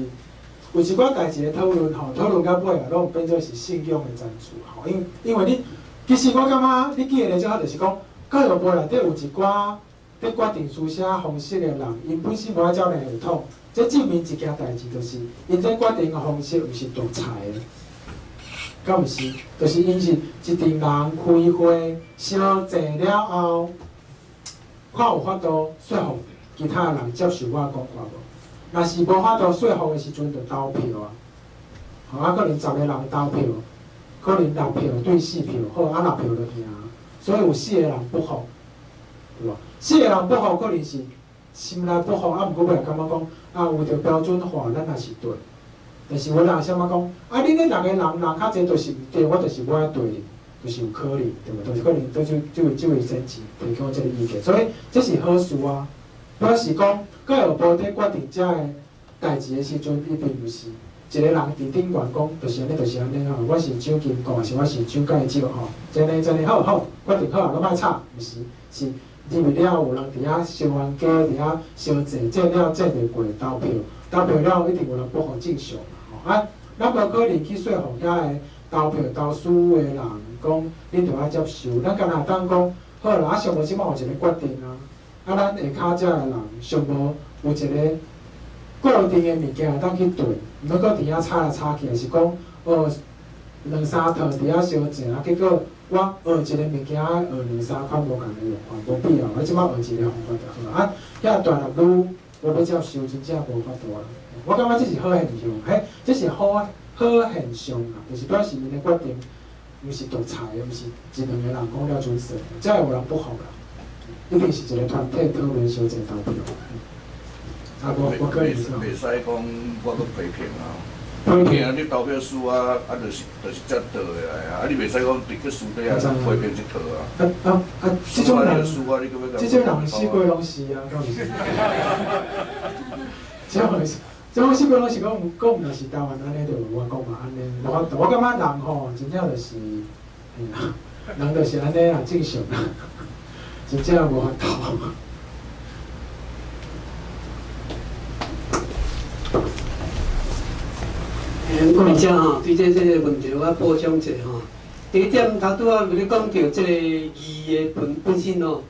有一寡代誌的討論吼，討論到尾啊，攏變做是信仰的爭取吼，因為你其實我感覺你記得最好就是講，教育部內底有一寡佇決定書寫方式的人，𪜶本身無愛照那系統，這證明一件代誌，就是𪜶這決定的方式毋是獨裁的。敢毋是？就是𪜶是一陣人開會相坐了後，看有法度說服其他人接受我的講法無？若是無法度說服的時陣，就投票啊！吼啊，可能10個人投票，可能六票對四票，好啊，六票就贏。所以有四個人不服，對無？四個人不服，可能是心內不服，啊，毋過尾感覺講啊，有著標準化，咱也是對。但是有人啥物講，啊，恁彼六個人人較濟，就是毋對，我就是無愛對哩，就是有可能，對無？就是可能對這位先生提供這个意見，所以這是好事啊。表示講，教育部佇決定這个代誌的時陣，伊並毋是一個人佇頂懸講，就是按呢，就是按呢吼。我是蔣金國，還是我是蔣介石吼？真的真的好好，決定好啊，攏莫吵，毋是，是入去了後有人佇遐相冤家，佇遐相爭，爭了爭袂過，投票，投票了後一定有人不服正常嘛吼。啊，咱無可能去說服遐个投票投輸的人講，恁著愛接受。咱敢若會當講，好啦，啊上無這擺有一个決定啊，啊咱下跤遮的人上無有一个固定的物件會當去對，毋通閣佇遐吵來吵去，還是講哦兩三套佇遐相爭，啊結果我學一个物件，學兩三款無仝的用法，無必要。我這擺學一个方法就好。啊，遐大粒女無欲接受，真正無法度啊。我感覺這是好現象，彼，這是好好現象啊，就是表示𪜶的決定毋是獨裁的，毋是一兩個人講了準算，才會有人不服啦。一定是一個團體討論相爭投票。啊，無無可能是。袂使講我閣批評啊。批評啊！你投票輸啊，啊就是這倒下來啊！啊，你袂使講佇去私底下批評這套啊。啊啊啊！這種人，這種人四過攏是啊，敢毋是？這種這種四過攏是講，講若是台灣按呢，就外國嘛按呢，無法度。我感覺人吼，真正就是，嘿啦，人就是按呢啦，正常啦，真正無法度。我佇遮吼，對這個問題我補充一下吼。第一點，頭拄仔有咧講著這個字的本身吼，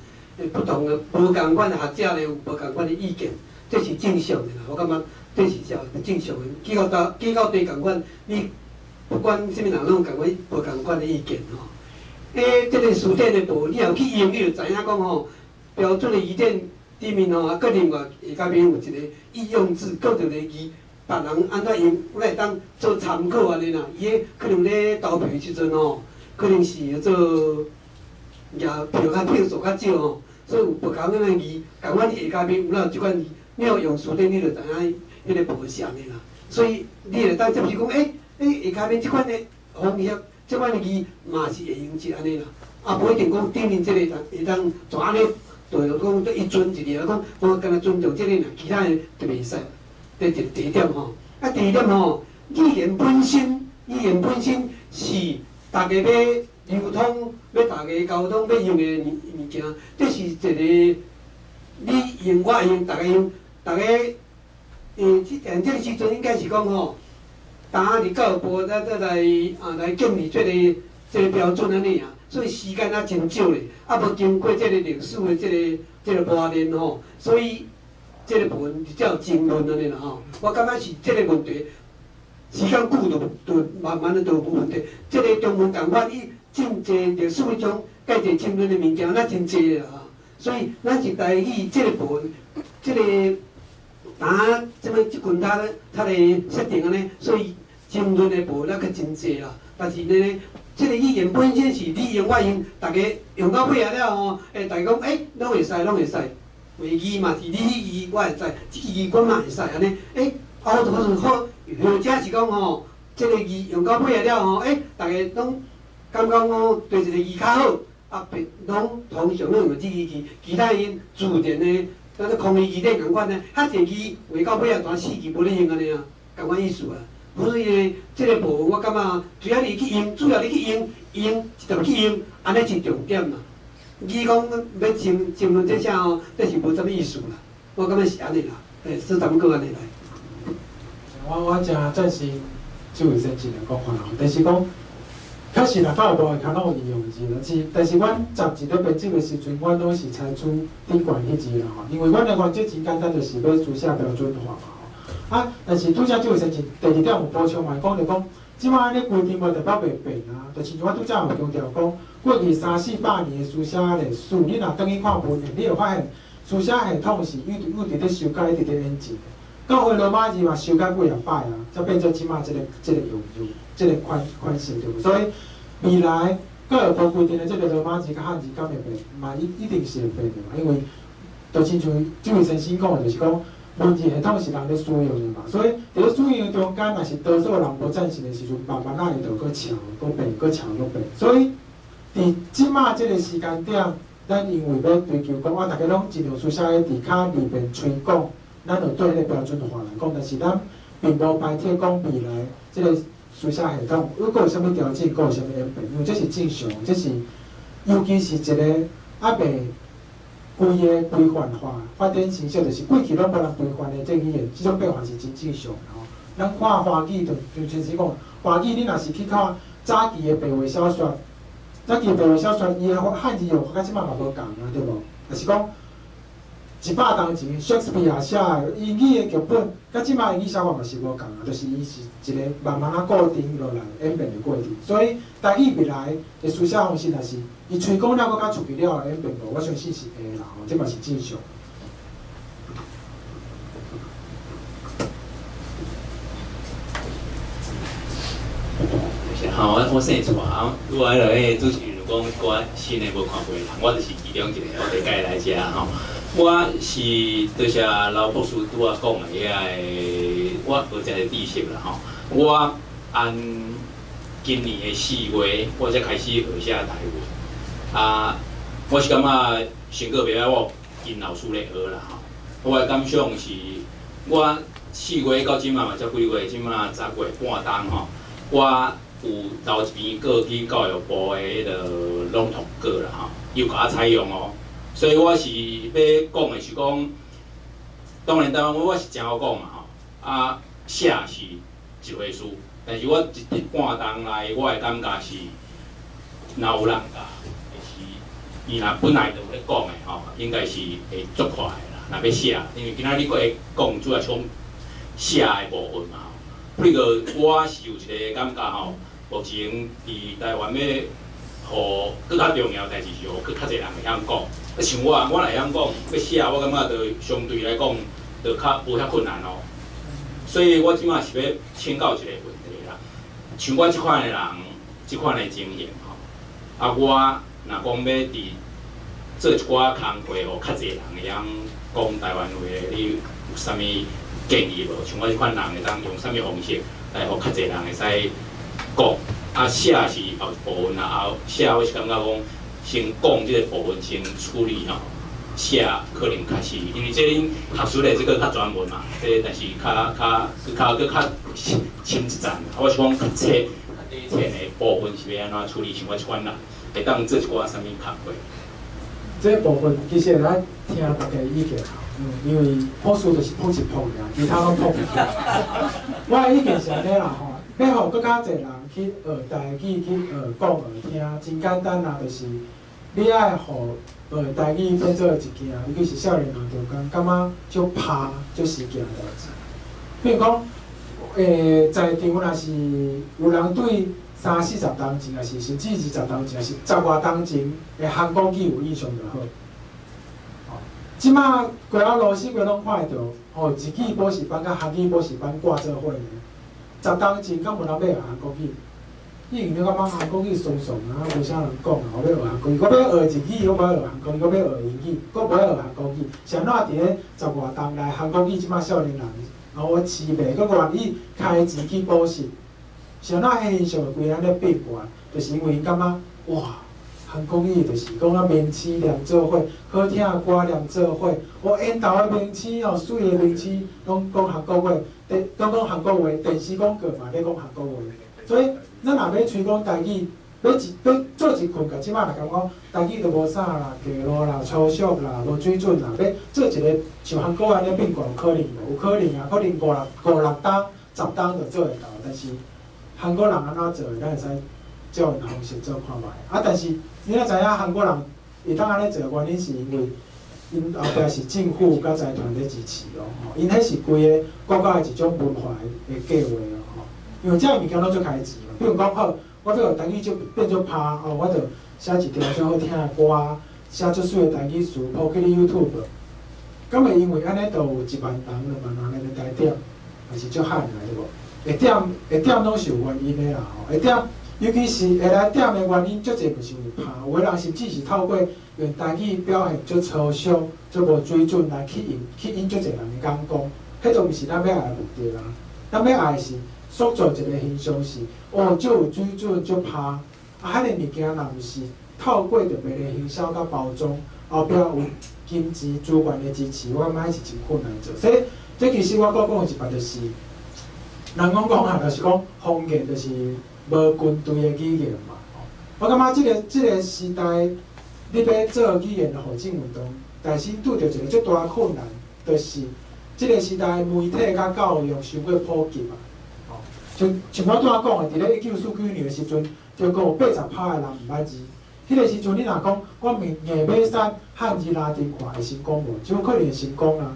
不同的無仝款的學者咧有無仝款的意見，這是正常的啦。我感覺這是正正常的。起到底仝款，你不管啥物人攏有仝款無仝款的意見吼。這個辭典的部分，你若去用，你就知影講吼，標準的字典裡面吼，啊，閣另外下跤面有一個易用字，閣一個字。別人按怎用，我會當做參考按呢啦。伊彼可能咧投票的時陣吼，可能是做舉票較票數較少吼，所以有無仝款的字，仝款你下跤面有哪有這款字，你若用辭典，你就知影彼個部分是按呢啦。所以你會當接受講，下跤面這款的方式，這款的字嘛是會用這按呢啦。啊，無一定講頂面這個會當就按呢，就講一尊一個，講我敢若尊重這個爾，其他的就袂使。這一第一點吼，啊，第二點吼，語言本身是大家欲流通、欲大家溝通、欲用的物件，這是一個你用我用，大家用，大家，這個時陣應該是講吼，當佇教育部再來建立這個標準按呢啊，所以時間也真少咧，啊無經過這個歷史的這個磨練吼，所以。這個部分才有爭論按呢啦吼，我感覺是這個問題，時間久就慢慢的就無問題。這個中文仝款，伊真濟歷史中介濟爭論的物件，咱真濟啦吼。所以咱是台語這個部分，這個當這麼這群較咧設定按呢，所以爭論的部分咱閣真濟啦。但是呢，這個語言本身是你用我用，大家用到尾仔了吼，大家講攏會使，攏會使。話字嘛是你彼字我會知，這个字我嘛會使按呢。啊，我就好，或者是講吼，這个字用到尾仔了吼，大家攏感覺講對這个字較好，啊，別攏通常攏用這个字，其他𪜶自然的，咱咧空氣字典仝款呢，較濟字畫到尾仔，單四字無咧用按呢啊，仝款意思啊。所以呢，這个部分我感覺，只要你去用，主要你去用，用一直去用，按呢是重點啦。伊講欲爭爭論這啥吼，這是無啥物意思啦。我感覺是按呢啦，欸，是咱們閣按呢來。我誠贊成這位先生的講法啦，但是講確實啦，教育部下跤攏有應用字，但是阮雜誌咧編輯的時陣，阮攏是採取頂懸彼字啦吼，因為阮的原則真簡單，就是欲書寫標準化嘛吼。啊，但是拄才這位先生第二點有補充嘛，講就講，這擺按呢規定無代表袂變啊，就親像我拄才有強調講，過去三四百年的書寫歷史，你若轉去看文獻，你會發現書寫系統是一直一直咧修改，一直咧演進的。教會羅馬字嘛修改幾若擺啊，才變做這擺這個用字，這個款式對無？所以未來教育部規定的這個羅馬字佮漢字敢會變？嘛一定是會變的嘛，因為就親像這位先生講的，就是講文字系統是人咧使用的嘛，所以佇咧使用中間，若是多數人無贊成的時陣，慢慢仔會就閣撨、閣變、閣撨、閣變。所以佇這擺這個時間點，咱因為欲追求講啊，逐家攏盡量書寫佇較利便推廣，咱就對彼個標準化來講，但是咱並無排斥講未來這個書寫系統，閣有啥物調整，閣有啥物演變，因為這是正常，這是尤其是一個猶未規个規範化發展成熟，就是過去攏無人規範的這語言，這種變化是真正常的吼。咱看華語就像是講，華語你若是去看早期的白話小說，早期的白話小說，伊的漢字用法佮這擺嘛無仝啊，對無？若是講100冬前，莎士比亞寫的英語的劇本，佮這擺英語寫法嘛是無仝啊，就是伊是一個慢慢仔固定落來演變的過程。所以台語未來的書寫方式，若是伊推廣了閣較出去了後演變無，我相信是會啦吼，這嘛是正常。好，我姓蔡啊，拄仔落彼个主持人講一寡新的無看過的人，我就是其中一個，我第屆來遮吼。我是多謝劉博士拄仔講的遐个，我學遮個知識啦吼。我按今年的4月，我才開始學寫台文。啊，我是感覺成果袂歹，我有跟老師咧學啦吼。我的感想是，我4月到這馬嘛才幾月，這馬10月半冬吼，我有投一篇稿去教育部的彼个朗讀稿啦吼，伊有共我採用哦。所以我是欲講的是講，當然台灣話我是誠好講嘛吼，啊寫是一回事，但是我一半冬來，我的感覺是，若有人教，是伊若本來就有咧講的吼，應該是會足快的啦。若欲寫，因為今仔日閣會講主要是講寫的部分嘛吼。不過我是有一個感覺吼，目前佇台灣欲予閣較重要代誌是予閣較濟人會曉講。啊，像我，我若會曉講，欲寫我感覺就相對來講就較無遐困難哦。所以我這馬是欲請教一個問題啦。像我這款的人，這款的情形吼，啊，我若講欲佇做一寡工課，予較濟人會曉講台灣話，你有啥物建議無？像我這款人會當用啥物方式來予較濟人會使講？啊，寫是後一部分啦，啊，寫我是感覺講，先講這個部分先處理吼，寫可能較是，因為這恁學術的這個較專門嘛，這個但是較較較閣較深一層。啊，我是講較淺較底層的部分是欲按怎處理？像我這款人會當做一寡啥物工課？這個部分其實會使聽大家意見，因為博士就是碰一碰爾，其他攏碰毋著。我的意見是按呢啦吼，欲予閣較濟人去學台語、去學講、學聽，真簡單啦，就是你愛予學台語變做一件，尤其是少年人中間，感覺足拍、足時行的代誌。比如講，在場若是有人對三四十冬前，抑是甚至20冬前，抑是十外冬前的韓國語有印象就好。吼，這馬街仔路四界攏看會著，吼，日語補習班佮韓語補習班掛做伙呢。10冬前敢無人欲學韓國語？因為你感覺韓國語慫慫啊，無啥人講啊，我欲學韓國語，我欲學日語，我無愛學韓國語，我欲學英語，閣無愛學韓國語。是按怎佇咧十外冬內，韓國語這馬少年人，予痴迷，閣願意開錢去補習。是按怎彼現象會規按呢變過來？就是因為𪜶感覺哇，韩国语就是讲啊，明星念做伙，好听的歌念做伙，哦，缘投的明星哦，媠的明星，拢讲韩国话，电拢讲韩国话，电视广告嘛咧讲韩国话。所以，咱若欲推广台语，欲一欲做一群，共这摆若共讲台语就无啥啦，低落啦，粗俗啦，无水准啦，欲做一个像韩国按呢变卦有可能无？有可能啊，可能五六冬、10冬就做会到，但是韩国人按怎做的，咱会使照𪜶方式做看觅。啊，但是你若知影韩国人会当按呢做的原因，是因为𪜶后壁是政府佮财团咧支持哦，吼，𪜶彼是规个国家的一种文化的计划哦，吼。因为这个物件拢足开钱嘛，比如讲好，我欲予台语就变做拍哦，我就写一条足好听的歌，写足媠的台语词，铺去咧 YouTube。敢会因为按呢，就有1万人、2万人来来点，也是足罕的对无？会点会点拢是有原因的啦吼，会点，尤其是会来点的原因，足济毋是因为拍，有的人甚至是透过用台语表现足粗俗、足无水准来去引足济人的眼光，彼都毋是咱欲爱的目的啊。咱欲爱的是塑造一个形象是，哦，足有水准、足拍，啊，彼个物件若毋是透过特别的行销佮包装，后壁有金钱资源的支持，我感觉彼是真困难做。所以，这其实我阁讲一摆就是，人讲讲啊，就是讲方言就是无军队的语言嘛。吼，我感觉这个时代，你欲做语言复振运动，但是拄著一个足大的困难，就是这个时代媒体佮教育伤过普及啊。吼，像我拄仔讲的，伫咧1949年的时阵，中国有80%的人毋捌字。彼个时阵，你若讲我硬硬欲使汉字拉丁化会成功无？就有可能会成功啊。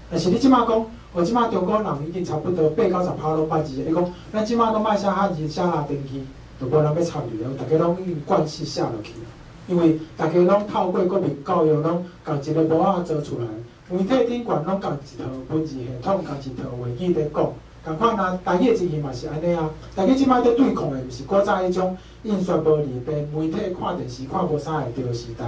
但是你这马讲，哦，这马中国人已经差不多八九十趴拢捌字，你讲咱这马拢莫写汉字，写拉丁字，就无人欲插你了，大家拢已经惯势写落去啊。因为大家拢透过国民教育，拢共一个模仔做出来，媒体顶悬拢共一套文字系统，共一套话语咧讲。仝款啊，台语的情形嘛是按呢啊。台语这马咧对抗的，毋是古早彼种印刷无利便，媒体看电视看无啥会著的时代。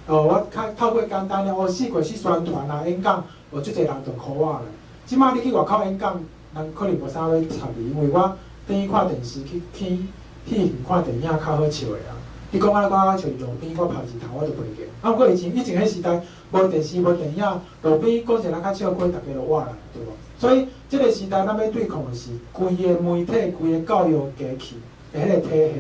哦，我较透过简单的哦，四界去宣传啊、演讲，哦，足济人就 call 我咧。这马你去外口演讲，人可能无啥欲插你，因为我等于看电视去戏院看电影较好笑的啊。你讲啊，我像路边我拍一头我就袂记。啊，毋过以前彼时代无电视无电影，路边讲一个较笑话，大家就活来，对无？所以这个时代咱欲对抗的是规个媒体、规个教育机器的彼个体系。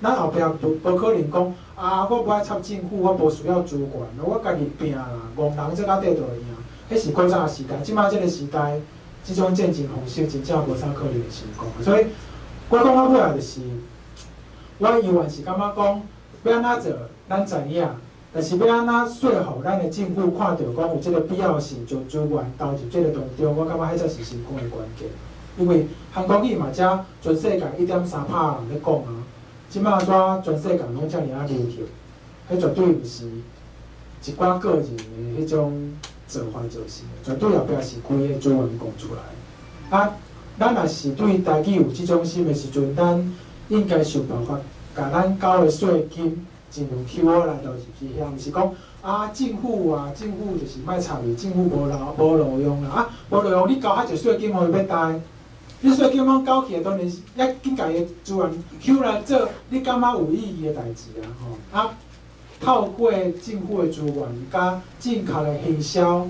咱后壁无可能讲啊，我无爱插政府，我无需要资源，我家己拼啦，戆人做甲底就会赢。彼是古早的时代，这马这个时代，这种战争方式真正无啥可能会成功。所以，我讲到尾仔就是，我犹原是感觉讲，欲按怎做，咱知影。但是欲按怎说服咱的政府看著讲有这个必要性，将资源投入这个当中，我感觉彼才是成功的关键。因为韩国语嘛，才全世界1.3%人咧讲啊，这马怎全世界拢遮尔仔流行？彼绝对毋是一寡个人的彼种做法造成的，绝对后壁是规个资源讲出来。啊，咱若是对台语有这种心的时阵，咱应该想办法，共咱缴的税金尽量去我来投入去遐，毋是讲啊政府啊，政府就是莫插伊，政府无路用啦，啊无路用，你交遐济税金，予伊欲代？你税金拢交起，当然是犹紧共伊资源收来做，你感觉有意义的代志啊吼。啊，透过政府的资源，佮正确的行销，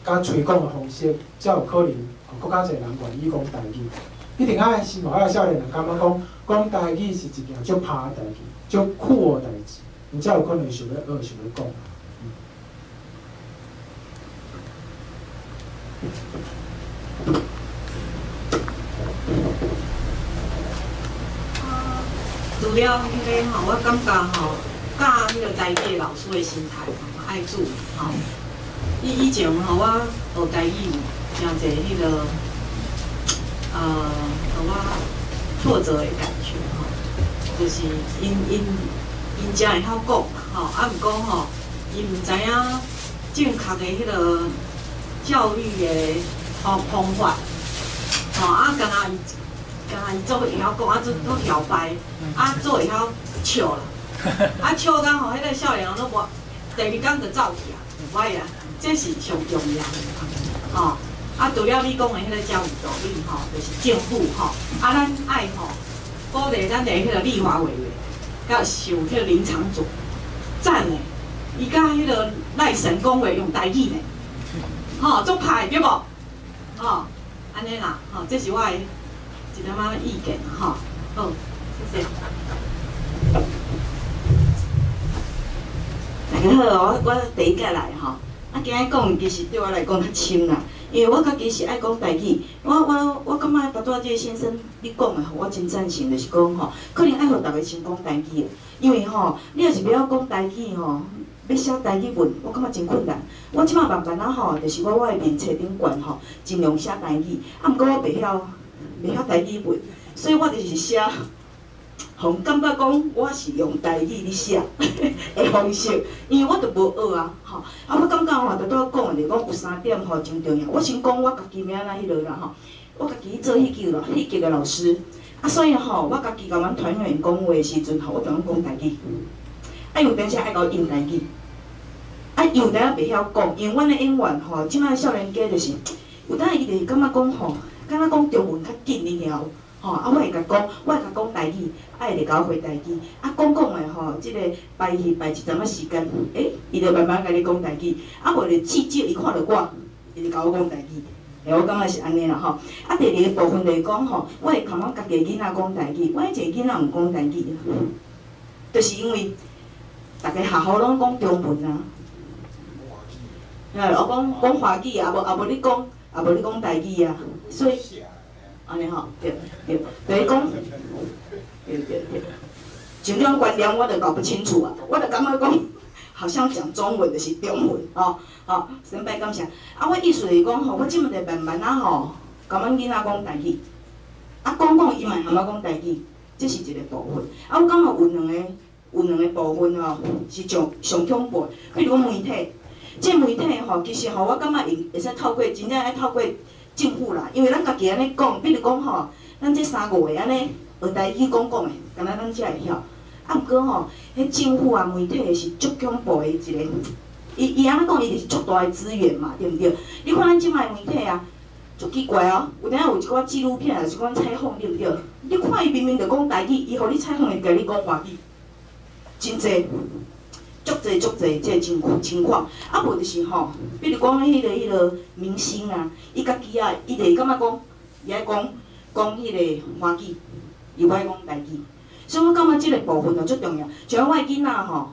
佮推广的方式，才有可能予阁较济人愿意讲台语。一定爱心目遐少年人感觉讲，讲台语是一件足拍的代志，足酷的代志，𪜶才有可能想欲学，想欲讲。除了彼个吼，我感觉吼，教彼个台语老师的心态吼，爱注意吼。以前吼，我学台语有诚济彼个，予我挫折的感觉吼，就是𪜶真会晓讲吼，啊，毋过吼，𪜶毋知影正确的彼个教育的方法，吼，啊，敢若伊做会晓讲，啊，做做摇摆，啊，做会晓笑啦，啊，笑到吼，彼个少年人拢无，第二工就走去啊，毋爱啊，这是上重要的，吼。啊，除了你讲的彼个遮有道理吼，就是政府吼，啊，咱爱吼鼓励咱的彼个立法委员，佮受彼个林昶佐，赞的，伊佮彼个赖神讲话用台语呢，吼，足歹对无？吼，按呢啦，吼，这是我的一点仔意见吼，好，谢谢。大家好，我第一届来吼，啊，今日讲其实对我来讲较深啦，因为我家己是爱讲台语，我感觉拄仔这个先生你讲的吼，我真赞成，就是讲吼，可能爱予逐家先讲台语，因为吼，你若是袂晓讲台语吼，欲写台语文，我感觉真困难。我这摆慢慢仔吼，就是我的面册顶悬吼，尽量写台语，啊，毋过我袂晓台语文，所以我就是写。予感觉讲我是用台语咧写的方式，因为我就无学啊，吼。啊，我感觉吼，拄拄讲的就讲有三点吼真重要。我先讲我家己名啦，彼落啦吼，我家己做戏剧咯，戏剧的老师，啊，所以吼，我家己共阮团员讲话的时阵吼，我就拢讲台语。啊，有当时爱共我应台语，啊，有当时袂晓讲，因为阮的演员吼，这摆少年家就是有当伊就是感觉讲吼，敢若讲中文较紧，你晓？吼，啊，我会共讲，我会共讲台语，啊，伊就共我回台语，啊，讲讲的吼，这个排戏排一阵仔时间，欸，伊就慢慢共你讲台语，啊，无就至少伊看著我，伊就共我讲台语，欸，我感觉是按呢啦吼。啊，第二个部分就是讲吼，我会共阮家己的囡仔讲台语，我彼一个囡仔毋讲台语，就是因为逐家学校拢讲中文啊，我讲讲华语啊，无你讲台语啊，所以。按呢吼，对对，就是讲，对对对，像这种观念我就搞不清楚啊，我就感觉讲，好像讲中文就是中文，吼吼，先摆感谢。啊，我意思是讲吼，我这摆就慢慢仔吼，共阮囡仔讲台语，啊，讲讲伊嘛会含我讲台语，这是一个部分。啊，我感觉有两个部分吼，是上上恐怖的，比如讲媒体，这媒体吼，其实吼，我感觉会使透过，真正爱透过。政府啦，因为咱家己按呢讲，比如讲吼，咱这三五个按呢学台语讲讲的，敢若咱才会晓。啊，毋过吼，彼政府啊、媒体是足恐怖的一个，伊按呢讲，伊就是足大的资源嘛，对毋对？你看咱这摆媒体啊，足奇怪哦，有当有一寡纪录片，抑是讲采访，对毋对？你看伊明明就讲台语，伊予你采访会共你讲外语，真济。足济足济，这个情况，啊无就是吼，比如讲彼个明星啊，伊家己啊，伊就会感觉讲，伊爱讲讲彼个华语，伊无爱讲台语，所以我感觉这个部分哦足重要。像我的囡仔吼，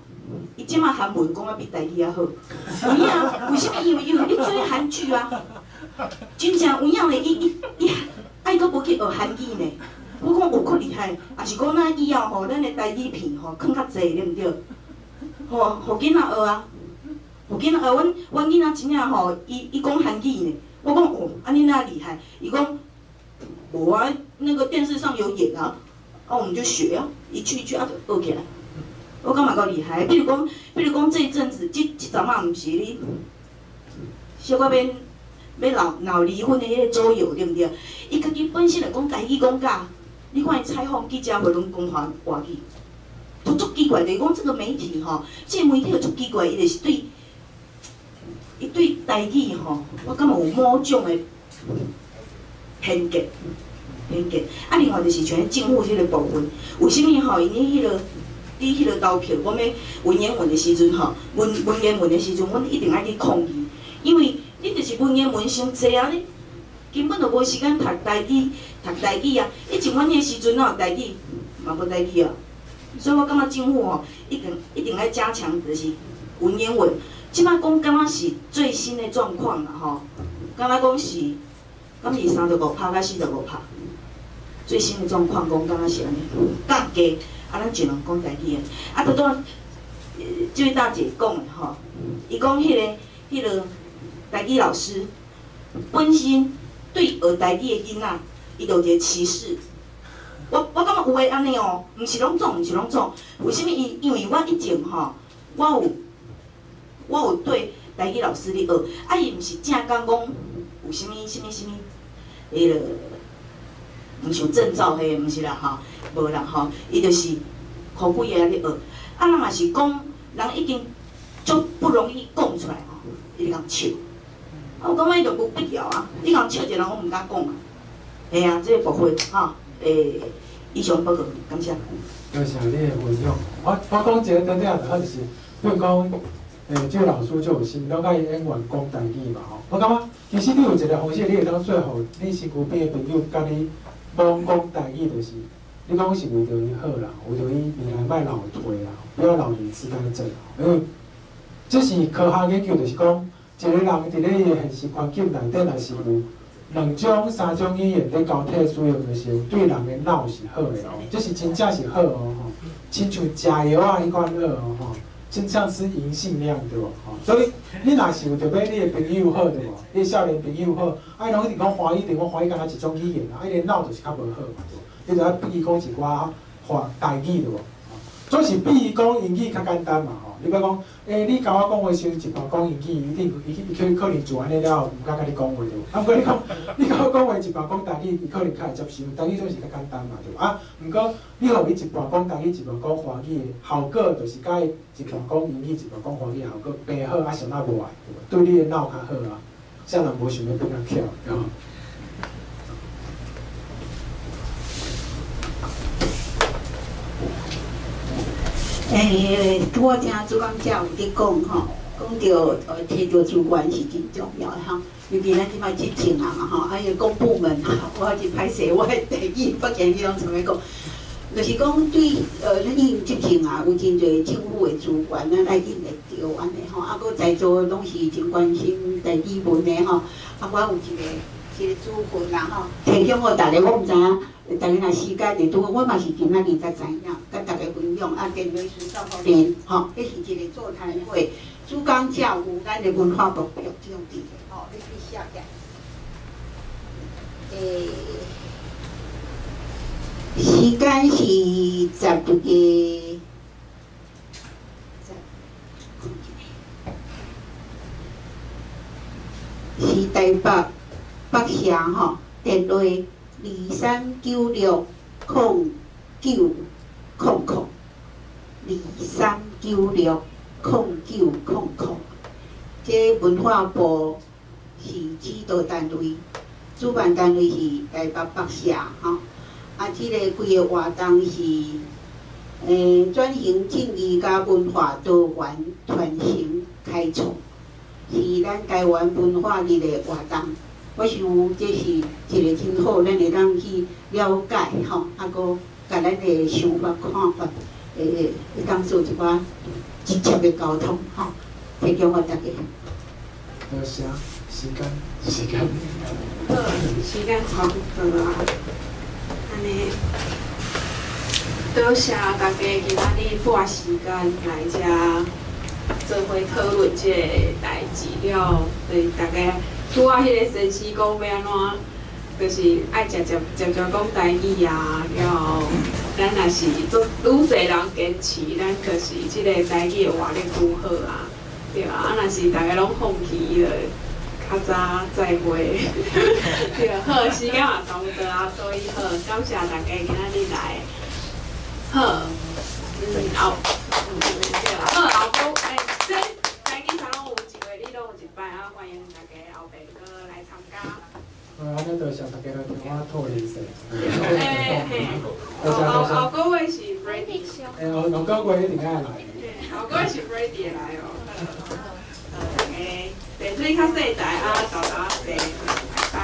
伊这摆韩文讲啊比台语还好，有影？为啥物？因为伊有咧追韩剧啊，真正有影咧，伊啊伊阁无去学韩语呢。我讲有够厉害，抑是讲咱以后吼，咱的台语片吼，囥较济，对毋对？吼，予囡仔学啊，予囡仔学。阮囡仔真正吼，伊讲韩语呢。我讲哦，按呢哪厉害？伊讲无啊，那个电视上有演啊，啊我们就学啊，一句一句啊就学起来。我感觉够厉害。比如讲这一阵子，这阵仔毋是咧，小可欲欲闹闹离婚的彼个周游，对毋对？伊家己本身就讲台语讲甲，你看伊采访记者会拢讲华语。都足奇怪，就是讲这个媒体吼，这个媒体足奇怪，伊就是对，伊对台语吼，我感觉有某种的偏见，偏见。啊，另外就是像政府这个部分，为啥物吼？因咧彼个，伫彼个投票，讲欲文言文的时阵吼，文言文的时阵，阮一定爱去抗议，因为你就是文言文伤济啊，你根本就无时间读台语，读台语啊。以前阮彼个时阵哪有台语，嘛无台语啊。所以我感觉政府吼，一定爱加强，就是文言文。这摆讲敢若是最新的状况啦吼，敢若讲是，敢是35趴甲45趴，最新的状况讲敢若是按呢，降低，啊，咱尽量讲台语的。啊，拄拄这位大姐讲的吼，伊讲彼个台语老师本身对学台语的囡仔，伊就有一个歧视。我感觉有的按呢哦，毋是拢总，毋是拢总。为啥物？因为我以前吼，我有对台语老师咧学，啊，伊毋是正讲讲有啥物啥物啥物，彼个毋是有证照彼个，毋是啦吼，无啦吼，伊就是箍几个咧学。啊，人若是讲，人已经足不容易讲出来吼，伊就共笑。啊，我感觉伊就无必要啊，你共笑一个人，我毋敢讲啊。嘿啊，这个部分吼。欸，以上报告，感谢。多谢你的分享。我讲一个短点就好，就是比如讲，这个老师就有心，了解伊演员讲台语嘛吼。我感觉其实你有一个方式，你会当说服你身躯边的朋友，佮你罔讲台语，就是你讲是为著伊好啦，为著伊未来莫老退啦，不要老年痴呆症。因为这是科学研究，就是讲一个人伫咧伊的现实环境内底，若是有两种、三种语言咧交替使用的时候，对人的脑是好的哦，这是真正是好哦吼，亲像食药仔彼款好哦吼，真像吃银杏那样对无吼。所以你若是有著欲你的朋友好对无？你的少年朋友好，啊伊拢一直讲华语，讲华语敢若一种语言啊，伊的脑就是较无好嘛对无？你著爱逼伊讲一寡华台语对无？总是比伊讲英语较简单嘛吼。你欲讲，你共我讲话时，一半讲英语，伊定伊伊可可能做按呢了后，毋敢共你讲话对无？啊，毋过你讲，你共我讲话一半讲台语，伊可能较会接受，台语总是较简单嘛对无？啊，毋过你予伊一半讲台语，一半讲华语的效果，就是佮伊一半讲英语，一半讲华语效果平好，啊，啥仔无碍对无？对你的脑较好啊，啥人无想欲变较巧，对无？拄仔听主讲者有伫讲吼，讲著提著资源是真重要的吼，尤其咱这摆执政啊嘛吼，啊，伊个公部门啊，我真歹势，我的台语北京语拢啥物讲，就是讲对咱因执政啊，有真济政府的资源，咱爱用会著按呢吼，啊，阁在座拢是真关心台语文的吼，啊，我有一个主分啦吼，提供予逐家，我毋知影。逐家若时间会拄好，我嘛是今仔日才知影，佮逐家分享啊。电话书到互联，吼，彼是一个座谈会，主讲者有咱的文化部局长伫咧，吼，你去写起来。时间是10月，是台北北社吼，电话23960900，23960900。这文化部是指导单位，主办单位是台北北社吼。啊，这个规个活动是，转型正义佮文化多元传承开创，是咱台湾文化日的活动。我想这是一个真好，咱会当去了解吼，啊，阁共咱的想法看法，会当做一寡直接的沟通吼，提供予大家。多谢，时间，时间。好，时间差不多啊。按呢，多谢大家今仔日拨时间来遮做伙讨论这个代志了，就是大家。拄仔彼个先生讲欲按怎，就是爱常常常常讲台语啊，了后咱若是做愈济人坚持，咱就是这个台语会活得愈好啊，对啊，啊若是逐家拢放弃了，较早再会，对，好，时间也差不多啊，所以好，感谢大家今仔日来，好，后，对，好，后摆，这台语沙龙有一个月拢有一摆啊，欢迎大家后摆阁来参加。按呢多谢大家来听我吐连线。嘿，后后个月是 Freddy。后后个月一定爱来。后个月是 Freddy 来哦。大家茶水较细台啊，豆豆仔茶，拜拜。